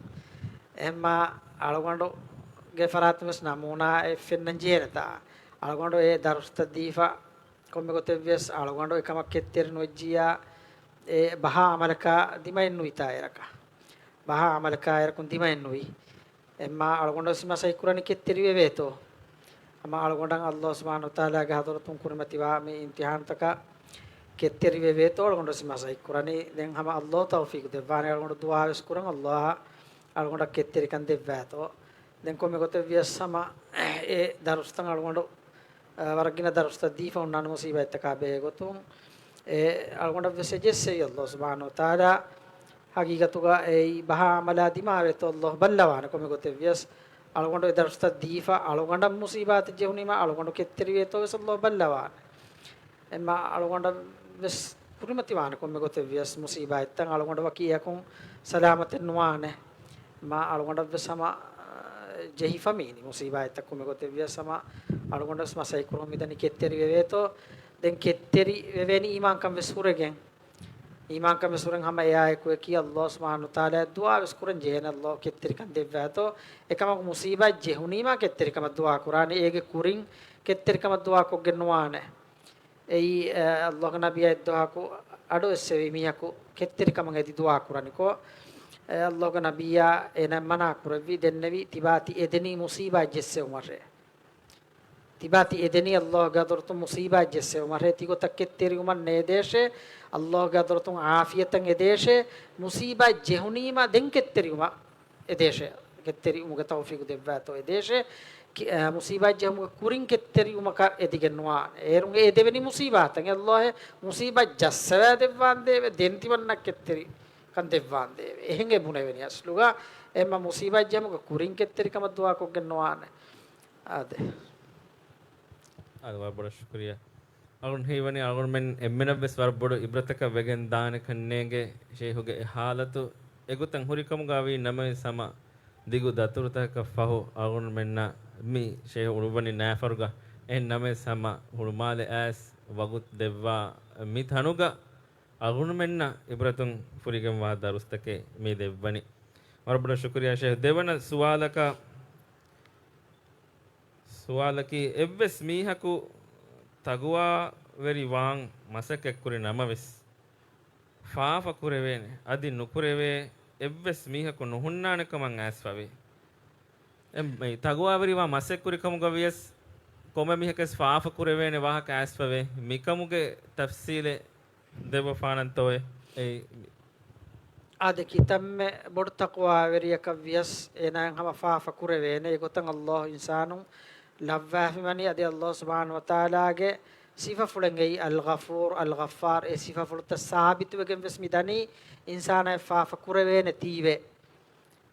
އެހެންމާ އަޅުގަނޑުގެ ފަރާތުން ވެސް ނަމޫނާއެއް ފެންނަން ޖެހޭނެތާ؟ އަޅުގަނޑު އެ ދަރުސްތައް ދީފަ، ކޮންމެ ގޮތެއް ވިޔަސް އަޅުގަނޑު އެކަމަށް ކެތްތެރި ނުވެއްޖިއްޔާ، އެ ބަހާ އަމަލަކާ ދިމައެއް ނުވިތާ އޭރަކަށް. ބަހާ އަމަލަކާ އޭރަކުން ދިމައެއް ނުވި. އެހެންމާ އަޅުގަނޑު ވެސް މަސައްކަތް ކުރަނީ ކެތްތެރިވެވޭތޯ؟ ހަމަ އަޅުގަނޑަށް ﷲ ސުބްޙާނަހޫ ވަތަޢާލާގެ ޙަޟްރަތުން ކުރިމަތިވާ މި އިމްތިޙާނުތަކަށް ކެތްތެރިވެވޭތޯ އަޅުގަނޑު ވެސް މަސައްކަތް ކުރަނީ. ދެން ހަމަ ﷲ ތައުފީޤު ދެއްވާނެ. އަޅުގަނޑު ދުޢާ ވެސް ކުރަން، ﷲ އަށް އަޅުގަނޑަށް ކެތްތެރިކަން ދެއްވާތޯ. ދެން ކޮންމެ ގޮތެއް ވިޔަސް ހަމަ އެ ދަރުސްތައް އަޅުގަނޑު، އަ، ވަރަށް ގިނަ ދަރުސްތައް ދީފަ އޮންނާނެ މުސީބާތްތަކާ ބެހޭ ގޮތުން. އެ އަޅުގަނޑަށް ވެސް އެ ޖެއްސެވި ﷲ ސުބްޙާނަހޫ ވަތަޢާލާ ހަގީގަތުގަ އެއީ ބަހާ އަމަލާ ދިމާވޭތޯ ﷲ ބައްލަވާނެ. ކޮންމެ ގޮތެއް ވިޔަސް އަޅުގަނޑު އެ ދަރުސްތައް ދީފަ އަޅުގަނޑަށް މުސީބާތެއް ޖެހުނީމަ އަޅުގަނޑު ކެތްތެރިވޭތޯ ވެސް ﷲ ބައްލަވާނެ. އެމާ އަޅުގަނޑަށް ވެސް ކުރިމަތިވާނެ ކޮންމެ ގޮތެއް ވިޔަސް މުސީބާތްތައް އަޅުގަނޑަށް ވަކި އެއަކުން ސަލާމަތެއް ނުވާނެ. މާ އަޅުގަނޑަށް ވެސް ހަމަ، އަ، ޖެހިފަ މީނި މުސީބާތްތައް ކޮންމެ ގޮތެއް ވިޔަސް ހަމަ އަޅުގަނޑަށް ވެސް މަސައްކަތް ކުރަމުން މިދަނީ ކެތްތެރި ވެވޭތޯ. ދެން ކެތްތެރި ވެވޭނީ އީމާންކަން ވެސް ހުރެގެން. އީމާންކަން ވެސް ހުރެން ހަމަ އެއާއެކު އެކީ ﷲ ސުބްޙާނަހޫ ވަތަޢާލާއަށް ދުޢާ ވެސް ކުރަން ޖެހޭނެ ﷲ ކެތްތެރިކަން ދެއްވާތޯ. އެކަމަކު މުސީބާތް ޖެހުނީމާ ކެތްތެރިކަމަށް ދުޢާ ކުރާނެ. އޭގެ ކުރިން ކެތްތެރިކަމަށް ދުޢާ ކޮށްގެން ނުވާނެ. އެއީ، އެ، ﷲގެ ނަބިއްޔާ އެއްދުވަހަކު އަޑު އެއްސެވި މީހަކު ކެތްތެރިކަމަށް އެދި ދުޢާ ކުރަނިކޮށް، އެ، ﷲގެ ނަބިއްޔާ އޭނަ މަނާ ކުރެއްވި، ދެންނެވި، ތިބާ ތި އެދެނީ މުސީބާތް ޖެއްސެވުމަށޭ. ތިބާ ތި އެދެނީ ﷲގެ ޙަޟްރަތުން މުސީބާތް ޖެއްސެވުމަށޭ. ތިގޮތަށް ކެތްތެރިވުމަށް ނޭދޭށޭ. ﷲގެ ޙަޟްރަތުން ޢާފިޔަތަށް އެދޭށޭ. މުސީބާތް ޖެހުނީމަ ދެން ކެތްތެރިވުމަށް އެދޭށޭ. ކެތްތެރިވުމުގެ ތައުފީޤު ދެއްވާތޯ އެދޭށޭ. ކި-، އަ، މުސީބާތް ޖެހުމުގެ ކުރިން ކެތްތެރިވުމަކަށް އެދިގެން ނުވާނެ. އޭރުން އެ އެދެވެނީ މުސީބާތަށް. ﷲ އެ މުސީބާތް ޖައްސަވާ ދެއްވާނދޭވެ، ދެން ތިމަންނަ ކެތްތެރިކަން ދެއްވާނދޭވެ. އެހެން އެ ބުނެވެނީ އަސްލުގަ. އެމަ މުސީބާތް ޖެހުމުގެ ކުރިން ކެތްތެރިކަމަށް ދުޢާ ކޮށްގެން ނުވާނެ. އާދެ. އާދެ، ވަރަށް ބޮޑަށް ޝުކުރިއްޔާ. އަޅުގަނޑު ހީވަނީ އަޅުގަނޑުމެން އެންމެނަށްވެސް ވަރަށް ބޮޑު އިބްރަތަކަށް ވެގެން ދާނެ ކަންނޭނގެ ޝޭހުގެ އެ ޙާލަތު އެގޮތަށް ހުރިކަމުގަ ވީ ނަމަވެސް ހަމަ ދިގު ދަތުރުތަކަކަށް ފަހު އަޅުގަނޑުމެންނަށް މި ޝޭހު އުޅުއްވަނީ ނާފަރުގަ. އެހެން ނަމަވެސް ހަމަ ހުޅުމާލެ އައިސް ވަގުތު ދެއްވާ މި ތަނުގަ އަޅުގަނޑުމެންނަށް އިބްރަތުން ފުރިގެންވާ ދަރުސްތަކެއް މި ދެއްވަނީ. ވަރަށް ބޮޑަށް ޝުކުރިއްޔާ ޝޭހު. ދެވަނަ ސުވާލަކަށް ސުވާލަކީ، އެއްވެސް މީހަކު ތަގުވާވެރިވާން މަސައްކަތްކުރި ނަމަވެސް، ފާފަ ކުރެވޭނެ، އަދި ނުކުރެވޭ އެއްވެސް މީހަކު ނުހުންނާނެ ކަމަށް އައިސްފަވޭ. އެ، މި ތަގުވާވެރިވާން މަސައްކަތްކުރި ކަމުގަ ވިޔަސް، ކޮންމެ މީހަކަސް ފާފަ ކުރެވޭނެ ވާހަކަ އައިސްފަވޭ. މިކަމުގެ ތަފްސީލެއް ދެއްވަފާނަންތޯއޭ؟ އެއީ، އާދެ، ކިތަންމެ ބޮޑު ތަޤްވާވެރިޔަކަށް ވިޔަސް އޭނާއަށް ހަމަ ފާފަ ކުރެވޭނެ. އެގޮތަށް ﷲ އިންސާނުން ލައްވާފިވަނީ. އަދި ﷲ ސުބްޙާނަހޫ ވަތަޢާލާގެ ސިފަފުޅެއް އެއީ އަލްޣަފޫރު، އަލްޣައްފާރު. އެ ސިފަފުޅުތައް ސާބިތުވެގެން ވެސް މި ދަނީ އިންސާނާއަށް ފާފަ ކުރެވޭނެތީވެ.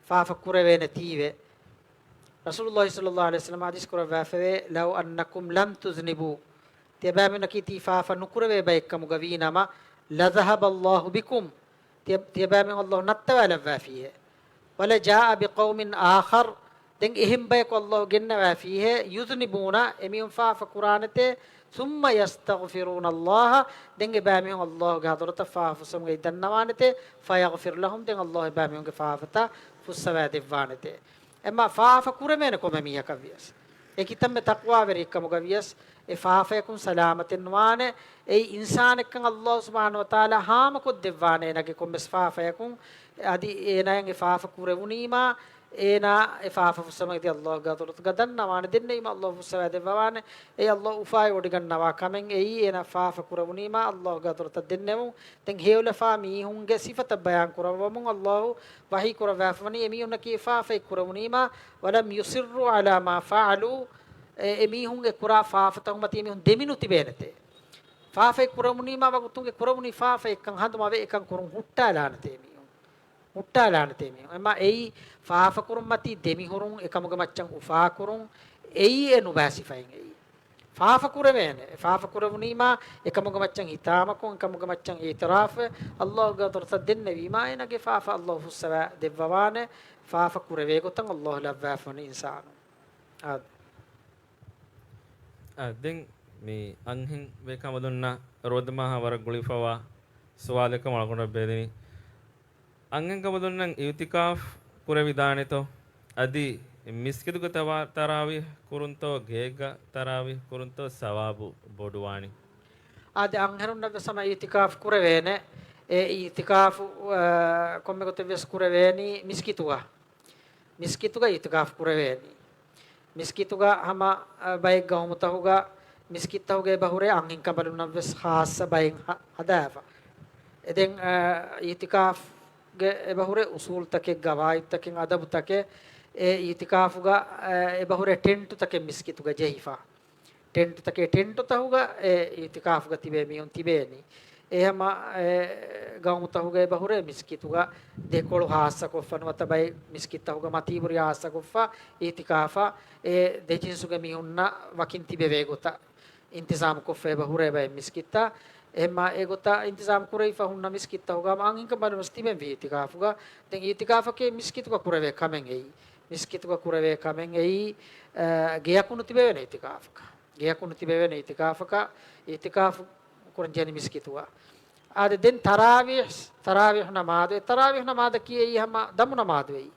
ފާފަ ކުރެވޭނެތީވެ. ރަސޫލުﷲ ޞައްލަﷲު ޢަލައިހި ވަސައްލަމަ ޙަދީޘް ކުރައްވާފަވޭ، "لو أنكم لم تذنبوا." ތިޔަބައިމީހުންނަކީ ތީ ފާފަ ނުކުރެވޭ ބައެއްކަމުގަ ވީނަމަ، "لذهب الله بكم." ތިޔަ-، ތިޔަބައިމީހުން ﷲ ނައްތަވާލައްވާފިއޭ. "ولجاء بقوم آخر." ދެން އެހެން ބަޔަކު އައްލާހު ގެންނަވާފީހޭ، يذنبون، އެމީހުން ފާފަ ކުރާނެތޭ، ثم يستغفرون الله، ދެން އެބައިމީހުން އައްލާހުގެ ޙަޟްރަތަށް ފާފަ ފުއްސަމުގައި ދަންނަވާނެތޭ، فيغفر لهم، ދެން އައްލާހު އެބައިމީހުންގެ ފާފަތައް ފުއްސަވާ ދެއްވާނެތޭ. އެމާ ފާފަ ކުރެވޭނެ ކޮންމެ މީހަކަށް ވިޔަސް، އެ ކިތަންމެ ތަޤްވާވެރިއެއްކަމުގަ ވިޔަސް، އެ ފާފަޔަކުން ސަލާމަތެއް ނުވާނެ. އެއީ އިންސާނެއްކަން އައްލާހު ސުބްޙާނަހު ވަތަޢާލާ ހާމަކޮށްދެއްވާނެ އޭނާގެ ކޮންމެސް ފާފަޔަކުން. އަދި އޭނާއަށް އެ ފާފަ ކުރެވުނީމާ، އޭނާ އެ ފާފަ ފުއްސަމުގައި އައްލާހުގެ ޙަޟްރަތުގަ ދަންނަވާނެ. ދެންނެވީމަ އައްލާހު ފުއްސަވާ ދެއްވަވާނެ. އެއީ އައްލާހު އުފާވެވޮޑިގަންނަވާ ކަމެއް. އެއީ އޭނާ ފާފަ ކުރެވުނީމާ އައްލާހުގެ ޙަޟްރަތަށް ދެންނެވުން. ދެން ހެޔޮލަފާ މީހުންގެ ސިފަތައް ބަޔާން ކުރައްވަމުން އައްލާހު ވަޙީ ކުރައްވާފަވަނީ، އެމީހުންނަކީ އެ ފާފައެއް ކުރެވުނީމާ، ولم يصروا على ما فعلوا، އެ، އެމީހުން އެ ކުރާ ފާފަތަކުން މަތީ އެމީހުން ދެމިނުތިބޭނެތޭ. ފާފައެއް ކުރެވުނީމާ ވަގުތުން އެ ކުރެވުނީ ފާފައެއްކަން ހަނދުމަވެ އެކަން ކުރުން ހުއްޓާލާނެތޭ މީހުން. ހުއްޓާލާނެތޭ މީހުން. އެމާ އެއީ ފާފަކުރުން މަތީ ދެމިހުރުން، އެކަމުގެ މައްޗަށް އުފާކުރުން، އެއީ އެ ނުބައި ސިފައިން އެއީ. ފާފަ ކުރެވޭނެ. އެ ފާފަ ކުރެވުނީމާ އެކަމުގެ މައްޗަށް ހިތާމަކޮށް، އެކަމުގެ މައްޗަށް އިޢުތިރާފުވެ، އައްލާހުގެ ޙަޟްރަތަށް ދެންނެވީމާ، އޭނާގެ ފާފަ އައްލާހު ފުއްސަވާ ދެއްވަވާނެ. ފާފަ ކުރެވޭ ގޮތަށް އައްލާހު ލައްވާފަވަނީ އިންސާނުން. އާދެ. އާ، ދެން މި އަންހެން ބޭކަނބަލުންނަށް ރޯދަމާހަށް ވަރަށް ގުޅިފަވާ ސުވާލެއްކަމަށް އަޅުގަނޑަށް ބޭލެވިނީ. އަންހެންކަނބަލުންނަށް އިޢުތިކާފު ކުރެވިދާނެތޯ؟ އަދި މިސްކިތުގަ ތަވާ-، ތަރާވީޙް ކުރުންތޯ، ގޭގަ ތަރާވީޙް ކުރުންތޯ ސަވާބު ބޮޑުވާނީ؟ އާދެ، އަންހެނުންނަށްވެސް ހަމަ އިޢުތިކާފު ކުރެވޭނެ. އެ އިޢުތިކާފު، އާ، ކޮންމެ ގޮތެއްވެސް ކުރެވޭނީ މިސްކިތުގަ. މިސްކިތުގަ އިޢުތިކާފު ކުރެވޭނީ. މިސްކިތުގަ ހަމަ، އަ، ބައެއް ގައުމުތަހުގަ މިސްކިތްތަހުގަ އެބަހުރޭ އަންހެންކަނބަލުންނަށްވެސް ޚާއްޞަ ބައެއް ހަ-، ހަދާފަ. އެ ދެން، އަ، އިޢުތިކާފުގެ އެބަހުރޭ އުޞޫލުތަކެއް، ގަވާއިދުތަކެއް، އަދަބުތަކެއް، އެ އިޢުތިކާފުގަ، އަ، އެބަހުރޭ ޓެންޓުތަކެއް މިސްކިތުގަ ޖެހިފަ. ޓެންޓުތަކެއް، ޓެންޓުތަހުގަ އެ އިޢުތިކާފުގަ ތިބޭ މީހުން ތިބޭނީ. އެ ހަމަ އެ ގައުމުތަހުގަ އެބަހުރޭ މިސްކިތުގަ ދެކޮޅު ހާއްސަކޮށްފަ ނުވަތަ ބައެއް މިސްކިތްތަހުގަ މަތީބުރި ހާއްސަކޮށްފަ އިޢުތިކާފަށް އެ ދެ ޖިންސުގެ މީހުންނަށް ވަކިން ތިބެވޭ ގޮތަށް އިންތިޒާމުކޮށްފަ އެބަހުރޭ ބައެއް މިސްކިތްތައް. އެހެންމާ އެގޮތަށް އިންތިޒާމު ކުރެވިފަ ހުންނަ މިސްކިތްތަހުގަ ހަމަ އަންހެންކަނބަލުންވެސް ތިބެންވީ އިޢުތިކާފުގަ. ދެން އިޢުތިކާފަކީ މިސްކިތުގަ ކުރެވޭ ކަމެއް އެއީ. މިސްކިތުގަ ކުރެވޭ ކަމެއް އެއީ، އަ، ގެޔަކު ނުތިބެވޭނެ އިޢުތިކާފަކަށް. ގެޔަކު ނުތިބެވޭނެ އިޢުތިކާފަކަށް، އިޢުތިކާފު ކުރަން ޖެހެނީ މިސްކިތުގަ. އާދެ، ދެން ތަރާވީޙް، ތަރާވީޙް ނަމާދު، އެ ތަރާވީޙް ނަމާދަކީ އެއީ ހަމަ ދަމު ނަމާދު އެއީ.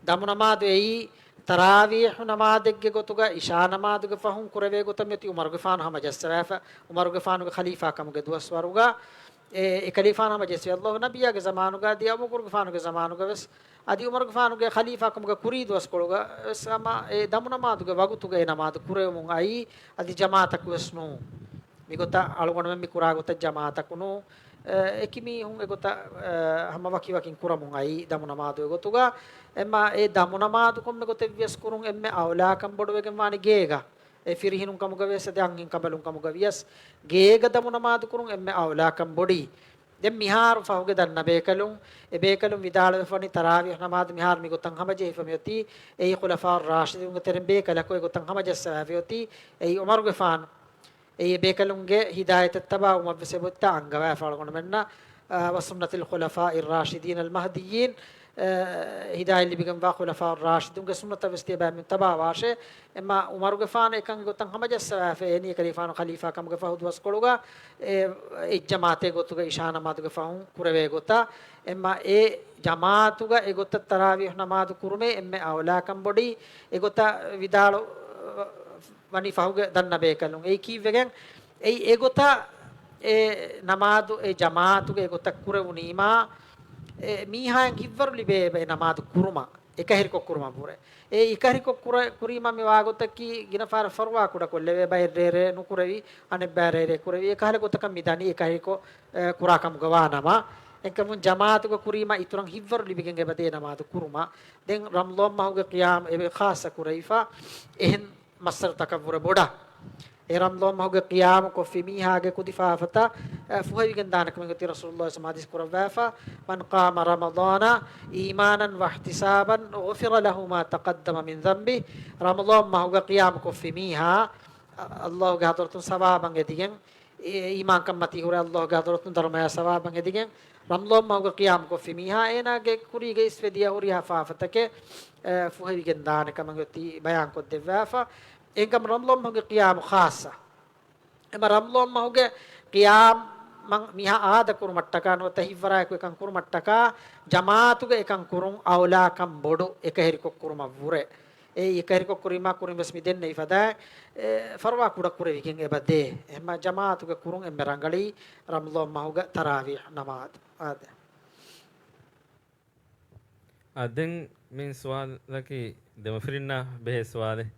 ދަމު ނަމާދު އެއީ ތަރާވީޙް ނަމާދެއްގެ ގޮތުގަ އިޝާ ނަމާދުގެ ފަހުން ކުރެވޭ ގޮތަށް މިއޮތީ ޢުމަރުގެފާނު ހަމަޖައްސަވާފަ، ޢުމަރުގެފާނުގެ ޚަލީފާކަމުގެ ދުވަސްވަރުގަ، އެ، އެކަލޭފާނު ހަމަޖެއްސި އައްލާހު ނަބިއްޔާގެ ޒަމާނުގަ އަދި އަބޫބަކުރުގެފާނުގެ ޒަމާނުގަވެސް، އަދި ޢުމަރުގެފާނުގެ ޚަލީފާކަމުގެ ކުރީ ދުވަސްކޮޅުގަވެސް ހަމަ އެ ދަމު ނަމާދުގެ ވަގުތުގަ އެ ނަމާދު ކުރެވެމުން އައީ، އަދި ޖަމާޢަތަކުވެސް ނޫން. މިގޮތަށް އަޅުގަނޑުމެން މި ކުރާ ގޮތަށް ޖަމާޢަތަކު ނޫން. އެ، އެކި މީހުން އެގޮތަށް، އެ، ހަމަ ވަކިވަކިން ކުރަމުން އައީ ދަމު ނަމާދު އެގޮތުގަ. އެމާ އެ ދަމު ނަމާދު ކޮންމެ ގޮތެއްވިޔަސް ކުރުން އެންމެ އައުލާކަން ބޮޑުވެގެން ވާނީ ގޭގަ. އެ ފިރިހެނުން ކަމުގަވެސް އަދި އަންހެން ކަނބަލުން ކަމުގަ ވިޔަސް ގޭގަ ދަމު ނަމާދު ކުރުން އެންމެ އައުލާކަން ބޮޑީ. ދެން މިހާރު ފަހުގެ ދަންނަ ބޭކަލުން، އެ ބޭކަލުން ވިދާޅުވެފަވަނީ ތަރާވީޙް ނަމާދު މިހާރު މިގޮތަށް ހަމަޖެހިފަ މިއޮތީ. އެއީ ޚުލަފާއު ރާޝިދޫންގެ ތެރެއިން ބޭކަލަކު އެގޮތަށް ހަމަޖައްސަވާފަ އޮތީ. އެއީ ޢުމަރުގެފާނު. އެއީ އެ ބޭކަލުންގެ ހިދާޔަތަށް ތަބާވުމަށްވެސް އެބޮތްތައް އަންގަވާފަ އަޅުގަނޑުމެންނަށް، އާ، وسنة الخلفاء الراشدين المهديين، އާ، ހިދާޔަތް ލިބިގެންވާ ޚުލަފާއު ރާޝިދޫންގެ ސުންނަތަށްވެސް ތިޔަބައިމީހުން ތަބާވާށޭ. އެމާ ޢުމަރުގެފާނު އެކަން އެގޮތަށް ހަމަޖައްސަވާފަ އޭނީ އެކަލޭފާނު ޚަލީފާ ކަމުގެ ފަހު ދުވަސްކޮޅުގަ އެ އެއްޖަމާޢަތެއް ގޮތުގަ އިޝާ ނަމާދުގެ ފަހުން ކުރެވޭ ގޮތަށް. އެމާ އެ ޖަމާޢަތުގަ އެގޮތަށް ތަރާވީޙް ނަމާދު ކުރުމޭ އެންމެ އައުލާކަން ބޮޑީ. އެގޮތަށް ވިދާޅު ވަނީ ފަހުގެ ދަންނަ ބޭކަލުން. އެއީ ކީއްވެގެން؟ އެއީ އެގޮތަށް އެ ނަމާދު އެ ޖަމާޢަތުގެ އެގޮތަށް ކުރެވުނީމާ، އެ މީހާއިން ހިތްވަރު ލިބޭ އެ ނަމާދު ކުރުމަށް، އެކަހެރިކޮށް ކުރުމަށްވުރެ. އެ އެކަހެރިކޮށް ކުރެ-، ކުރީމަ މި ވާގޮތަކީ ގިނަ ފަހަރަށް ފަރުވާ ކުޑަކޮށްލެވޭ، ބައެއް ރޭރޭ ނުކުރެވި، އަނެއްބައި ރޭރޭ ކުރެވި. އެކަހަލަ ގޮތަކަށް މި ދަނީ އެކަހެރިކޮށް، އެ، ކުރާ ކަމުގަ ވާނަމަ، އެކަމުން ޖަމާޢަތުގަ ކުރީމަ އިތުރަށް ހިތްވަރު ލިބިގެން އެބަދޭ ނަމާދު ކުރުމަށް. ދެން ރަމަޟާން މަހުގެ ޤިޔާމް އެބަ ޚާއްޞަ ކުރެވިފަ. އެހެން މައްސަލަތަކަށްވުރެ ބޮޑަށް. އެ ރަމަޟާން މަހުގެ ޤިޔާމު ކޮށްފި މީހާގެ ކުދި ފާފަތައް، އަ، ފުހެވިގެން ދާނެ ކަމެއް ގޮތީ ރަސޫލުﷲ ޞައްލަﷲު ޢަލައިހި ވަސައްލަމަ ޙަދީޘް ކުރައްވާފަ، من قام رمضان إيمانا واحتسابا غفر له ما تقدم من ذنبه. ރަމަޟާން މަހުގަ ޤިޔާމު ކޮށްފި މީހާ، އަ، ﷲގެ ޙަޟްރަތުން ސަވާބަށް އެދިގެން، އެ އީމާންކަން މަތީ ހުރެ ﷲގެ ޙަޟްރަތުން ދަރުމަޔާ ސަވާބަށް އެދިގެން ރަމަޟާން މަހުގެ ޤިޔާމް ކޮށްފި މީހާ އޭނާގެ ކުރީގަ އިސްވެދިޔަ ހުރިހާ ފާފަތަކެއް، އެ، ފުހެވިގެން ދާނެ ކަމަށް އޮތީ ބަޔާން ކޮށްދެއްވާފަ. އެހެންކަމުން ރަމަޟާން މަހުގެ ޤިޔާމު ޚާއްޞަ. އެމަ ރަމަޟާން މަހުގެ ޤިޔާމަށް މީހާ އާދަ ކުރުމަށްޓަކާ ނުވަތަ ހިތްވަރާއެކު އެކަން ކުރުމަށްޓަކާ ޖަމާޢަތުގަ އެކަން ކުރުން އައުލާކަން ބޮޑު އެކަހެރިކޮށް ކުރުމަށްވުރެ. އެއީ އެކަހެރިކޮށް ކުރީމާ ކުރިން ވެސް މި ދެންނެވި ފަދައިން، އެ، ފަރުވާ ކުޑަ ކުރެވިގެން އެބަ ދޭ. އެހެންމާ ޖަމާޢަތުގަ ކުރުން އެންމެ ރަނގަޅީ ރަމަޟާން މަހުގަ ތަރާވީޙް ނަމާދު. އާދެ. އާ، ދެން މި ސުވާލަކީ ދެމަފިރިންނާ ބެހޭ ސުވާލެއް.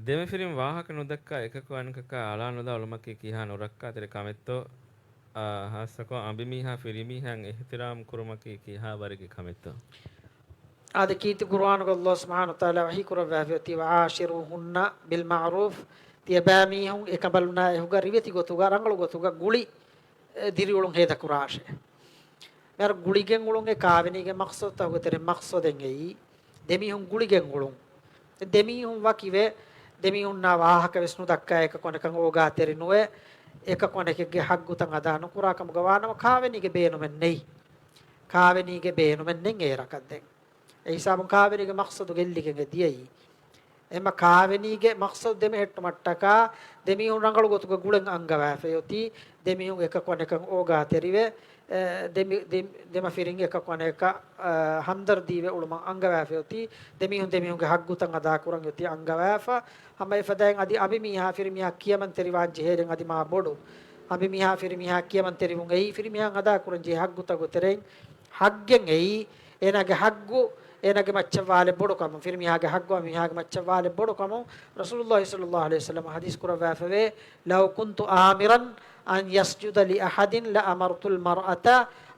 ދެމަފިރިން ވާހަކަ ނުދައްކާ އެކަކު އަނެކަކާ އަޅާނުލާ އުޅުމަކީ ކިހާ ނުރައްކާތެރި ކަމެއްތޯ؟ އާ، ހާއްސަކޮށް އަނބިމީހާ ފިރިމީހާއަށް އިޙްތިރާމް ކުރުމަކީ ކިހާ ވަރެއްގެ ކަމެއްތޯ؟ އާދެ، ކީރިތި ޤުރުއާނުގަ ﷲ ސުބްޙާނަހޫ ވަތަޢާލާ ވަޙީ ކުރައްވާފައި އޮތީ، "وعاشروهن بالمعروف"، ތިޔަބައިމީހުން އެކަނބަލުންނާ އެކުގަ ރިވެތި ގޮތުގަ ރަނގަޅު ގޮތުގަ ގުޅި، އެ، ދިރިއުޅުން ހޭދަކުރާށޭ. މިހާރު ގުޅިގެން އުޅުން އެ ކާވެނީގެ މަޤްޞަދުތަކުގެ ތެރެއިން މަޤްޞަދެއް އެއީ، ދެމީހުން ގުޅިގެން އުޅުން. ދެމީހުން ވަކިވެ، ދެމީހުންނާ ވާހަކަ ވެސް ނުދައްކާ، އެކަކު އަނެކަން އޯގާތެރި ނުވެ، އެކަކު އަނެކެއްގެ ޙައްޤުތައް އަދާ ނުކުރާ ކަމުގަ ވާނަމަ، ކާވެނީގެ ބޭނުމެއް ނެތް. ކާވެނީގެ ބޭނުމެއް ނެތް އޭރަކަށް ދެން. އެ ހިސާބުން ކާވެނީގެ މަޤްޞަދު ގެއްލިގެން އެ ދިޔައީ. އެމަ ކާވެނީގެ މަޤްޞަދު ދެމެހެއްޓުމަށްޓަކާ، ދެމީހުން ރަނގަޅު ގޮތުގަ ގުޅެން އަންގަވާފައި އޮތީ، ދެމީހުން އެކަކު އަނެކަން އޯގާތެރިވެ، އެ، ދެމި-، ދެ-، ދެމަފިރިން އެކަކު އަނެކަށް، އަ، ހަމްދަރްދީވެ އުޅުމަށް އަންގަވާފައި އޮތީ، ދެމީހުން ދެމީހުންގެ ޙައްޤުތައް އަދާކުރަން އޮތީ އަންގަވާފަ. ހަމަ އެފަދައިން އަދި އަނބިމީހާ ފިރިމީހާ ކިޔަމަންތެރިވާން ޖެހޭނެ އަދި މާ ބޮޑު. އަނބިމީހާ ފިރިމީހާ ކިޔަމަންތެރިވުން އެއީ ފިރިމީހާ އަދާކުރަން ޖެހޭ ޙައްޤުތަކުގެ ތެރެއިން ޙައްޤެއް އެއީ، އޭނާގެ ޙައްޤު އޭނާގެ މައްޗަށް ވާލެއް ބޮޑުކަމުން، ފިރިމީހާގެ ޙައްޤު އަނބިމީހާގެ މައްޗަށް ވާލެއް ބޮޑުކަމުން، ރަސޫލުﷲ ޞައްލަﷲު ޢަލައިހި ވަސައްލަމަ ޙަދީޘް ކުރައްވާފަވޭ، "لو كنت آمرا أن يسجد لأحد لأمرت المرأة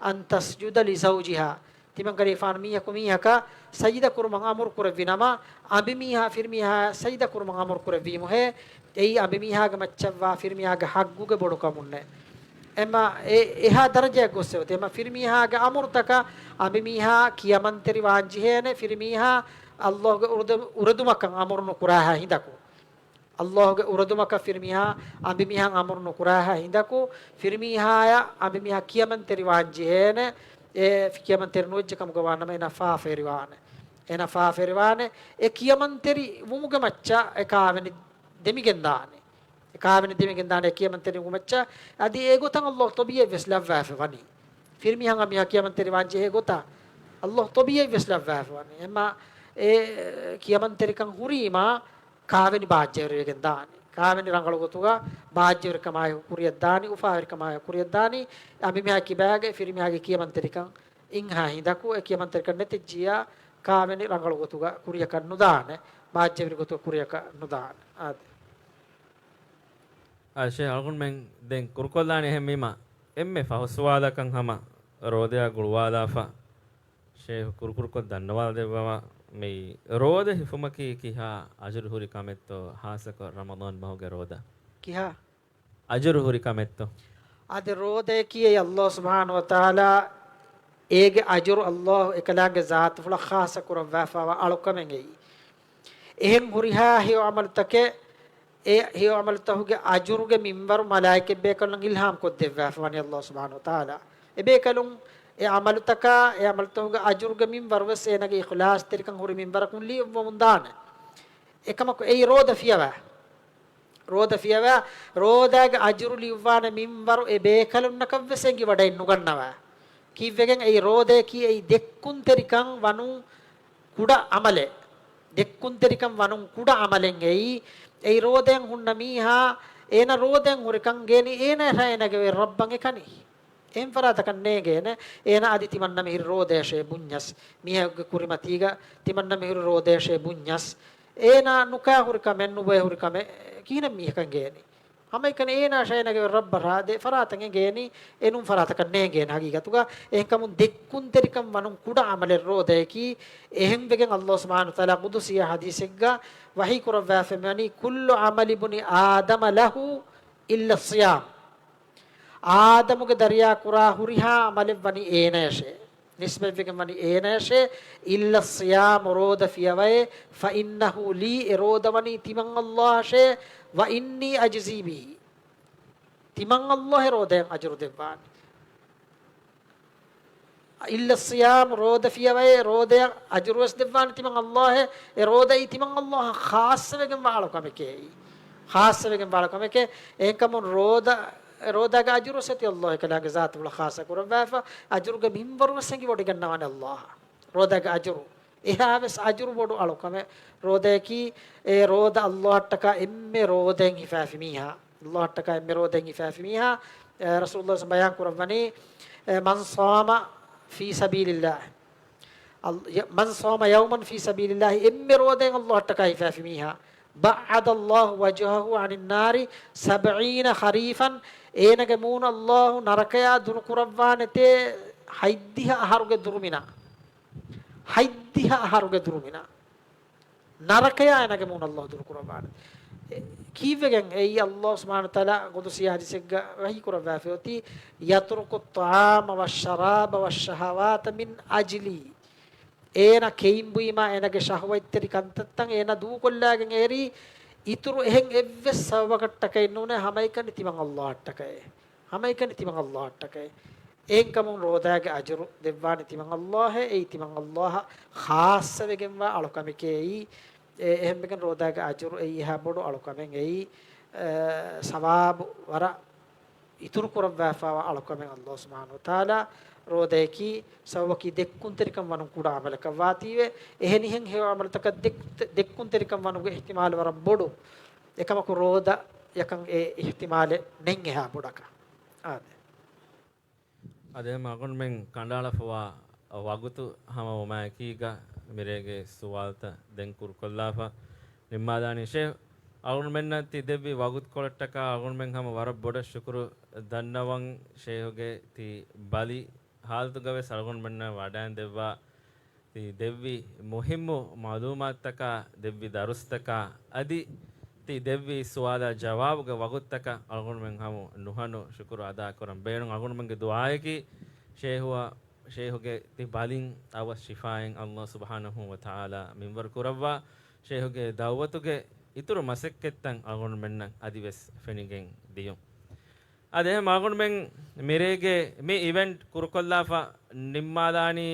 أن تسجد لزوجها." ތިމަން ކަލޭފާނު މީހަކު މީހަކަށް ސަޖިދަ ކުރުމަށް އަމުރު ކުރެއްވި ނަމަ، އަނބިމީހާ ފިރިމީހާ ސަޖިދަ ކުރުމަށް އަމުރު ކުރެއްވީމުހޭ، އެއީ އަނބިމީހާގެ މައްޗަށްވާ ފިރިމީހާގެ ޙައްޤުގެ ބޮޑުކަމުންނޭ. އެމަ އެ-، އެހާ ދަރަޖައަށް ގޮއްސެވެތި. އެމަ ފިރިމީހާގެ އަމުރުތަކަށް އަނބިމީހާ ކިޔަމަންތެރިވާން ޖެހޭނެ، ފިރިމީހާ ﷲގެ އުރަދު-، އުރެދުމަކަށް އަމުރު ނުކުރާހާ ހިނދަކު. ﷲގެ އުރެދުމަކަށް ފިރިމީހާ އަނބިމީހާ އަމުރު ނުކުރާހާ ހިނދަކު، ފިރިމީހާޔަށް އަނބިމީހާ ކިޔަމަންތެރިވާން ޖެހޭނެ، އެ ކިޔަމަންތެރި ނުވެއްޖެ ކަމުގަ ވާނަމަ އޭނާ ފާފައެރިވާނެ. އޭނާ ފާފައެރިވާނެ. އެ ކިޔަމަންތެރި ވުމުގެ މައްޗަށް އެ ކާވެނި ދެމިގެން ދާނެ. އެ ކާވެނި ދެމިގެން ދާނެ އެ ކިޔަމަންތެރިވުމަށްޗަށް. އަދި އެ ގޮތަށް ﷲ ތޮބިއެއް ވެސް ލައްވާފަ ވަނީ. ފިރިމީހާ އަނބިމީހާ ކިޔަމަންތެރިވާން ޖެހޭ ގޮތަށް ﷲ ތޮބިއެއް ވެސް ލައްވާފަ ވަނީ. އެމަ އެ ކިޔަމަންތެރިކަން ހުރީމާ ކާވެނި ބާއްޖަވެރިވެގެން ދާނެ. ކާވެނި ރަނގަޅު ގޮތުގަ ބާއްޖަވެރިކަމާއެކު ކުރިއަށްދާނީ، އުފާވެރިކަމާއެކު ކުރިއަށްދާނީ. އަނބިމީހާ ކިބާގެ ފިރިމީހާގެ ކިޔަމަންތެރިކަން އިންހާ ހިނދަކު އެ ކިޔަމަންތެރިކަން ނެތިއްޖިއްޔާ ކާވެނި ރަނގަޅު ގޮތުގަ ކުރިއަކަށް ނުދާނެ. ބާއްޖަވެރި ގޮތުގަ ކުރިއަކަށް ނުދާނެ. އާދެ. އާ، ޝޭޚް އަޅުގަނޑުމެން ދެން ކުރުކޮށްލާނީ އެހެންވީމަ، އެންމެ ފަހު ސުވާލަކަށް ހަމަ ރޯދަޔާ ގުޅުވާލާފަ، ޝޭޚް ކުރުކުރުކޮށް ދަންނަވާލަދެއްވަމަ، މި ރޯދަ ހިފުމަކީ ކިހާ އަޖުރު ހުރި ކަމެއްތޯ، ހާއްސަކޮށް ރަމަޟާން މަހުގެ ރޯދަ؟ ކިހާ؟ އަޖުރު ހުރި ކަމެއްތޯ؟ އަދި ރޯދަޔަކީ އެއީ ﷲ ސުބްޙާނަހޫ ވަތަޢާލާ އޭގެ އަޖުރު ﷲ އެކަލާނގެ ޒާތުފުޅަށް ޚާއްޞަ ކުރައްވާފައިވާ އަޅުކަމެއް އެއީ. އެހެން ހުރިހާ ހެޔޮ ޢަމަލުތަކެއް، އެ ހެޔޮ ޢަމަލުތަކުގެ އަޖުރުގެ މިންވަރު މަލާއިކަތް ބޭކަލުންނަށް އިލްހާމް ކޮށްދެއްވާފަ ވަނީ ﷲ ސުބްޙާނަހޫ ވަތަޢާލާ. އެ ބޭކަލުން އެ ޢަމަލުތަކާ، އެ ޢަމަލުތަކުގެ އަޖުރުގެ މިންވަރު ވެސް އޭނާގެ އިޚްލާޞްތެރިކަން ހުރި މިންވަރަކުން ލިޔުއްވަމުން ދާނެ. އެކަމަކު އެއީ ރޯދަ ފިޔަވާ. ރޯދަ ފިޔަވާ، ރޯދާގެ އަޖުރު ލިޔުއްވާނެ މިންވަރު އެ ބޭކަލުންނަކަށް ވެސް އެނގިވަޑައެއް ނުގަންނަވާ. ކީއްވެގެން އެއީ ރޯދަޔަކީ އެއީ ދެއްކުންތެރިކަން ވަނުން ކުޑަ ޢަމަލެއް. ދެއްކުންތެރިކަން ވަނުން ކުޑަ ޢަމަލެއް އެއީ. އެއީ ރޯދައިން ހުންނަ މީހާ، އޭނަ ރޯދައިން ހުރިކަން ގޭނީ އޭނަ އެހާ އޭނަގެ ރައްބަށް އެކަނި. އެހެން ފަރާތަކަށް ނޭނގޭނެ. އޭނަ އަދި ތިމަންނަމެހިރު ރޯދަޔަށޭ ބުންޏަސް. މީހެއްގެ ކުރިމަތީގަ ތިމަންނަމެހިރު ރޯދަޔަށޭ ބުންޏަސް. އޭނާ ނުކާ ހުރި ކަމެއް، ނުބޮއެ ހުރި ކަމެއް ކިހިނެއް މީހަކަށް ގޭނީ؟ ހަމައެކަނި އޭނާ ޝައިނަގެ ރައްބަށް ދެ ފަރާތަށް އެނގޭނީ، އެނޫން ފަރާތަކަށް ނޭނގޭނެ ހަގީގަތުގަ. އެހެންކަމުން ދެއްކުންތެރިކަން ވަނުން ކުޑަ ޢަމަލެއް ރޯދަޔަކީ. އެހެންވެގެން ﷲ ސުބްޙާނަހޫ ވަތަޢާލާ ޤުދުސީ ޙަދީޘެއްގަ ވަޙީ ކުރައްވާފައި ވަނީ، "كل عمل ابن آدم له إلا الصيام." އާދަމުގެ ދަރިޔާ ކުރާ ހުރިހާ ޢަމަލެއް ވަނީ އޭނަޔަށޭ. ނިސްބަތްވެގެން ވަނީ އޭނަޔަށޭ، "إلا الصيام" ރޯދަ ފިޔަވައޭ، "فإنه لي" އެ ރޯދަ ވަނީ ތިމަން ﷲ އަށޭ، "وإني أجزي به" ތިމަން ﷲ އެ ރޯދަޔަށް އަޖުރު ދެއްވާނެ. އިއްލައްޞިޔާމް، ރޯދަ ފިޔަވައޭ، ރޯދަޔަށް އަޖުރުވެސް ދެއްވާނެ ތިމަން ﷲ އެ. އެ ރޯދައީ ތިމަން ﷲ އަށް ޚާއްޞަވެގެންވާ އަޅުކަމެކޭ. ޚާއްޞަވެގެންވާ އަޅުކަމެކޭ. އެހެންކަމުން ރޯދަ، ރޯދާގެ އަޖުރުވެސް އެތި ﷲ އެކަލާނގެ ޒާތުފުޅަށް ޚާއްޞަ ކުރައްވާފަ، އަޖުރުގެ މިންވަރުވެސް އެނގިވޮޑިގަންނަވާނެ ﷲ އަށް. ރޯދާގެ އަޖުރު. އެހާވެސް އަޖުރު ބޮޑު އަޅުކަމެއް ރޯދަޔަކީ، އެ ރޯދަ ﷲ އަށްޓަކާ އެންމެ ރޯދައިން ހިފާފި މީހާ. ﷲ އަށްޓަކާ އެންމެ ރޯދައިން ހިފާފި މީހާ، އެ، ރަސޫލުﷲ ބަޔާން ކުރައްވަނީ، އެ، މަން ޞާމަ ފީ ސަބީލިﷲ. އަލް-، ޔަ-، މަން ޞާމަ ޔައުމަން ފީ ސަބީލިﷲ، އެންމެ ރޯދައިން ﷲ އަށްޓަކާ ހިފާފި މީހާ، ބައްޢަދަ ﷲ ވަޖްހަހު ޢަނިން ނާރި ސަބްޢީނަ ޚަރީފަން، އޭނަގެ މޫނު ﷲ ނަރަކަޔާ ދުރު ކުރައްވާނެތޭ ހަތްދިހަ އަހަރުގެ ދުރުމިނަށް. ހަތްދިހަ އަހަރުގެ ދުރުމިނަށް. ނަރަކަޔާ އޭނަގެ މޫނު ﷲ ދުރު ކުރައްވާނެ. އެ، ކީއްވެގެން އެއީ؟ ﷲ ސުބްޙާނަހޫ ވަތަޢާލާ ޤުދުސީ ޙަދީޘެއްގަ ވަޙީ ކުރައްވާފައި އޮތީ، "يترك الطعام والشراب والشهوات من أجلي." އޭނަ ކެއިން ބުއިމާ އޭނަގެ ޝަހުވަތްތެރި ކަންތައްތައް އޭނަ ދޫކޮށްލާގެން އެރީ، އިތުރު އެހެން އެއްވެސް ސަބަބަކަށްޓަކައެއް ނޫނޭ، ހަމައެކަނި ތިމަން ﷲ އަށްޓަކައޭ. ހަމައެކަނި ތިމަން ﷲ އަށްޓަކައޭ. އެހެންކަމުން ރޯދާގެ އަޖުރު ދެއްވާނެ ތިމަން ﷲ އޭ. އެއީ ތިމަން ﷲ އަށް ޚާއްޞަވެގެންވާ އަޅުކަމެކޭ އެއީ. އެ، އެހެންވެގެން ރޯދާގެ އަޖުރު އެއީ އެހާ ބޮޑު އަޅުކަމެއް އެއީ. އެ، ސަވާބު ވަރަށް އިތުރު ކުރައްވާފައިވާ އަޅުކަމެއް. ﷲ ސުބްޙާނަހޫ ވަތަޢާލާ ރޯދައަކީ ސަބަބަކީ ދެއްކުންތެރިކަން ވަނުން ކުޑަ ޢަމަލަކަށް ވާތީވެ، އެހެނިހެން ހެޔޮ ޢަމަލުތަކަށް ދެއް-، ދެއްކުންތެރިކަން ވަނުގެ އިޙްތިމާލު ވަރަށް ބޮޑު. އެކަމަކު ރޯދަޔަކަށް އެ އިޙްތިމާލެއް ނެތް އެހާ ބޮޑަކަށް. އާދެ. އަދި އެހެން އަޅުގަނޑުމެން ކަނޑައަޅާފައިވާ ވަގުތު ހަމަވުމާއެކީގަ މިރޭގެ ސުވާލުތައް ދެން ކުރުކޮށްލާފަ ނިންމާލާނީ. ޝޭޚް، އަޅުގަނޑުމެންނަށް ތި ދެއްވި ވަގުތުކޮޅަށްޓަކާ އަޅުގަނޑުމެން ހަމަ ވަރަށް ބޮޑަށް ޝުކުރު ދަންނަވަން. ޝޭޚުގެ ތި ބަލި ހާލަތުގަވެސް އަޅުގަނޑުމެންނަށް ވަޑައިން ދެއްވާ ތި ދެއްވި މުހިއްމު މަޢުލޫމާތުތަކާ، ދެއްވި ދަރުސްތަކާ، އަދި ތި ދެއްވި ސުވާލާ ޖަވާބުގެ ވަގުތުތަކަށް އަޅުގަނޑުމެން ހަމަ ނުހަނު ޝުކުރު އަދާކުރަން ބޭނުން. އަޅުގަނޑުމެންގެ ދުޢާއަކީ ޝޭޚު، ޝޭޚުގެ ތި ބަލިން އަވަސް ޝިފާއިން ﷲ ސުބްޙާނަހޫ ވަތަޢާލާ މިންވަރު ކުރައްވާ، ޝޭޚުގެ ދަޢުވަތުގެ އިތުރު މަސައްކަތްތައް އަޅުގަނޑުމެންނަށް އަދިވެސް ފެނިގެން ދިޔުން. އަދި އެހެން އަޅުގަނޑުމެން މިރޭގެ މި އިވެންޓް ކުރުކޮށްލާފަ ނިންމާލާނީ.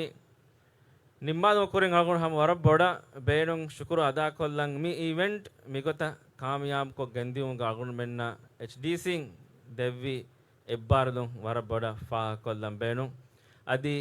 ނިންމާލުމަށް ކުރިން އަޅުގަނޑު ހަމަ ވަރަށް ބޮޑަށް ބޭނުން ޝުކުރު އަދާކޮށްލަން. މި އިވެންޓް މިގޮތަށް ކާމިޔާބުކޮށް ގެންދިއުމުގަ އަޅުގަނޑުމެންނަށް އެޗްޑީސީން ދެއްވި އެއްބާރުލުން ވަރަށް ބޮޑަށް ފާހަގަކޮށްލަން ބޭނުން. އަދި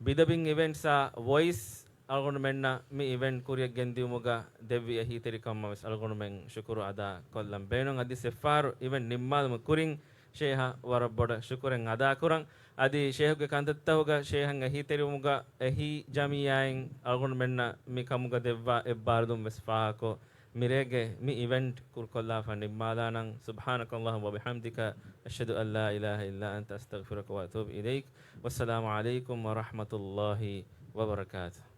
ބިދަބިން އިވެންޓްސްއާ ވޮއިސް އަޅުގަނޑުމެންނަށް މި އިވެންޓް ކުރިއަށް ގެންދިއުމުގަ ދެއްވި އެހީތެރިކަމަށް ވެސް އަޅުގަނޑުމެން ޝުކުރު އަދާކޮށްލަން ބޭނުން. އަދި އެއްފަހަރު އިވެންޓް ނިންމާލުމުގެ ކުރިން ޝޭޚަށް ވަރަށް ބޮޑަށް ޝުކުރެއް އަދާކުރަން. އަދި ޝޭޚުގެ ކަންތައްތަކުގަ ޝޭޚަށް އެހީތެރިވުމުގަ އެހީ ޖަމިއްޔާއިން އަޅުގަނޑުމެންނަށް މި ކަމުގަ ދެއްވާ އެއްބާރުލުން ވެސް ފާހަގަކޮށް، މިރޭގެ މި އިވެންޓް ކުރުކޮށްލާފަ ނިންމާލާނަން. سبحانك اللهم وبحمدك، أشهد أن لا إله إلا أنت، أستغفرك وأتوب إليك. والسلام عليكم ورحمة الله وبركاته.